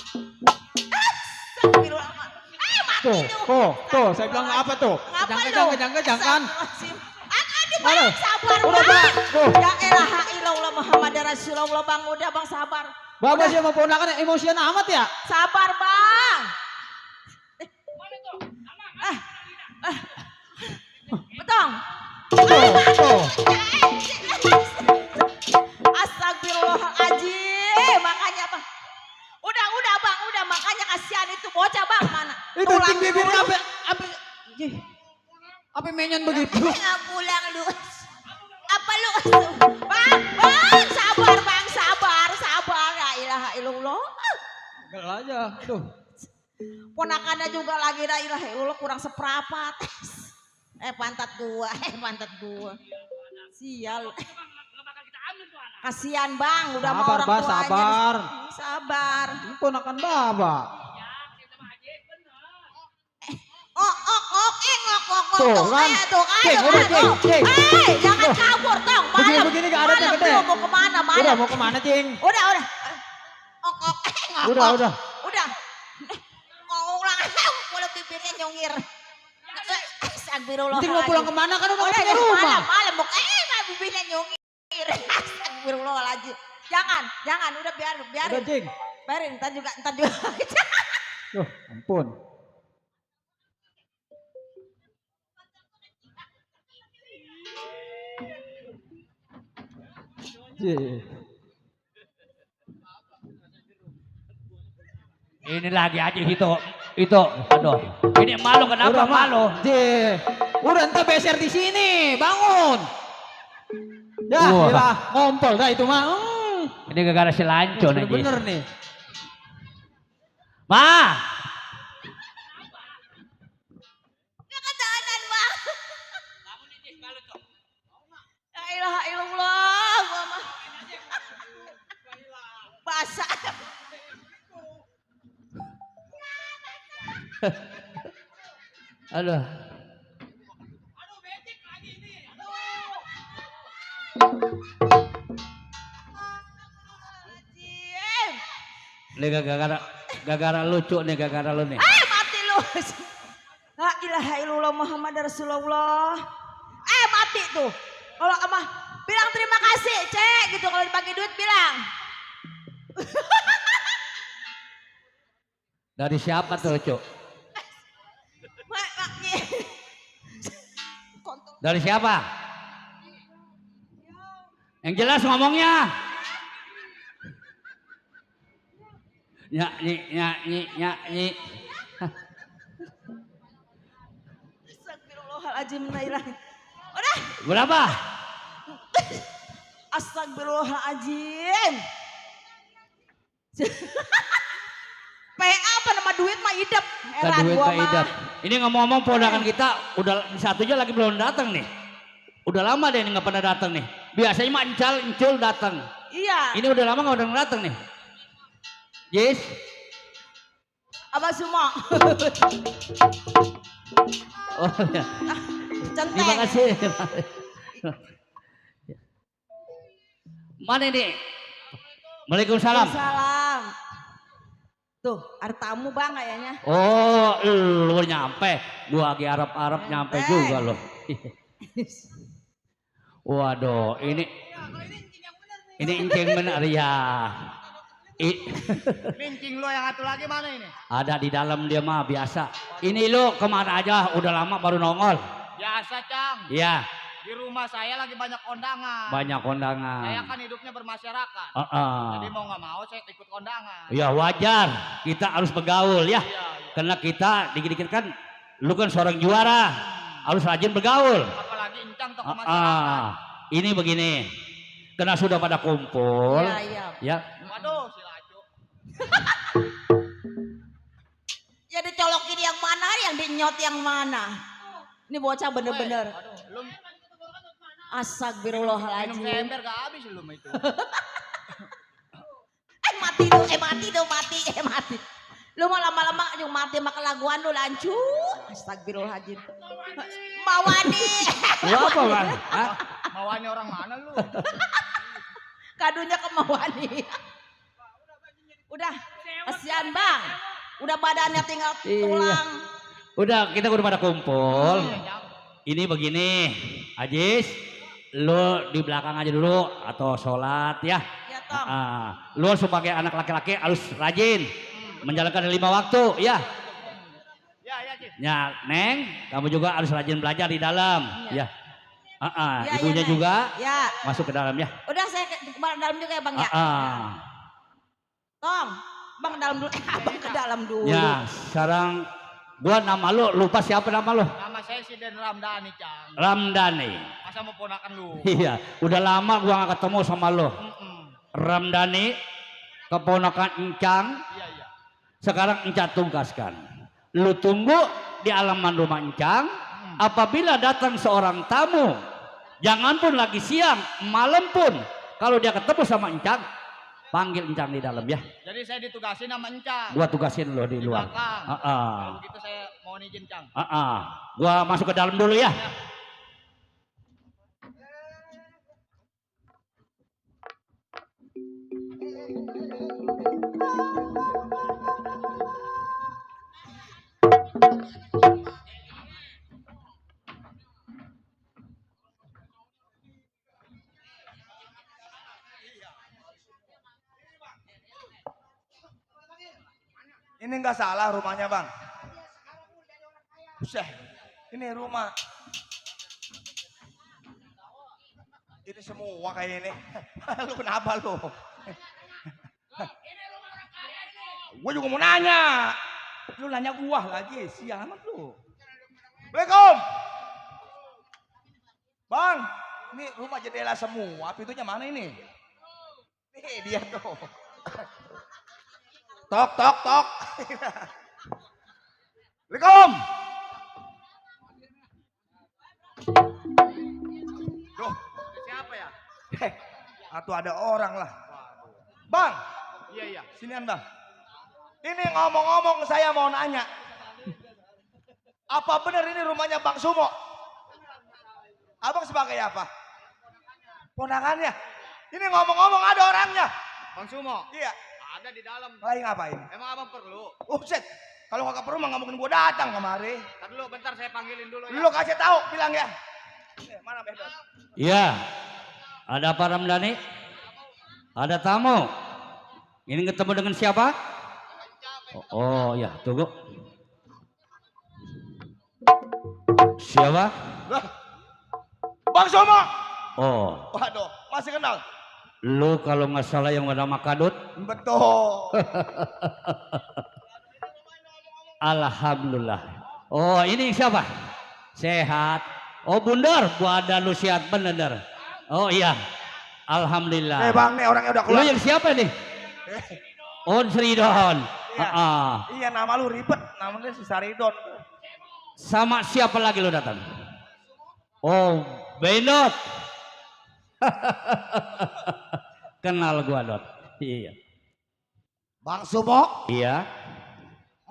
Astagfirullah. Mati Tuh, saya bilang apa tuh? Ngapa Jangan, lu? jangan. Aduh Mana? Bang, sabar Udah, Bang. Bang. Tuh. Ya elah ilallah Muhammad Rasulullah Bang, udah Bang sabar. Bapak sih mau ponakan emosian amat ya? Sabar Bang. Betong. Tuh. Astagfirullahaladzim. Makanya Bang. Udah Bang, udah makanya kasihan itu bocah Bang mana? Itu Cing bibirnya apa menyan begitu? Nggak pulang lu. Apa lu? Bang, sabar Bang, sabar. La ilaha illallah. Gak aja, tuh. Ponakannya juga lagi la ilaha illallah kurang seprapat. Pantat gua. Sial. Kasihan Bang, udah mau Sabar, orang Bah, tuanya. sabar. Sabar. Ini ponakan Bapak. Ngok. Tuh, kan? Tuh, Cing, ayo. udah, Cing. Jangan kabur, Tong. Bang. cuma begini gak ada yang gede. Lu mau kemana? Malam. Udah mau kemana, Cing? Udah. Udah. Udah. Ngomong ulang. Mulut bibirnya nyungir. Astagfirullah. Cing mau pulang kemana kan udah punya Malam, rumah. malam. Bibirnya nyungir. Astagfirullahaladzim. Jangan. Udah biarin. Udah, Cing. Biarin, ntar juga. Duh, ampun. Cing. Ini lagi aja itu, aduh. Ini malu kenapa Udah, Mak. malu? Cing. Udah entah beser di sini, bangun. Ya, Wah. gila, ngompol dah itu mah. Ini gara-gara si lancon aja. Bener nih. Ma, Kedanan, Bang. La ilaha illallah. Gua mah. Basah. aduh. Jim. Ini gara-gara lucu nih, gara-gara lu nih. Mati lu. La ilaha illallah Muhammad Rasulullah. Mati tuh. Kalau ama bilang terima kasih, Cek, gitu kalau dibagi duit bilang. Dari siapa tuh lucu? Dari siapa? Yang jelas ngomongnya. Nyanyi. Astagfirullahaladzim, la ilaha. Udah. Berapa? Astagfirullahaladzim. PA apa nama duit mah hidup. Kan duit Pak Idap. Ini ngomong-ngomong ponakan kita udah satunya lagi belum datang nih. Udah lama deh ini nggak pernah datang nih. Biasanya mah encul datang. Iya. Ini udah lama nggak udah datang nih. Yes. Abang semua. Oh ya. Centeng. Terima kasih. Mana ini? Waalaikumsalam. Salam. Tuh, ada tamu Bang kayaknya. Oh, lu nyampe. Gua lagi Arab nyampe juga loh. Waduh, ini incing bener ya. Lincing lo yang satu lagi mana ini? Ada di dalam dia mah biasa. Ini lu kemana aja? Udah lama baru nongol. Biasa, Cang. Iya, Di rumah saya lagi banyak kondangan. banyak kondangan. Saya kan hidupnya bermasyarakat. Heeh. Jadi mau nggak mau saya ikut kondangan. Ya wajar, kita harus bergaul ya. Iya. Karena kita dikit-dikit kan, lu kan seorang juara, harus rajin bergaul. Apalagi encang tokoh masyarakat. Ini begini, karena sudah pada kumpul, Iya. ya. Waduh, si Lacu. Ya dicolokin yang mana, yang dinyot yang mana. Ini bocah bener-bener. Lu Astagfirullahaladzim. minum ember gak habis lu mah itu. Mati. Lu mah lama-lama yung mati makalaguan lu lancu. Astagfirullahaladzim. Mawani. Lu apa bang? Hah? Mawani orang mana lu? Kadunya ke Mawani. Udah, kasihan Bang. Udah badannya tinggal tulang. Udah, kita udah pada kumpul. Ini begini, Ajis, lu di belakang aja dulu atau sholat ya. Ya Tong. Lu sebagai anak laki-laki harus rajin menjalankan 5 waktu ya. Ya, Cik. Ya, Neng, kamu juga harus rajin belajar di dalam ya. Ya, Ibunya Neng. juga Ya, masuk ke dalam ya. udah saya ke dalam juga ya Bang ya. Tong, Bang ke dalam dulu. Abang ke dalam dulu. Ya, sekarang gua nama lu lupa siapa nama lu? Nama saya si Den Ramdhani, Cang. Ramdhani. Masa mau ponakan lu? Iya, udah lama gua gak ketemu sama lu. Ramdhani, keponakan Encang. Iya. Sekarang Encang tugaskan. Lu tunggu di halaman rumah Encang. Apabila datang seorang tamu, jangan pun lagi siang, malam pun, kalau dia ketemu sama Encang, panggil Encang di dalam ya. Jadi saya ditugasin sama Encang. Gua tugasin lo di luar. Belakang. Kalau begitu saya mohon izin, Cang. Gua masuk ke dalam dulu ya. Ini nggak salah rumahnya bang. Buset, ini rumah. Ini semua kayak ini. Lu kenapa lu? Gue juga mau nanya. Lu nanya gua lagi, sial amat lu. Assalamualaikum. Bang, ini rumah jendela semua, pintunya mana ini? Nih dia tuh. Tok, tok, tok. Assalamualaikum. Duh, siapa ya? Atau ada orang lah. Bang. Iya. Sinian bang. Ini ngomong-ngomong saya mau nanya. Apa benar ini rumahnya Bang Sumo? Abang sebagai apa? Ponakannya. Ini ngomong-ngomong ada orangnya. Bang Sumo? Iya. Ada di dalam. Lagi ngapain? Emang abang perlu? Set. Kalau kagak perlu mah nggak mungkin gua datang kemari. Ntar dulu, bentar saya panggilin dulu ya. Lu kasih tahu, bilang ya. Mana Bedot? Iya. Ada apa Ramdhani? Ada tamu. Ini ketemu dengan siapa? Oh ya, tunggu. Siapa? Bang Sumo. Oh, Waduh, masih kenal? lu kalau nggak salah yang bernama Kadut. Betul. Alhamdulillah. Oh, ini siapa? Sehat. Oh, Bundar, badan lu sehat bener. Oh iya. Alhamdulillah. Bang, nih orangnya udah keluar. Lu yang siapa nih? Oh, Sridon. Iya, nama lu ribet. Namanya si Saridon. Sama siapa lagi lu datang? Oh, Benot. Kenal gua, Dot. Iya. Bang Sumo, Iya.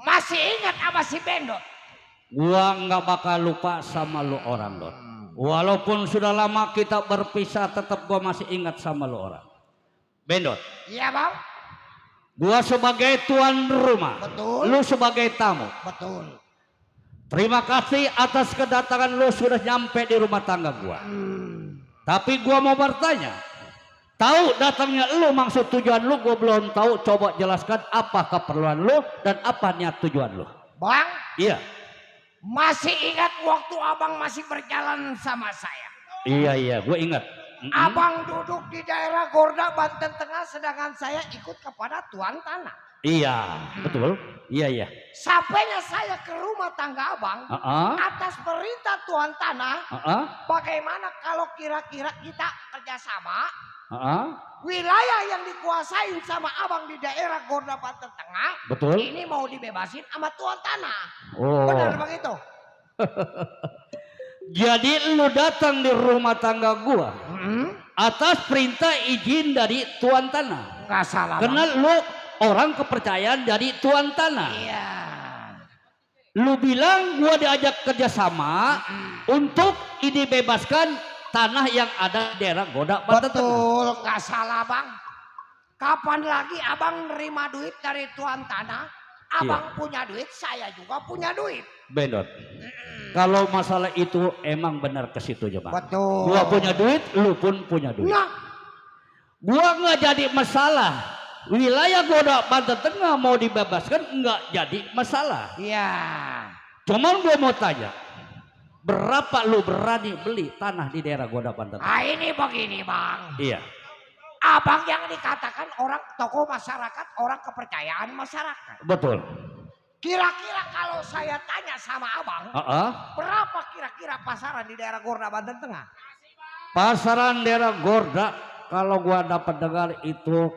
masih ingat sama si Bendot? Gua nggak bakal lupa sama lu orang, Dot. Walaupun sudah lama kita berpisah, tetap gua masih ingat sama lu orang. Bendot. Iya bang. Gua sebagai tuan rumah. Betul. Lu sebagai tamu. Betul. Terima kasih atas kedatangan lu sudah nyampe di rumah tangga gua. Tapi gua mau bertanya. Tahu datangnya lu, maksud tujuan lu gua belum tahu. Coba jelaskan apa keperluan lu dan apa niat tujuan lu. Bang. Iya. Masih ingat waktu abang masih berjalan sama saya? Iya, gue ingat. Abang duduk di daerah Gorda, Banten Tengah, sedangkan saya ikut kepada tuan tanah. Iya, betul. Iya. Sampainya saya ke rumah tangga abang, atas perintah tuan tanah, bagaimana kalau kira-kira kita kerjasama, wilayah yang dikuasain sama abang di daerah Gorda, Banten Tengah, betul. Ini mau dibebasin sama tuan tanah. Oh. Benar begitu? Jadi lu datang di rumah tangga gua atas perintah izin dari tuan tanah. Nggak salah. Karena lu orang kepercayaan dari tuan tanah. Iya. Lu bilang gua diajak kerjasama untuk ini bebaskan tanah yang ada di daerah Gorda Banten Tengah. Betul, nggak salah bang. Kapan lagi abang nerima duit dari tuan tanah? Abang punya duit, saya juga punya duit. Bendot. Kalau masalah itu emang benar ke situ aja, Bang. Betul. Gua punya duit, lu pun punya duit. Nah, gua nggak jadi masalah. Wilayah Gorda Banten Tengah mau dibebaskan nggak jadi masalah. Iya. Cuman gua mau tanya, berapa lu berani beli tanah di daerah Gorda Banten Tengah? Nah ini begini bang. Iya. Abang yang dikatakan orang tokoh masyarakat, orang kepercayaan masyarakat. Betul. Kira-kira kalau saya tanya sama abang, berapa kira-kira pasaran di daerah Gorda Banten Tengah? Pasaran daerah Gorda, kalau gua dapat dengar itu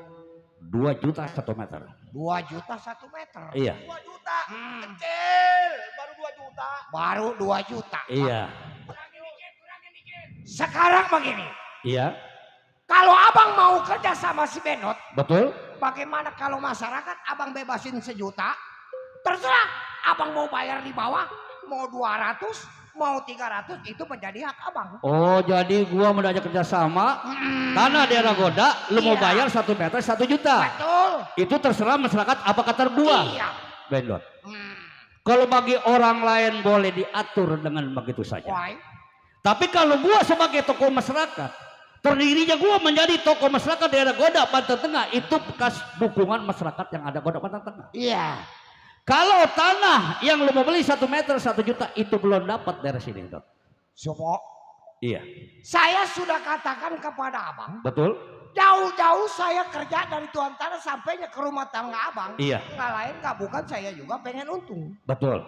2 juta 1 meter. 2 juta 1 meter? Iya. 2 juta, kecil, baru 2 juta. Baru 2 juta. Iya. Sekarang begini. Iya. Kalau abang mau kerja sama si Benot, Betul. bagaimana kalau masyarakat abang bebasin 1 juta? Terserah, abang mau bayar di bawah, mau 200, mau 300, itu menjadi hak abang. Oh, jadi gua mau diajak kerjasama, tanah daerah Gorda, lu mau bayar 1 meter 1 juta. Betul. Itu terserah masyarakat apa kata gua. Iya. Bendot. Kalau bagi orang lain boleh diatur dengan begitu saja. Why? Tapi kalau gua sebagai tokoh masyarakat, terdirinya gua menjadi tokoh masyarakat daerah Goda Banten Tengah, itu bekas dukungan masyarakat yang ada Goda Banten Tengah. Iya. Kalau tanah yang lu mau beli 1 meter 1 juta itu belum dapat dari sini, Dok. Sopo, Iya, saya sudah katakan kepada abang, betul. jauh-jauh saya kerja dari tuan tanah sampainya ke rumah tangga abang. Iya. Nggak lain nggak bukan saya juga pengen untung. Betul.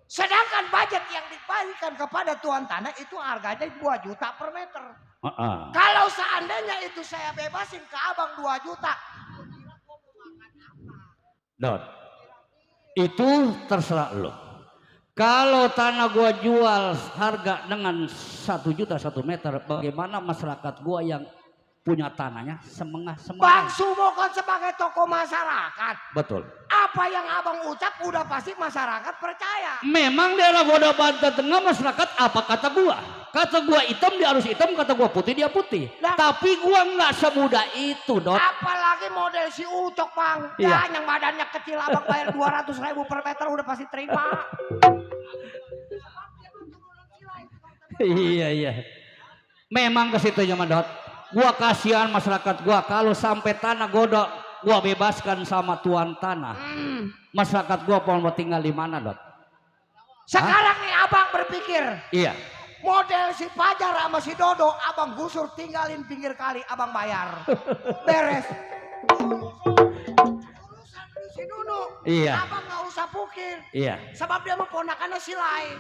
Sedangkan budget yang diberikan kepada tuan tanah itu harganya 2 juta per meter. Kalau seandainya itu saya bebasin ke abang 2 juta. Dot, itu terserah lo. Kalau tanah gua jual harga dengan 1 juta 1 meter, bagaimana masyarakat gua yang punya tanahnya Bang semengah? Sumo kan sebagai tokoh masyarakat. Betul. Apa yang abang ucap udah pasti masyarakat percaya. Memang daerah Goda Banten Tengah masyarakat apa kata gua? Kata gua hitam dia harus hitam, kata gua putih dia putih. Nah, tapi gua nggak semudah itu, Dot. apalagi model si Ucok bang. Iya. Ya, yang badannya kecil abang bayar 200.000 per meter udah pasti terima. Iya. Memang ke situ zaman Dot. Gua kasihan masyarakat gua kalau sampai tanah Goda gua bebaskan sama tuan tanah. Masyarakat gua mau tinggal di mana, Dot? Sekarang nih abang berpikir. Iya. Model si Fajar sama si Dodo abang gusur tinggalin pinggir kali abang bayar. Beres. Urusan si Nunu. Iya. Abang nggak usah pukir. Iya. Sebab dia mau ponakannya si Lai.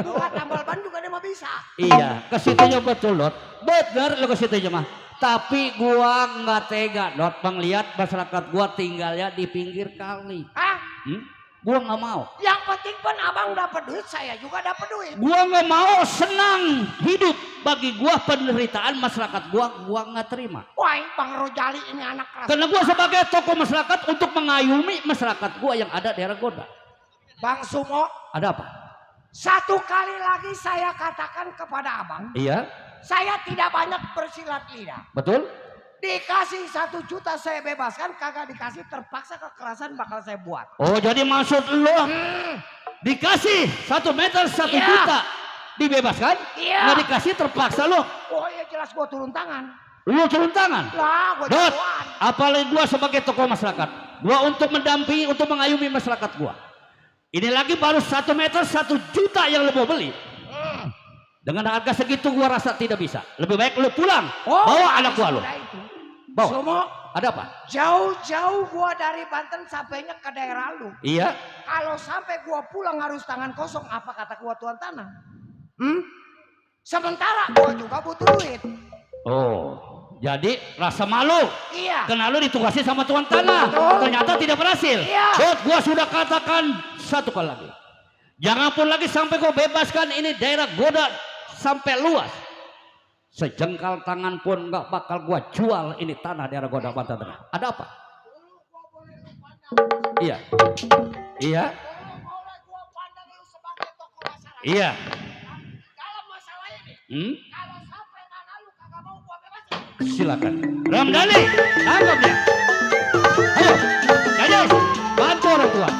Bukan tambal ban juga dia mah bisa. Iya, ke situnya betul, Dot. Bener lo ke situnya mah. Tapi gua nggak tega, Dot, melihat masyarakat gua tinggalnya di pinggir kali. Hah? Gua nggak mau. Yang penting pun abang dapat duit, saya juga dapat duit. Gua nggak mau senang hidup. Bagi gua penderitaan masyarakat gua nggak terima. Wah, Bang Rojali ini anak keras. Karena gua sebagai tokoh masyarakat untuk mengayomi masyarakat gua yang ada daerah Goda. Bang Sumo, Ada apa? satu kali lagi saya katakan kepada abang, Iya, saya tidak banyak bersilat lidah. betul. Dikasih 1 juta saya bebaskan, kagak dikasih terpaksa kekerasan bakal saya buat. Oh, jadi maksud lo dikasih 1 meter 1 Iya. juta dibebaskan? Iya. Nggak dikasih terpaksa lo. Oh iya jelas gua turun tangan. Lu turun tangan. Lah gua Dot, jagoan. apalagi gua sebagai tokoh masyarakat, gua untuk mendampingi, untuk mengayomi masyarakat gua. Ini lagi baru 1 meter 1 juta yang lu mau beli. Dengan harga segitu gua rasa tidak bisa. Lebih baik lu pulang, bawa anak gua lu. Bawa. Sumo, Ada apa? jauh-jauh gua dari Banten sampainya ke daerah lu. Iya. Kalau sampai gua pulang harus tangan kosong, apa kata gua tuan tanah? Sementara gua juga butuh duit. Oh, jadi rasa malu. Iya. Karena lu ditugasi sama tuan tanah. Betul. Ternyata tidak berhasil. Iya. Dot, gua sudah katakan satu kali lagi. Jangan pun lagi sampai gua bebaskan ini daerah Goda sampai luas. Sejengkal tangan pun nggak bakal gua jual ini tanah daerah Goda Banten Tengah. Ada apa? Iya. Iya. Iya. Dalam masalah ini, kalau sampai tanah lu kagak mau gua bebasin. Silakan. Ramdhani, tangkap dia. Ayo, Gajah, bantu orang tua.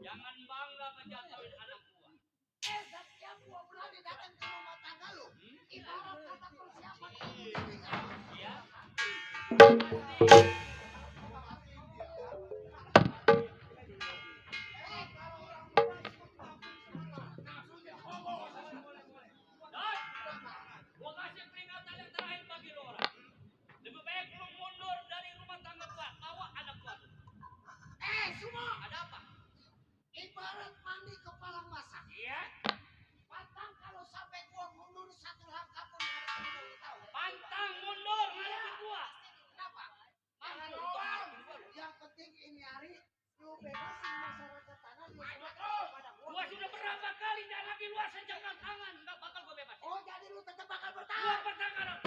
Jangan bangga ngejatuhin anak gua. Setiap gua berani datang ke rumah tangga lu, ibarat kata persiapan pernikahan. Iya. Gua kasih peringatan yang terakhir bagi lu orang. Lebih baik lu mundur dari rumah tangga gua, bawa anak gua. Semua Ada apa? ibarat mandi kepala basah. Iya. Pantang kalau sampai gua mundur satu langkah pun harus lu tahu. Pantang mundur ngadepin gua. Kenapa? Jangan doang. Yang penting ini hari lu bebasin masyarakat tanah lu serahkan kepada gua. Gua sudah berapa kali dan lagi luar sejengkal tangan, nggak bakal gua bebas. Oh, jadi lu tetap bakal Gua bertahan. pertahanan.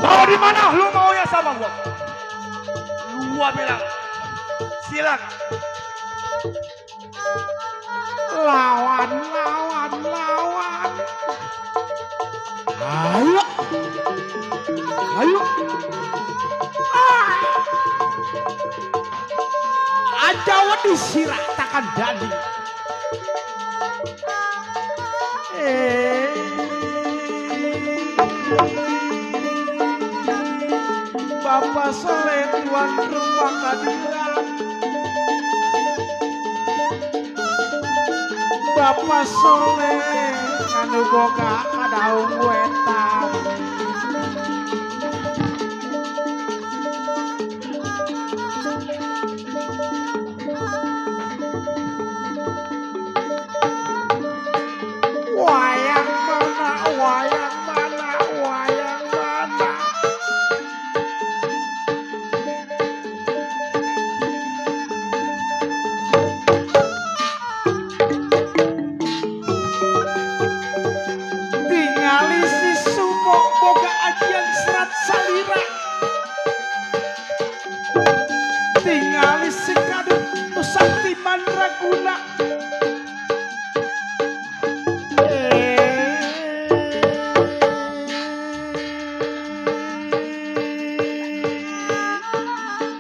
Mau di mana lu mau ya sama gua? Gua bilang silakan. Lawan, lawan, lawan. Ayo. Ayo. Aja wedi sirah takkan dadi. Bapak Soleh tuan rumah kadiran. Bapak Soleh anu boga kadaung wetan. Wayang mana, wayang mana, wayang mana. Tingali si Tingali sekadut sakti mandraguna.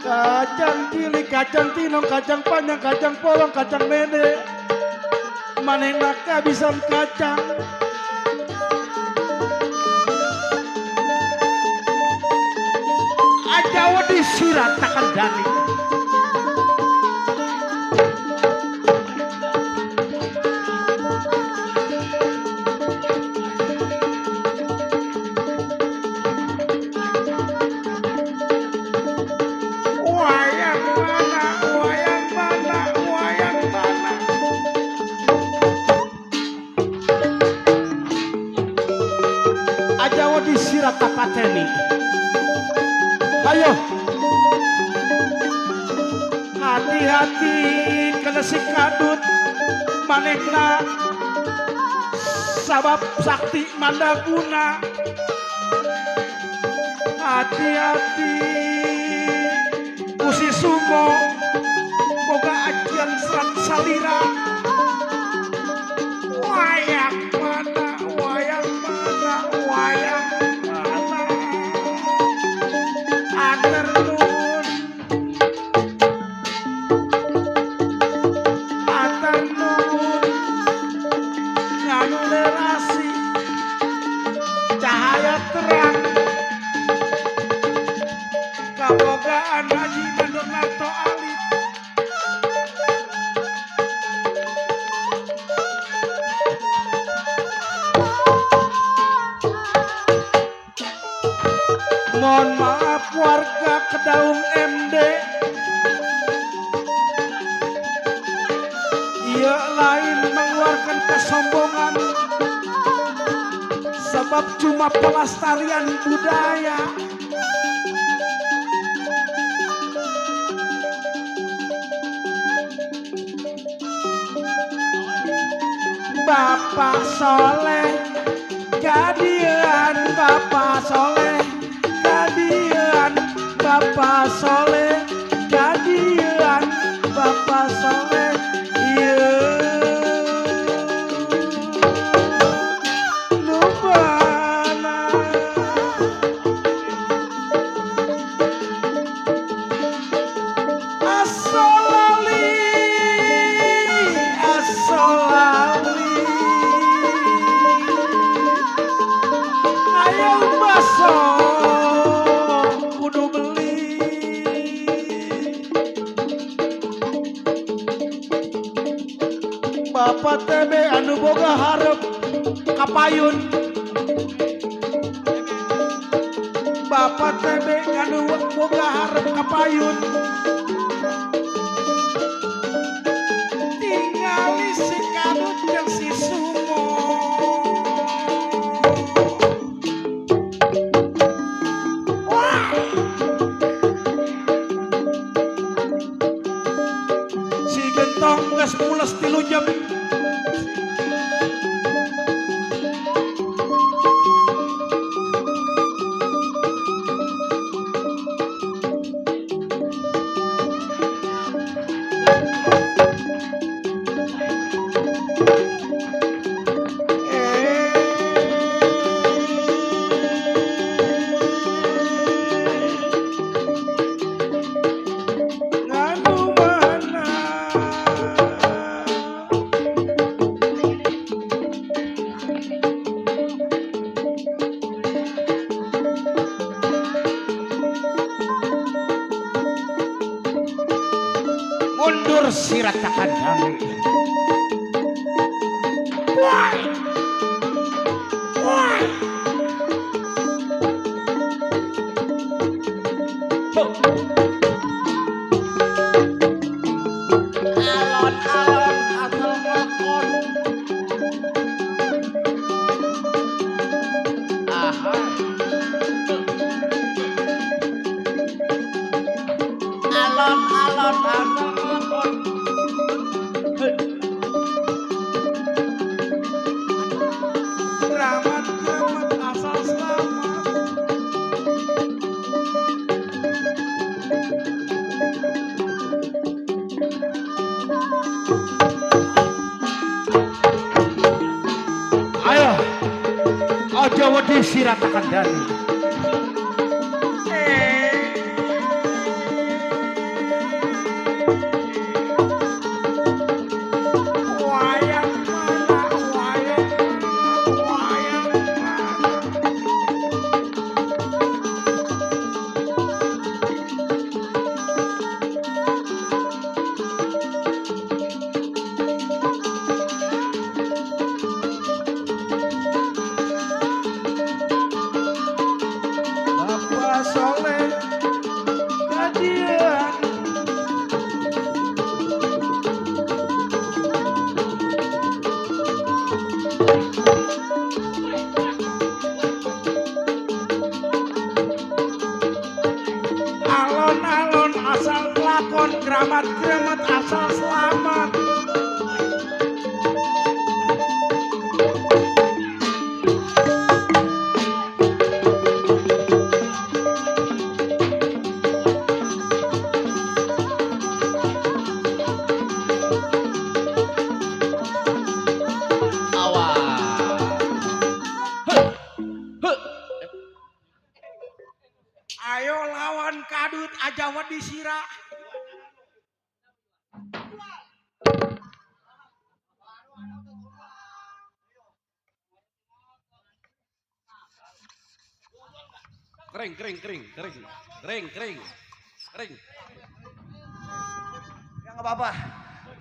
Kacang cilik, kacang tinong, kacang panjang, kacang polong, kacang mede. Manehna kabisan kacang. Ajawa disiratakan dani. Wayang mana, wayang mana, wayang mana. Ajawa disiratakan. Ayo, hati-hati kena si kadut manehna sabab sakti mandaguna. Hati-hati Usi Sumo boga ajian serat salira. Wayang mana, wayang mana, wayang mana. Agar nun, agar nun, nganu lerasi, cahaya terang, kabogaan Haji Mandonato Alif. Mohon maaf warga Kedaung MD. Ia lain mengeluarkan kesombongan sebab cuma pelestarian budaya. Bapak Soleh kadian, Bapak Soleh kadian, Bapak Soleh kadian, Bapak Soleh. Iya nubana asolali, asolali. Ayo baso kudu beli. Bapak TB anu boga harap kapayun. Bapak TB anu boga harap kapayun. Tingali si kadut jeung si Sumo. Si gentong geus mules 3 jam. Nganu mana mundur siratakan dani. Why? Why? Alon-alon asal ngelakon. Aha. Alon-alon asal ngelakon. Keramat-keramat asal selamat. aja wedi siratakan dari. Bapak Soleh kajian. Alon-alon asal lakon, keramat-keramat asal selamat. Ayo lawan kadut aja wedi sira. Kering, kering, kering, kering, kering, kering, kering. Ya nggak apa-apa.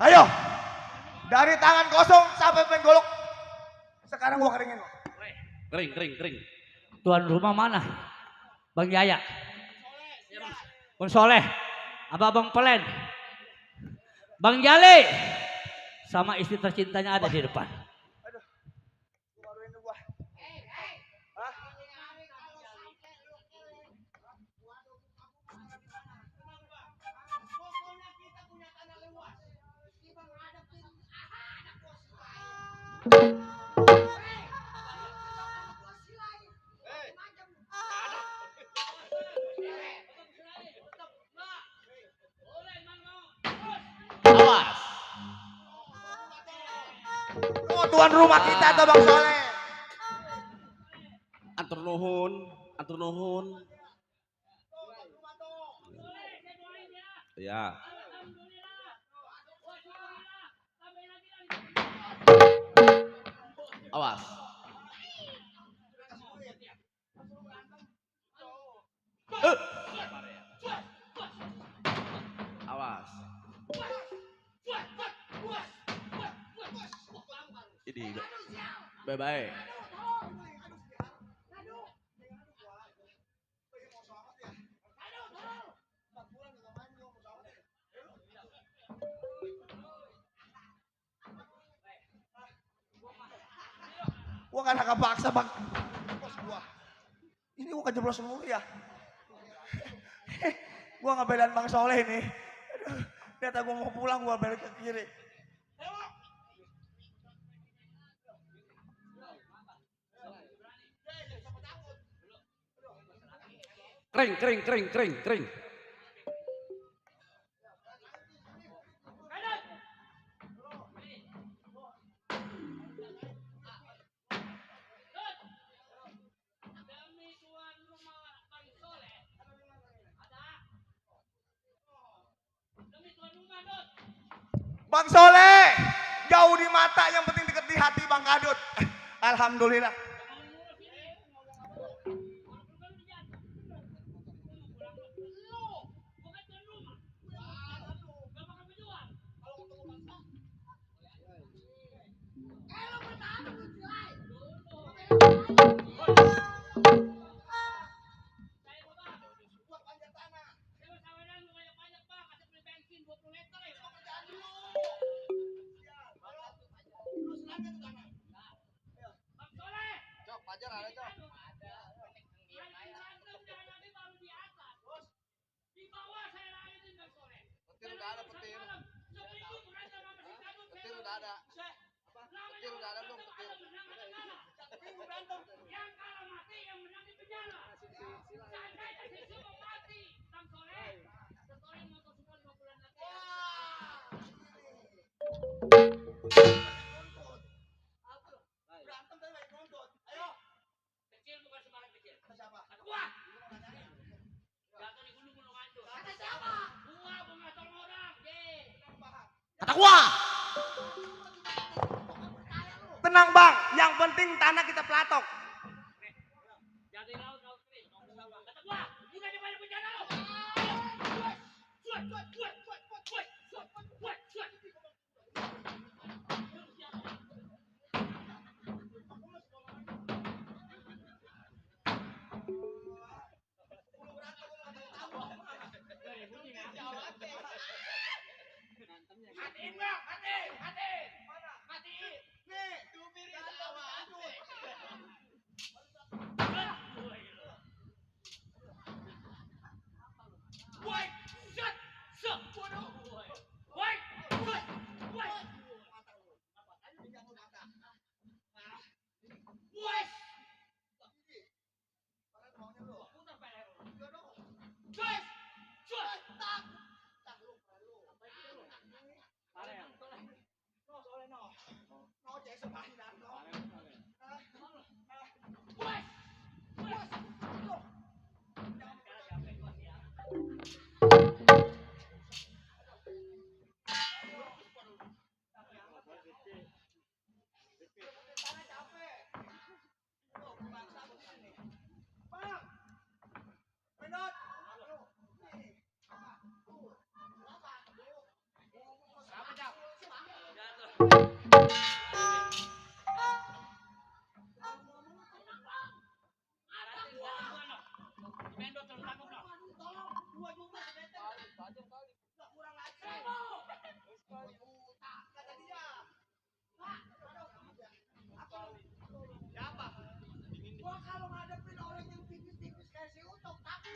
Ayo, dari tangan kosong sampai penggolok. Sekarang gua keringin. Kering, kering, kering. Tuan rumah mana? Bang Yaya. Bang Soleh. Apa Bang Pelen? Bang Jale. Sama istri tercintanya ada di depan. Awas. Oh, tuan rumah kita tuh Bang Soleh. Atur nuhun, atur nuhun. Ya. Awas. Awas. Ini bye-bye. Gua kan agak paksa Bang. Bos gua. Ini gua kejeblos mulu ya. Gua ngebelain Bang Soleh ini. Aduh, ternyata gua mau pulang gua balik ke kiri. Kering, kering, kering, kering, kering. Bang Soleh, jauh di mata yang penting deket di hati Bang Kadut. Alhamdulillah. Takwa. Tenang bang, yang penting tanah kita pelatok. Matiin bang, matiin. Matiin. Nih, dubiri sama. Woi, set, set, waduh. Woi, set, woi. Woi. Guys, cuy, tak. Gua kalau ngadepin orang yang tipis-tipis kayak si Utok takut.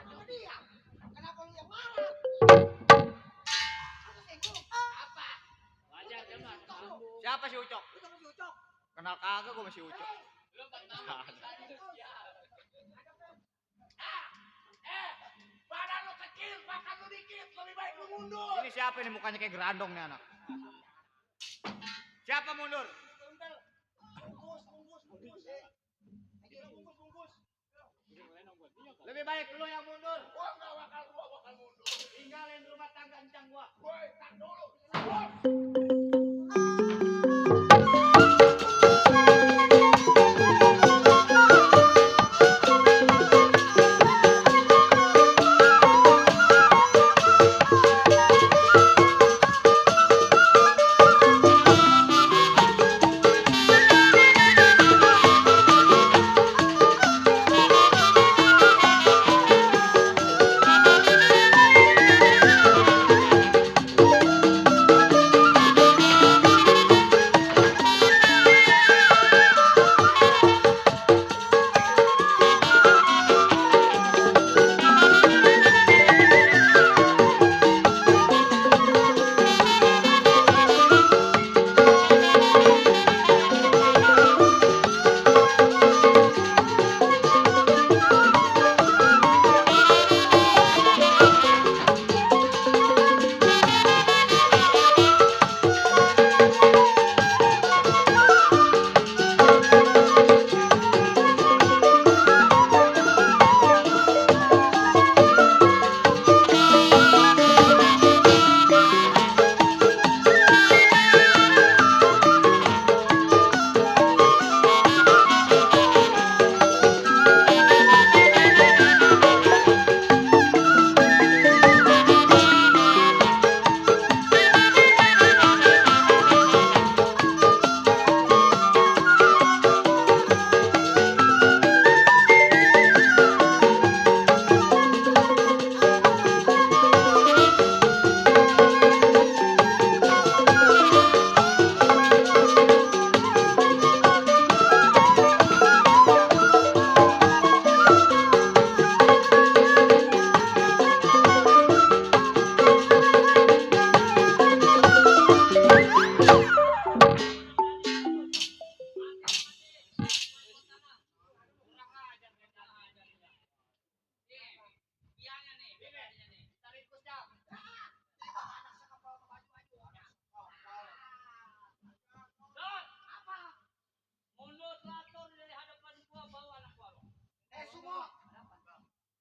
Sama dia. Kenapa lu yang marah? Apa? Siapa si Ucok? Lu sama si Ucok. Kenal kagak gua masih Ucok. Badan lu kecil, makan lu dikit, lebih baik lu mundur. Ini siapa nih mukanya kayak gerandong nih anak? Siapa mundur? Lebih baik lu yang mundur. Gua enggak bakal mundur. Tinggalin rumah tangga encang gua. Woi, tak dulu.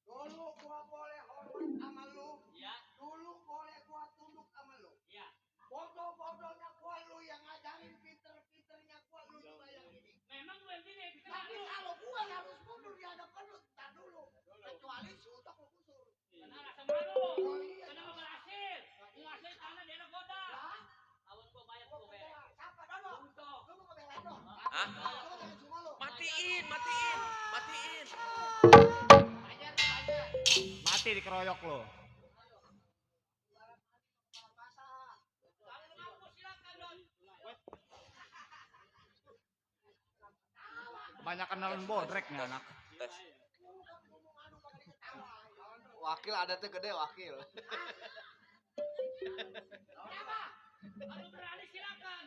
Dulu gua boleh hormat sama lu. Dulu boleh Hah? Matiin. Mati dikeroyok lo. Banyak kenalan bodrek nih anak. Wakil ada tuh gede wakil. Berani silakan.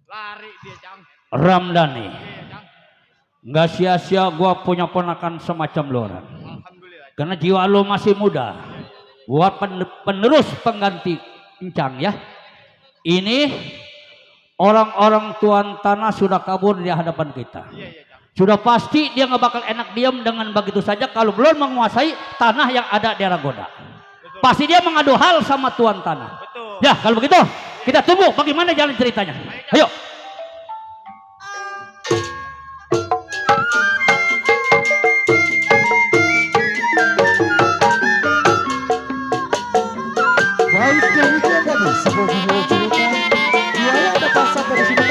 Lari dia, Cang. Ramdhani. Iya, Cang. Nggak sia-sia gua punya ponakan semacam lo, Ran. Alhamdulillah. Karena jiwa lo masih muda. Buat penerus pengganti Encang ya. Ini orang-orang tuan tanah sudah kabur di hadapan kita. Iya, iya, Cang. Sudah pasti dia nggak bakal enak diam dengan begitu saja kalau belum menguasai tanah yang ada di Aragoda. Pasti dia mengadu hal sama tuan tanah. Betul. Ya kalau begitu kita tunggu bagaimana jalan ceritanya. Ayo. Baik demikian tadi sebuah cerita. Dia ada pasal dari sini